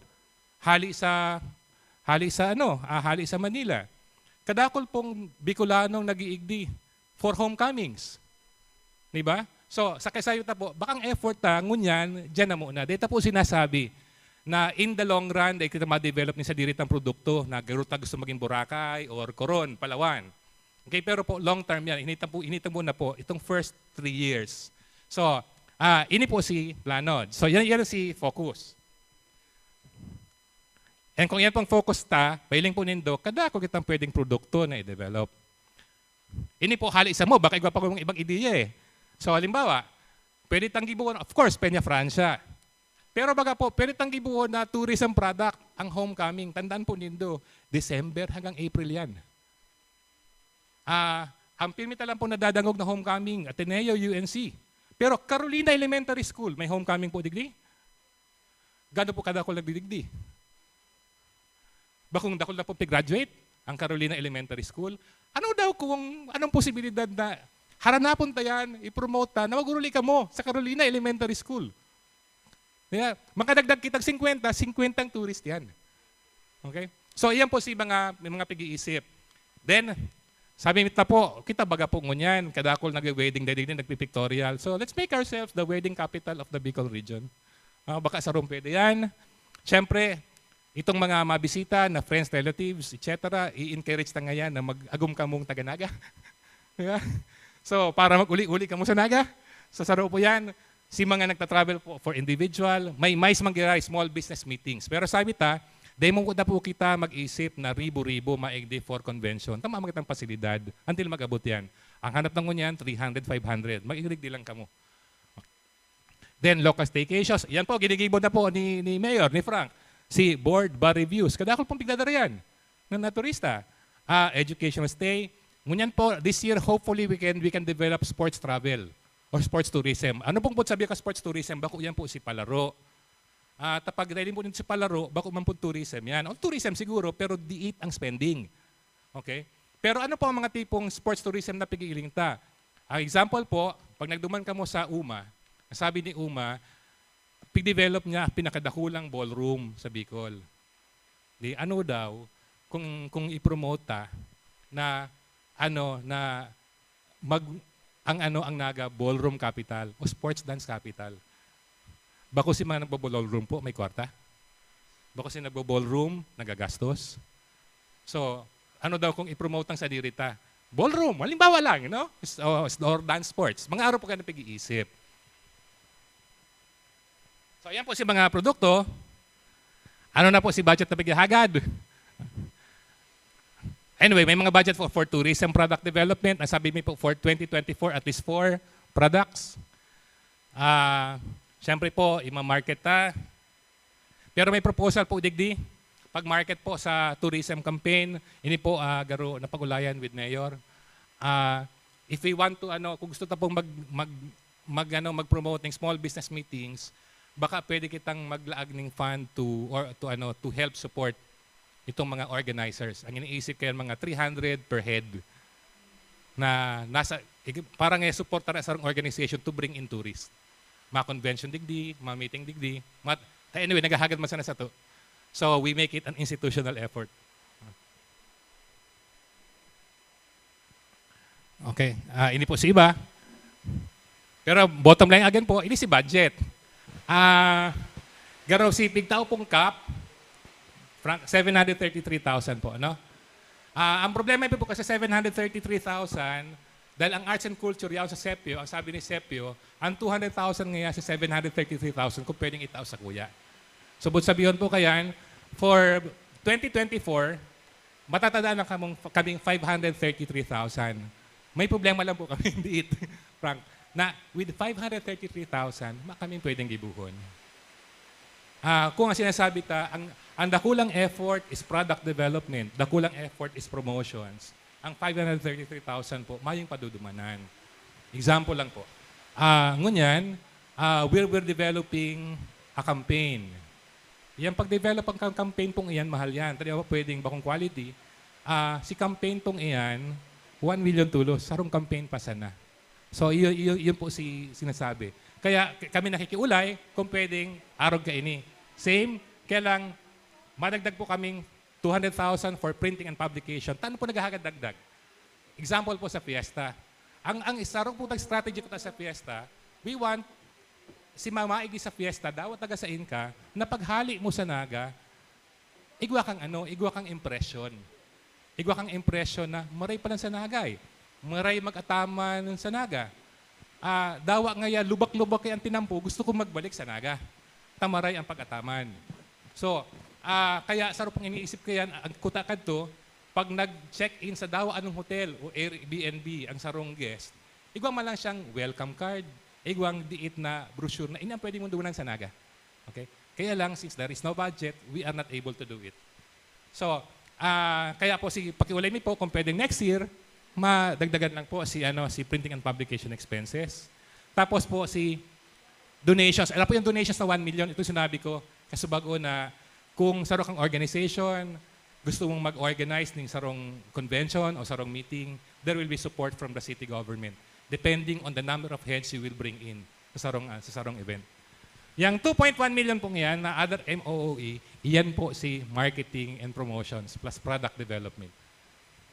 Hali sa, hali sa ano, ah, hali sa Manila. Kadakol pong Bicolanong nag-iigdi for homecomings. Di ba? So, sa kasayo ta po, bakang effort ta, ngunyan, dyan na muna. Dito po sinasabi na in the long run, dahil kita ma-develop ni sa diritang produkto na garo ta gusto maging Boracay or Coron, Palawan. Okay, pero po, long term yan. Hinita po, hinita muna po itong first three years. So, ah, ini po si plano. So, yan, yan si focus. And kung yan pong focus ta, pailing po nindo, kadako kitang pwedeng produkto na i-develop. Ini po, hali sa mo, baka igwa pa kong ibang ideya eh. So, halimbawa, pwede tang gibuon, of course, Peña Francia. Pero baga po, pwede tang gibuon na tourism product ang homecoming. Tandaan po nindo, December hanggang April yan. Ah, ang pirmi ta lang po nadadangog na homecoming, Ateneo, U N C. Pero Carolina Elementary School, may homecoming po digdi? Gano po kadakol nagdidigdi? Bakong dakol na po pig-graduate ang Carolina Elementary School. Ano daw kung anong posibilidad na haranapon ta yan, i-promote ta, na maguruli kamo sa Carolina Elementary School? Kaya, makadagdag kitag singkwenta, singkwenta ang tourist yan. Okay? So, iyan po si mga, may mga pag-iisip. Then, sabi ta po, kita baga po ngunyan, kadakol nag-wedding day din, nagpipictorial. So, let's make ourselves the wedding capital of the Bicol region. Ah, baka sa Rome pwede yan. Siyempre, Itong mga mabisita na friends, relatives, et cetera, i-encourage ta ngayan na mag-agom kamong taga-Naga. Di ba? So, para mag-uli-uli kamo sa Naga. So, saro po yan. Si mga nagta-travel po for individual, may MICE man gira, small business meetings. Pero sabi ta, dai mo na po kita mag-isip na ribo-ribo maigdi for convention. Tama man kitang pasilidad. Until mag-abot yan. Ang hanap na ngunyan, three hundred, five hundred. Mag-igdigdi lang kamo. Then, local staycations. Yan po, ginigibo na po ni, ni Mayor, ni Frank. Si board bar reviews. Kadakol pong pigdadara yan na, na turista. Ah, educational stay. Ngunyan po, this year, hopefully, we can, we can develop sports travel or sports tourism. Ano pong po sabi ka sports tourism? Bako yan po si palaro. Ah, tapag dahil po si palaro, bako man po tourism yan. O tourism siguro, pero diit ang spending. Okay? Pero ano po ang mga tipong sports tourism na pag-iiling ta? Ang example po, pag nagduman kamo sa Uma, sabi ni Uma, pig-develop niya ang pinakadakulang ballroom sa Bicol. Di ano daw, kung, kung i-promote ta na, ano, na mag, ang ano, ang Naga ballroom capital o sports dance capital. Bako si mga nagbo-ballroom po, may kwarta? Bako si nagbo-ballroom, nagagastos? So, ano daw kung i-promote ang sadiri ta? Ballroom, halimbawa lang, no? S-, o, s-, or dance sports. Mga araw po kayo na pag-iisip. So, ayan po si mga produkto. Ano na po si budget na paghahagad? Anyway, may mga budget for, for tourism product development. Ang sabi mi po, for twenty twenty-four, at least four products. Ah, siyempre po, ima-market ta. Pero may proposal po digdi, pag-market po sa tourism campaign, ini po, ah, garo na pag-ulayan with Mayor. Ah, if we want to, ano, kung gusto ta pong mag, mag, mag, ano, mag-promote ng small business meetings, baka pwede kitang maglaag ng fund to, or to, ano, to help support itong mga organizers. Ang iniisip ko yan, mga three hundred per head na nasa, ig-, parang, eh, suporta na sarong organization to bring in tourists. Mga convention digdi, mga meeting digdi. Mat-, anyway, naghahagad man sana sato. So, we make it an institutional effort. Okay. Ah, ini po si iba. Pero bottom line again po, ini si budget. Ah, garo si pigtao pong cap, Frank, seven hundred thirty-three thousand po, no? Ah, ang problema po kasi seven hundred thirty-three thousand, dahil ang arts and culture yaon sa SEPIO, ang sabi ni SEPIO, ang two hundred thousand ngayon sa seven hundred thirty-three thousand kung pwedeng itao sa kuya. So, but sabihon po kayan, for twenty twenty-four, matatadaan lang kamong, kaming five hundred thirty-three thousand. May problema lang po kami, diit, Frank, na with five hundred thirty-three thousand, ma-, kaming pwedeng gibuhon. Ah, kung ang sinasabi ta, ang, ang dakulang effort is product development, dakulang effort is promotions. Ang five hundred thirty-three thousand po, mayong padudumanan. Example lang po. Ah, ngunyan, ah, we're, we're developing a campaign. Yan, pag-develop ang cam-, campaign pong iyan, mahal yan. Tadi ba, pwedeng bakong quality. Ah, si campaign pong iyan, one million tulos. Sarong campaign pa sana. So, iyo, iyo, yun po si sinasabi. Kaya k-, kami nakikiulay kung pwedeng arog kaini. Same, kaya lang, madagdag po kaming two hundred thousand for printing and publication. Tano po naghahagad dagdag? Example po sa Fiesta. Ang, ang isarong po tag strategy ko ta sa Fiesta, we want si mamaigi sa Fiesta, dawa taga sain ka, na paghali mo sa Naga, igwa kang ano, igwa kang impression. Igwa kang impression na maray palan sa Naga eh. Maray mag-ataman sa Naga. Ah, dawa ngaya lubak-lubak kay ang tinampo, gusto kong magbalik sa Naga. Ta maray ang pag-ataman. So, ah, kaya saro pong iniisip ko yan, ang kuta kadto, pag nag-check-in sa dawa anong hotel o Airbnb ang sarong guest, igwa man lang siyang welcome card, igwang diit na brochure na ini ang pwede mong dumanan sa Naga. Okay? Kaya lang, since there is no budget, we are not able to do it. So, ah, kaya po, sige, pakiulay mi po kung pwedeng next year, madagdagan lang po si, ano, si printing and publication expenses. Tapos po, si donations. Alam po yung donations na one million, ito sinabi ko, kasubago na kung saro kang organization, gusto mong mag-organize ng sarong convention o sarong meeting, there will be support from the city government, depending on the number of heads you will bring in sa sarong, ah, sa sarong event. Yang two point one million pong yan na other M O O E, iyan po si marketing and promotions plus product development.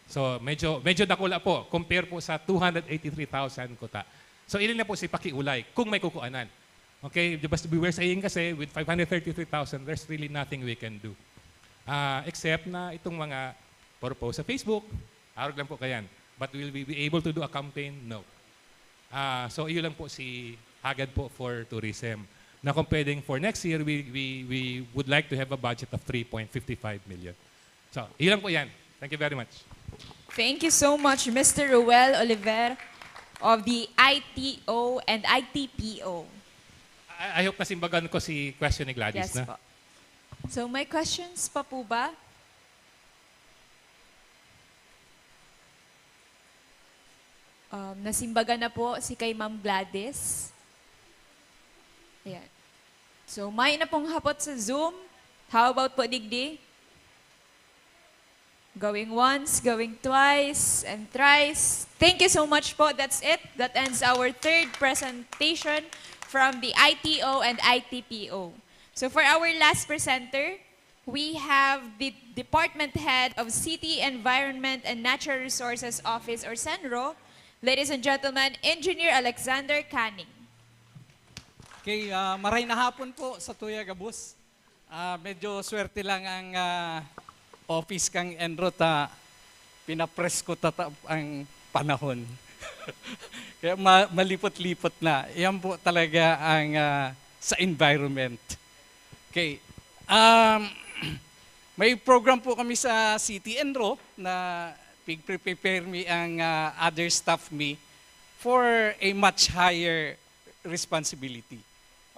So, medyo, medyo dakula po, compare po sa two hundred eighty-three thousand kuta. So, ini na po si pakiulay, kung may kukuanan. Okay, just beware saying kasi, with five hundred thirty-three thousand, there's really nothing we can do. Ah, except na itong mga puro post sa Facebook, arog lang po kayan. But will we be able to do a campaign? No. Ah, so, iyo lang po si Hagad po for tourism. Na kung pwedeng for next year, we, we, we would like to have a budget of three point five five million. So, iyo lang po yan. Thank you very much. Thank you so much, Mister Ruel Oliver of the I T O and I T P O. I, I hope nasimbagan ko si question ni Gladys. Yes Na? Po. So, may questions pa po ba? Um, nasimbagan na po si kay Ma'am Gladys. Ayan. So, may na pong hapot sa Zoom. How about po digdi? Going once, going twice, and thrice. Thank you so much po. That's it. That ends our third presentation from the I T O and I T P O. So for our last presenter, we have the Department Head of City Environment and Natural Resources Office or CENRO, ladies and gentlemen, Engineer Alexander Canning. Okay, ah, maray na hapon po sa Tuya Gabos. Ah, medyo swerte lang ang ah, office kang Enro ta pinapresko tata ang panahon. Kaya ma- malipot-lipot na. Yan po talaga ang ah, sa environment. Okay. Um, may program po kami sa City Enro na pig-prepare mi ang ah, other staff mi for a much higher responsibility.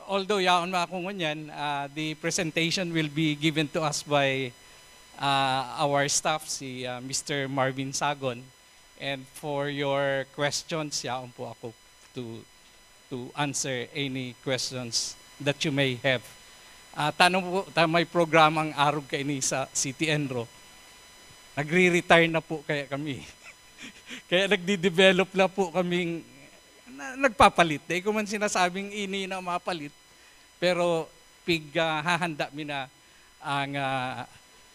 Although yaon man ako ngunyan, ah, the presentation will be given to us by ah, our staff, si ah, Mister Marvin Sagon. And for your questions, yaon po ako to to answer any questions that you may have. Ah, tanong po, ta may programang arog kaini sa City Enro. Nagre-retire na po kaya kami. Kaya nagde-develop na po kaming na, nagpapalit. Dai ko man sinasabing ini na mapalit, pero pig ah, hahanda mi na ang ah,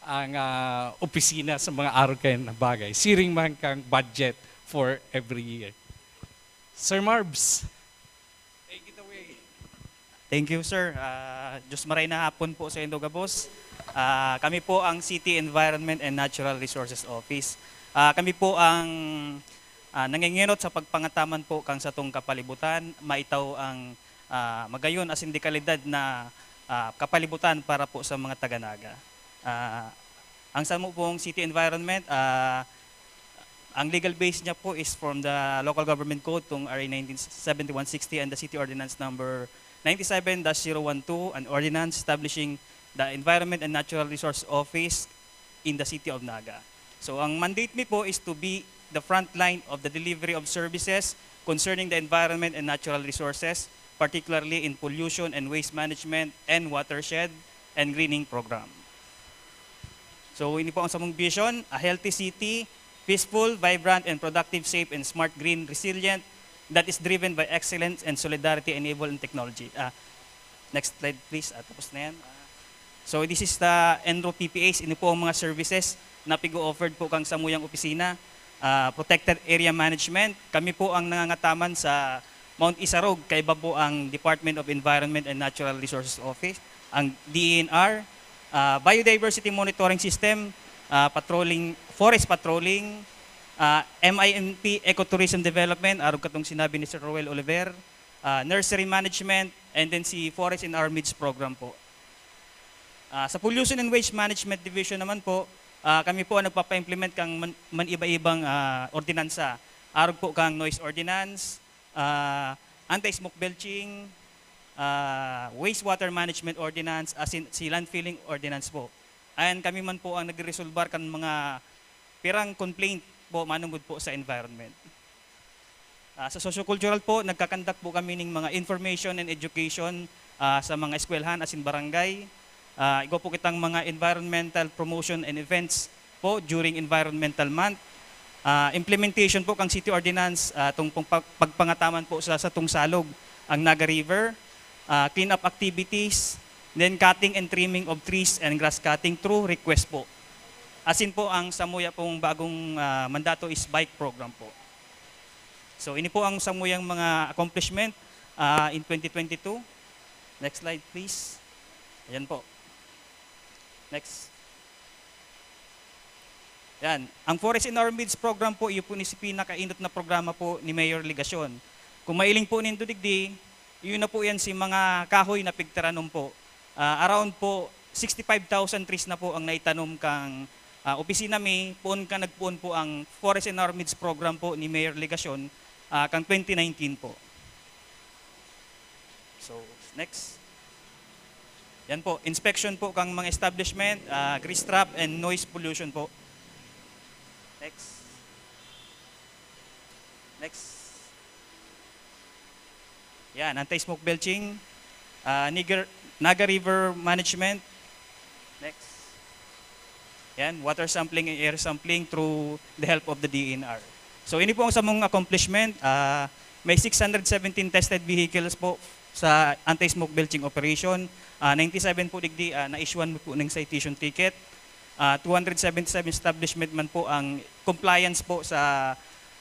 ang ah, opisina sa mga arog kayan na bagay. Siring man kang budget for every year. Sir Marbs, take it away. Thank you, sir. Ah, Diyos maray na hapon po sa indo gabos. Ah, kami po ang City Environment and Natural Resources Office. Ah, kami po ang ah, nanginginot sa pagpangataman po kang satong kapalibutan, maitaw ang ah, magayon asin de kalidad na ah, kapalibutan para po sa mga taga Naga. Ah, ang samo pong city environment, ah, ang legal base niya po is from the Local Government Code, itong R A nineteen seventy-one sixty and the City Ordinance Number ninety-seven dash zero one two, an ordinance establishing the Environment and Natural Resource Office in the City of Naga. So, ang mandate mi po is to be the front line of the delivery of services concerning the environment and natural resources, particularly in pollution and waste management and watershed and greening program. So, ini po ang samong vision, a healthy city, peaceful, vibrant, and productive, safe, and smart, green, resilient, that is driven by excellence and solidarity enabled in technology. Ah, next slide, please. Ah, tapos na yan. Ah, so, this is the Enro P P As. Ini po ang mga services na pig-o-offered po kang samuyang opisina. Ah, protected area management. Kami po ang nangangataman sa Mount Isarog, kaiba po ang Department of Environment and Natural Resources Office, ang D E N R, ah, Biodiversity Monitoring System, ah, patrolling, forest patrolling, ah, M I N P Ecotourism Development, arog katong sinabi ni Sir Roel Oliver, ah, Nursery Management, and then si Forest in Our Midst program po. Ah, sa Pollution and Waste Management Division naman po, ah, kami po ang nagpapa-implement kang man, man iba-ibang ah, ordinansa. Arog po kang noise ordinance, ah, anti-smoke belching, ah, wastewater management ordinance, asin si landfilling ordinance po. And kami man po ang nagreresolbar kan mga pirang complaint po manungod po sa environment. Ah, sa sociocultural po, nagkakandak po kami ning mga information and education ah, sa mga eskwelahan asin barangay. Ah, igwa po kitang mga environmental promotion and events po during Environmental Month. Ah, implementation po kang City Ordinance, ah, tong pong pag- pagpangataman po sa satong salog, ang Naga River, ah, clean-up activities, then cutting and trimming of trees and grass cutting through request po. Asin po ang samuya pong bagong ah, mandato is bike program po. So ini po ang samuyang mga accomplishment ah, in twenty twenty-two. Next slide, please. Ayan po. Next. Yan. Ang Forest in Our Midst program po, iyo po ni si pinakainot na programa po ni Mayor Legacion. Kung mailing po nindo digdi, yun na po yan si mga kahoy na pigtaranom po. Ah, around po sixty-five thousand trees na po ang naitanom kang, ah, opisina mi, poon ka nagpoon po ang Forest in Our Midst program po ni Mayor Legacion, ah, kang twenty nineteen po. So, next. Yan po, inspection po kang mga establishment, ah, grease trap and noise pollution po. Next. Next. Yan, anti-smoke belching, ah, Niger, Naga River Management. Next. Yan, water sampling and air sampling through the help of the D N R. So, ini po ang samong accomplishment. Ah, may six hundred seventeen tested vehicles po sa anti-smoke belching operation. Ah, ninety-seven po digdi, ah, na-issuean po ng citation ticket. Ah, two hundred seventy-seven establishment man po ang compliance po sa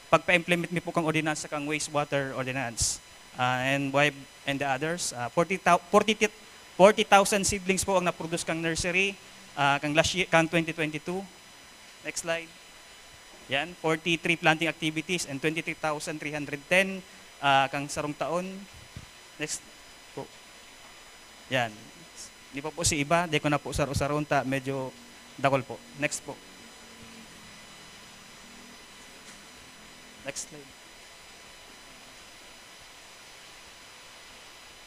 pagpa-implement mi po kang ordinansa kang wastewater ordinance. Ah, and why, and the others, ah, forty thou-, forty ti-, forty thousand seedlings po ang na-produce kang nursery, ah, kang last year, kang twenty twenty-two. Next slide. Yan, forty tree planting activities and twenty-three thousand three hundred ten, ah, kang sarong taon. Next po. Yan. Di pa po si iba, di ko na po saro-saron ta, medyo dakol po. Next po. Next slide.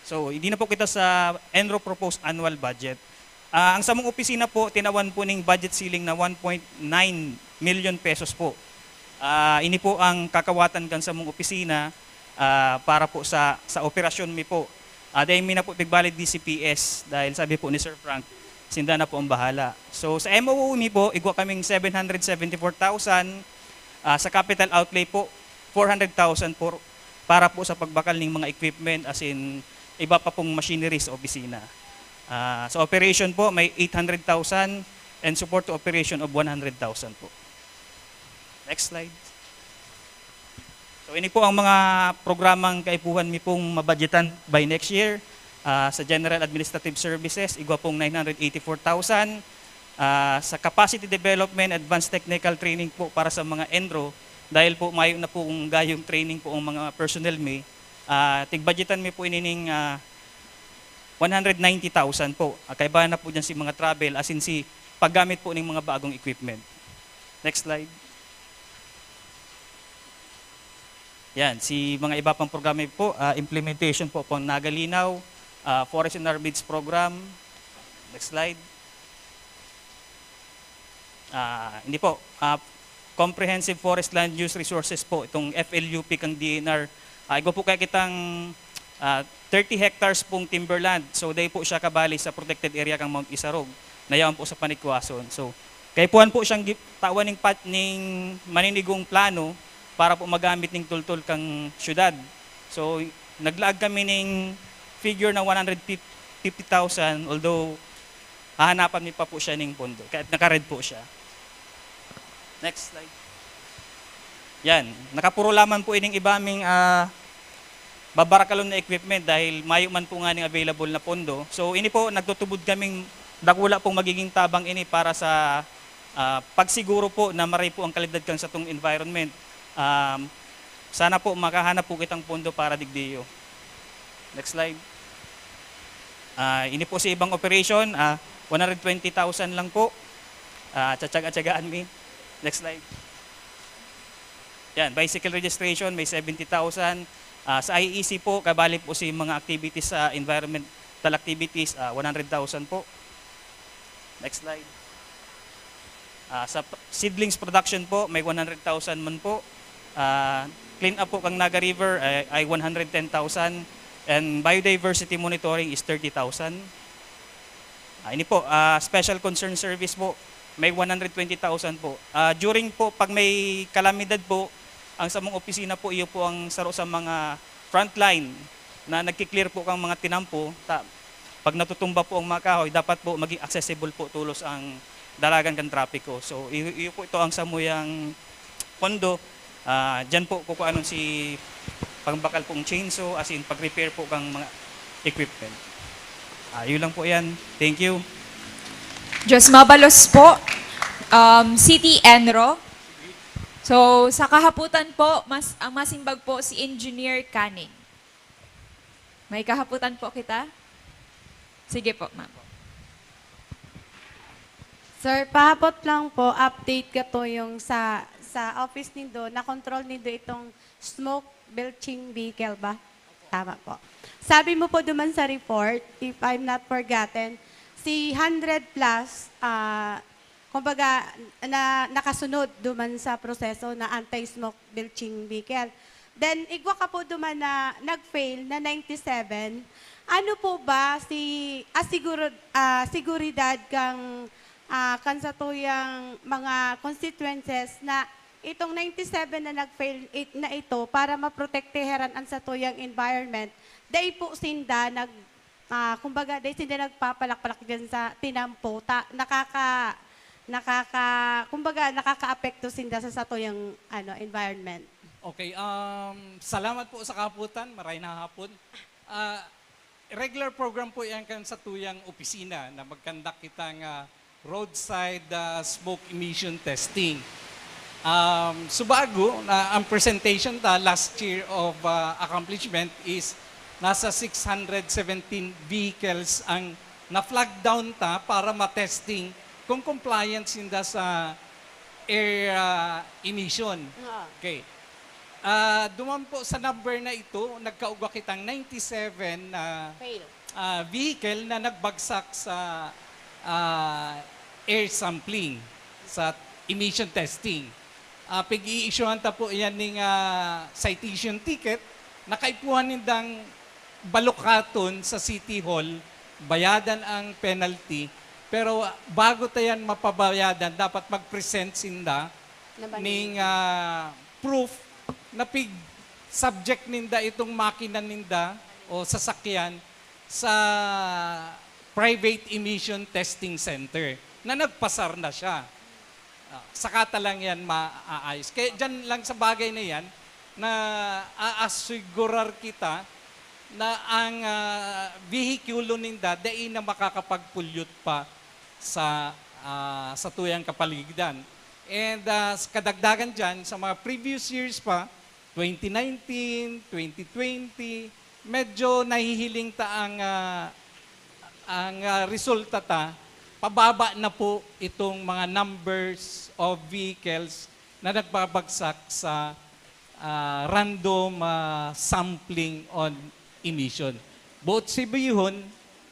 So, hindi na po kita sa ENRO proposed annual budget. Ah, ang samong opisina po, tinawan po ning budget ceiling na one point nine million pesos po. Ah, ini po ang kakawatan kan samong opisina, ah, para po sa, sa operasyon mi po. Ah, dahil mi na po pigbalid D C P S, dahil sabi po ni Sir Frank, sinda na po ang bahala. So, sa M O U mi po, igwa kaming seven hundred seventy-four thousand, ah, sa capital outlay po, four hundred thousand po para po sa pagbakal ning mga equipment, as in, iba pa pong machinery sa opisina. Ah, sa operation po, may eight hundred thousand and support to operation of one hundred thousand po. Next slide. So, ini po ang mga programang kaipuhan mi pong mabudgetan by next year. Ah, sa General Administrative Services, igwa pong nine hundred eighty-four thousand. Ah, sa Capacity Development, Advanced Technical Training po para sa mga ENRO, dahil po mayo na pong gayong training po ang mga personnel mi, ah, tigbudgetan mi po inining, ah, one hundred ninety thousand po. Ah, kaiba na po dyan si mga travel, as in si paggamit po ng mga bagong equipment. Next slide. Yan, si mga iba pang programa po, ah, implementation po pang Nagalinaw, ah, Forest in Our Midst program. Next slide. Ah, hindi po, ah, Comprehensive Forest Land Use Resources po, itong F L U P kang D N R. Ah, igwa po kaya kitang, ah, thirty hectares pong timberland. So, dahil po siya kabali sa protected area kang Mount Isarog, na yaon po sa Panikwason. So, kaipuhan po siyang gi-, tawan ning pat-, ning maninigong plano para po magamit ning tultol kang syudad. So, naglaag kami ning figure na one hundred fifty thousand, although hahanapan mi pa po siya ning pondo, kahit naka-red po siya. Next slide. Yan, nakapuro lamang po ining iba ming, ah, babarakalon na equipment dahil mayo man po nga ning available na pondo. So, ini po, nagtutubod kaming dakula pong magiging tabang ini para sa, ah, pagsiguro po na maray po ang kalidad kan satong environment. Um, sana po makahanap po kitang pondo para digdiyo. Next slide. Ah, ini po si ibang operation, ah, one hundred twenty thousand lang po. Ah, tsatsaga-tsagaan mi. Next slide. Yan, bicycle registration, may seventy thousand. Ah, sa I E C po, kabali po si mga activities sa environmental activities, ah, one hundred thousand po. Next slide. Ah, sa p-, seedlings production po, may one hundred thousand man po. Ah, clean up po kang Naga River ay, ay one hundred ten thousand. And biodiversity monitoring is thirty thousand. Ah, ini po, ah, special concern service po, may one hundred twenty thousand po. Ah, during po, pag may kalamidad po, ang samong opisina po, iyo po ang saro sa mga frontline na nagki-clear po kang mga tinampo. Ta-, pag natutumba po ang mga kahoy, dapat po maging accessible po tolos ang dalagan kan trapiko. So, iyo, iyo po ito ang samuyang pondo. Ah, diyan po kukuanon si pangbakal pong chainsaw, as in pag-repair po kang mga equipment. Ah, yun lang po yan. Thank you. Diyos mabalos po. Um, City Enro. So, sa kahaputan po, mas, ang masimbag po si Engineer Canning. May kahaputan po kita? Sige po, ma'am. Sir, pahapot lang po, update ka to yung sa, sa office nindo, na-control nindo itong smoke belching vehicle ba? Tama po. Sabi mo po duman sa report, if I'm not forgotten, si hundred plus, ah, kumbaga, na, nakasunod duman sa proseso na anti-smoke belching vehicle. Then, igwa ka po duman na nag-fail na ninety-seven. Ano po ba si asiguro, ah, seguridad kang, ah, kan satuyang mga constituences na itong ninety-seven na nag-fail it-, na ito para maprotekteharan ang satuyang environment, dai po sinda nag, ah, kumbaga, dai sinda nagpapalakpalak diyan sa tinampo. Ta-, nakaka-, nakaka-, kumbaga, nakakaapekto sinda sa satuyang, ano, environment. Okay, um, salamat po sa kahaputan. Maray na hapon. Ah, regular program po yan kan satuyang opisina na mag-conduct kita nga roadside ah, smoke emission testing. Um, subago na ang presentation ta last year of ah, accomplishment is nasa six hundred seventeen vehicles ang na-flag down ta para ma-testing kung compliant sinda sa air ah, emission. Oo. Okay. Ah, duman po sa number na ito, nagkaugwa kitang ninety-seven na Fail. ah, vehicle na nagbagsak sa ah, air sampling, sa emission testing. Ah, pag-i-issuehan ta po yan ning ah, citation ticket, nakaipuhan nindang balukaton sa City Hall, bayadan ang penalty, pero bago ta yan mapabayadan, dapat mag-present sinda Naman. ning ah, proof na pig subject ninda itong makina ninda o sasakyan sa private emission testing center na nagpasar na siya. Ah, saka ta lang yan maaayos. Kaya dyan lang sa bagay na yan, na aasigurar kita na ang ah, vehikulo ninda dai na makakapag-pollute pa sa ah, sa tuyang kapaligiran. And ah, sa kadagdagan dyan, sa mga previous years pa, twenty nineteen, twenty twenty, medyo nahihiling ta ang ah, ang ah, resulta ta, pababa na po itong mga numbers of vehicles na nagbabagsak sa ah, random ah, sampling on emission. Boot sabihon,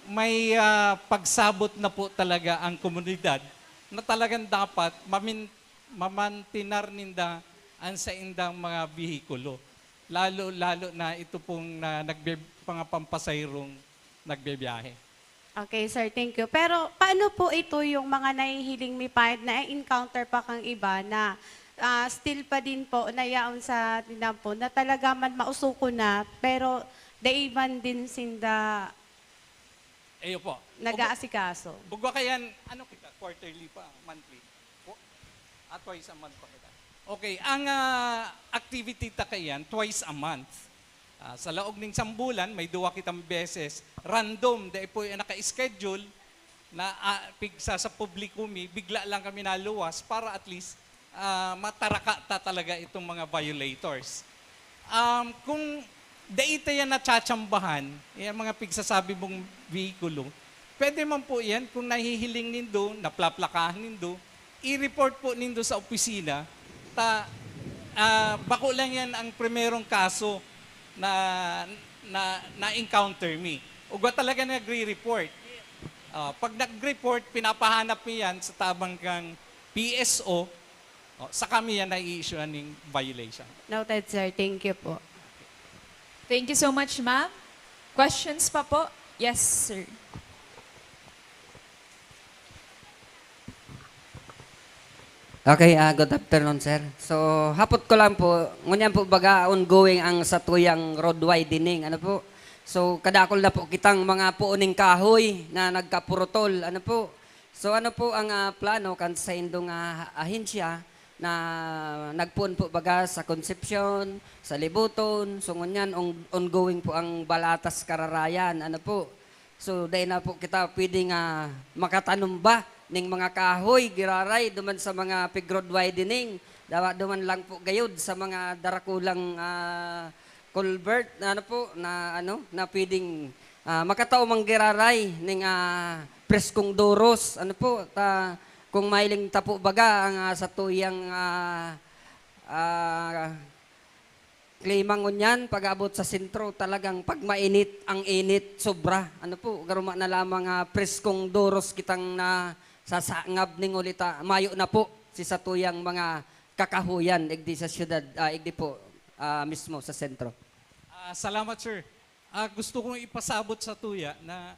may ah, pagsabot na po talaga ang komunidad na talagang dapat mamin- mamantinar ninda ang saindang mga bihikulo. Lalo-lalo na ito pong na, nagbe- mga pampasayrong nagbibiyahe. Okay, sir. Thank you. Pero paano po ito yung mga nahihiling mi pa na encounter pa kang iba na ah, still pa din po na yaon sa tinampo na talaga man mausuko na pero dai man din sinda Ayo po. nag-aasikaso? Ugwa kayan, ano kita, quarterly pa, monthly? Po? Ah, twice a month pa kita. Okay, ang ah, activity ta kayan, twice a month. Ah, sa laog ning sambulan, may duwa kitang beses, random, dai po yung naka-schedule, na ah, pigsa sa publiko mi, bigla lang kami naluwas para at least ah, mataraka ta talaga itong mga violators. Um, kung dai ta yan natsatsambahan, yung mga pigsasabi mong vehikulo, pwede man po yan kung nahihiling nindo, naplaplakahan nindo, i-report po nindo sa opisina, ta ah, bako lang yan ang primerong kaso na na na-encounter mi. Ugwa talaga nagre-report. Ah, pag nag-report, pinapahanap mi yan sa tabang kang P S O, oh, sa kami yan nai-issue ning violation. Noted, sir. Thank you po. Thank you so much, ma'am. Questions pa po? Yes, sir. Okay, ah, good afternoon, sir. So, hapot ko lang po, ngunyan po baga ongoing ang satuyang road widening, ano po? So, kadakol na po kitang mga puon ning kahoy na nagkapurutol, ano po? So, ano po ang ah, plano kan saindong ah, ahensya na nagpoon po baga sa Concepcion, sa Libuton, so ngunyan on- ongoing po ang Balatas Kararayan, ano po? So, dai na po kita pwede nga makatanom ba ning mga kahoy, giraray, duman sa mga pig-road widening, dawa duman lang po gayod sa mga darakulang, ah, culvert na ano po, na ano, na pwedeng, ah, makatao mang giraray ning, ah, preskong doros, ano po, ta, kung mahiling ta po baga ang, ah, satuyang, ah, ah, klima ngunyan, pag-abot sa sentro, talagang pag mainit, ang init, sobra. Ano po, garuma na lamang, ah, preskong doros kitang nasasangab ning ulita. Mayo na po si satuyang mga kakahuyan, igdi sa siyudad, ah, igdi po, ah, mismo sa sentro. Ah, salamat, sir. Ah, gusto kong ipasabot sa tuya na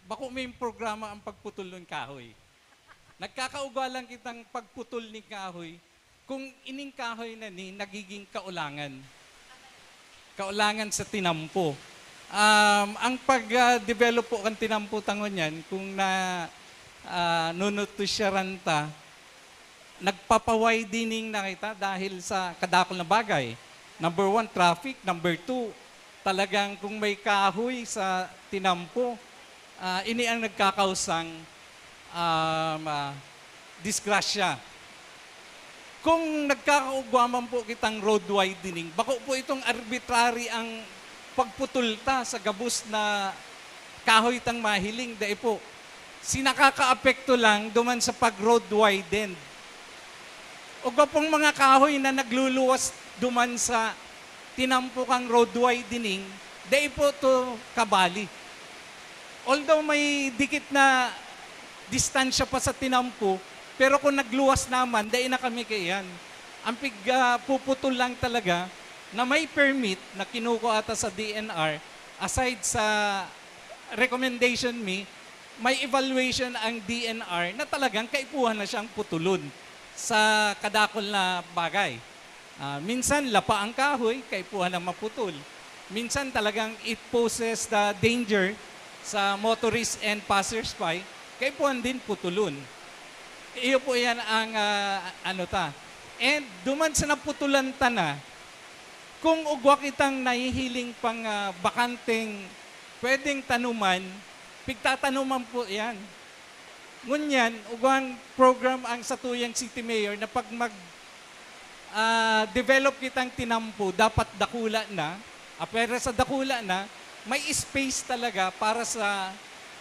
bako may programa ang pagputol ng kahoy. Nagkakaugwa lang kitang pagputol ng kahoy kung ining kahoy na ni nagiging kaulangan. Kaulangan sa tinampo. Um, ang pag, ah, develop po kan tinampo tangon yan, kung na, ah, nunutusyaran ta, nagpapa-widening na kita dahil sa kadakol na bagay. Number one, traffic. Number two, talagang kung may kahoy sa tinampo, ah, ini ang nagkakausang, um, ah, disgrasya. Kung nagkakaugwa man po kitang road widening, bako po itong arbitrary ang pagputol ta sa gabos na kahoy tang mahiling, dai po. Si nakakaapekto lang duman sa pag-road widened. Ugwa pong mga kahoy na nagluluwas duman sa tinampo kang road widening, dai po to kabali. Although may dikit na distansya pa sa tinampo, pero kung nagluwas naman, dai na kami kaiyan. Ang pig, ah, puputol lang talaga na may permit na kinukuha ata sa D N R, aside sa recommendation mi, may evaluation ang D N R na talagang kaipuhan na siyang putulon sa kadakol na bagay. Ah, minsan, lapa ang kahoy, kaipuhan na maputol. Minsan, talagang it poses the danger sa motorist and passersby, kaipuhan din putulon. Iyo po yan ang, ah, ano ta. And duman sa naputulan ta na, kung ugwa kitang nahihiling pang, ah, bakanteng pwedeng tanuman, pigtatanuman po yan. Ngunyan, ugwang program ang satuyang city mayor na pag mag, ah, develop kitang tinampo, dapat dakula na. Ah, pero sa dakula na, may space talaga para sa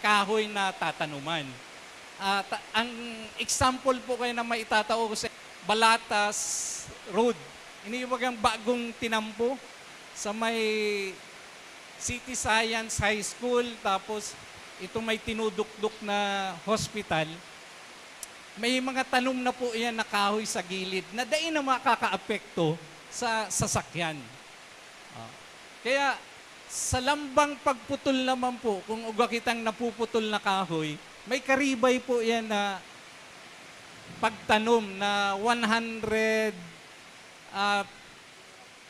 kahoy na tatanuman. Ah, ta-, ang example po kayo na maitatao ko sa Balatas Road. Ini yung bagang bagong tinampo sa may City Science High School, tapos ito may tinudukdok na hospital. May mga tanom na po yan na kahoy sa gilid na dai na makakaapekto sa sasakyan. Ah, kaya sa lambang pagputol naman po, kung ugwa kitang napuputol na kahoy, may karibay po yan na pagtanom na one hundred, ah,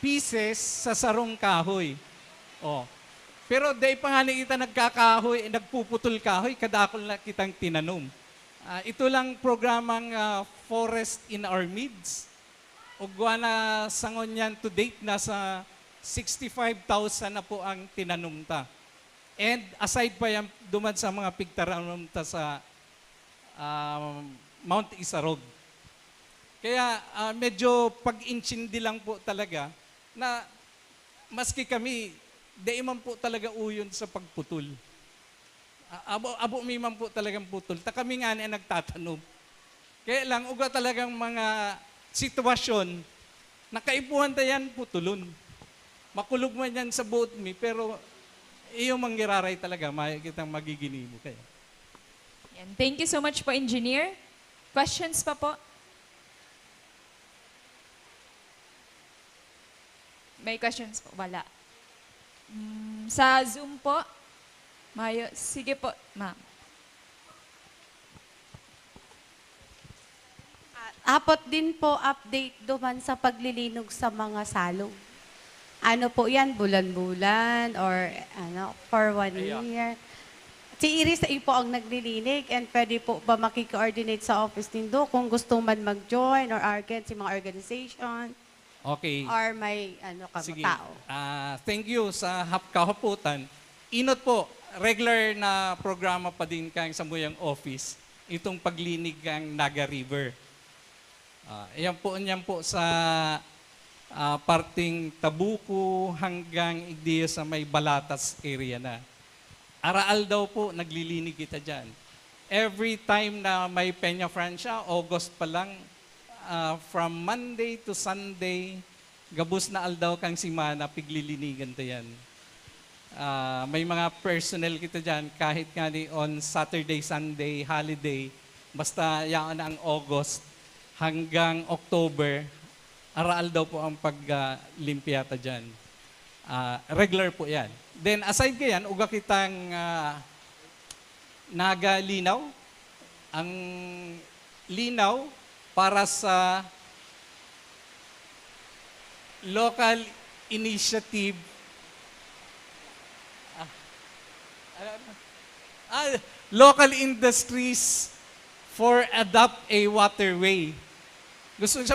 pieces sa sarong kahoy. Oh. Pero dai pa nga ni kita nagkakahoy, nagpuputol kahoy, kadakol na kitang tinanom. Ah, ito lang programang, ah, Forest in Our Midst. Ugwa na sa ngunyan to date, nasa sixty-five thousand na po ang tinanom ta. And aside pa yan, duman sa mga pigtaranom ta sa, ah, Mount Isarog. Kaya, ah, medyo pag-intindi lang po talaga na maski kami, dai man po talaga uyon sa pagputol. A-, abo, abo mi man po talagang putol. Ta kami ngani ang nagtatanom. Kaya lang, ugwa talagang mga sitwasyon na kaipuhan ta yan putulon. Makulog man yan sa buot mi, pero iyo manggiraray talaga, mayo kitang magiginibo kaya. Yan. Thank you so much po, Engineer. Questions pa po? May questions po? Wala. Mm, sa Zoom po? Mayo. Sige po, ma'am. Apot din po update duman sa paglilinog sa mga salog. Ano po yan, bulan-bulan or ano, for one Ay, ah. year? Si Iris na po ang naglilinig and pwede po ba makikoordinate sa office nindo kung gusto man mag-join or argan si mga organization Okay. or may ano ka Sige. tao? Ah, thank you sa hap kahapotan. Inot po, regular na programa pa din kang sa muyang office. itong paglinig kan Naga River. Ah, ayan po, niyan po sa, ah, parteng Tabuco hanggang igdiya sa may Balatas area na. Araal daw po, naglilinig kita diyan. Every time na may Peña Francia, August pa lang, ah, from Monday to Sunday, gabos na aldaw kan semana, piglilinigan ta yan. Ah, may mga personnel kita diyan, kahit nga ni on Saturday, Sunday, holiday, basta yaon na ang August hanggang October, araal daw po ang pag, ah, limpya ta diyan. Ah, regular po yan. Then, aside kayan, uga kitang, ah, Naga Linaw. Ang Linaw para sa local initiative, ah, ano, ano? Ah, local industries for adopt a waterway. Gusto sabihin,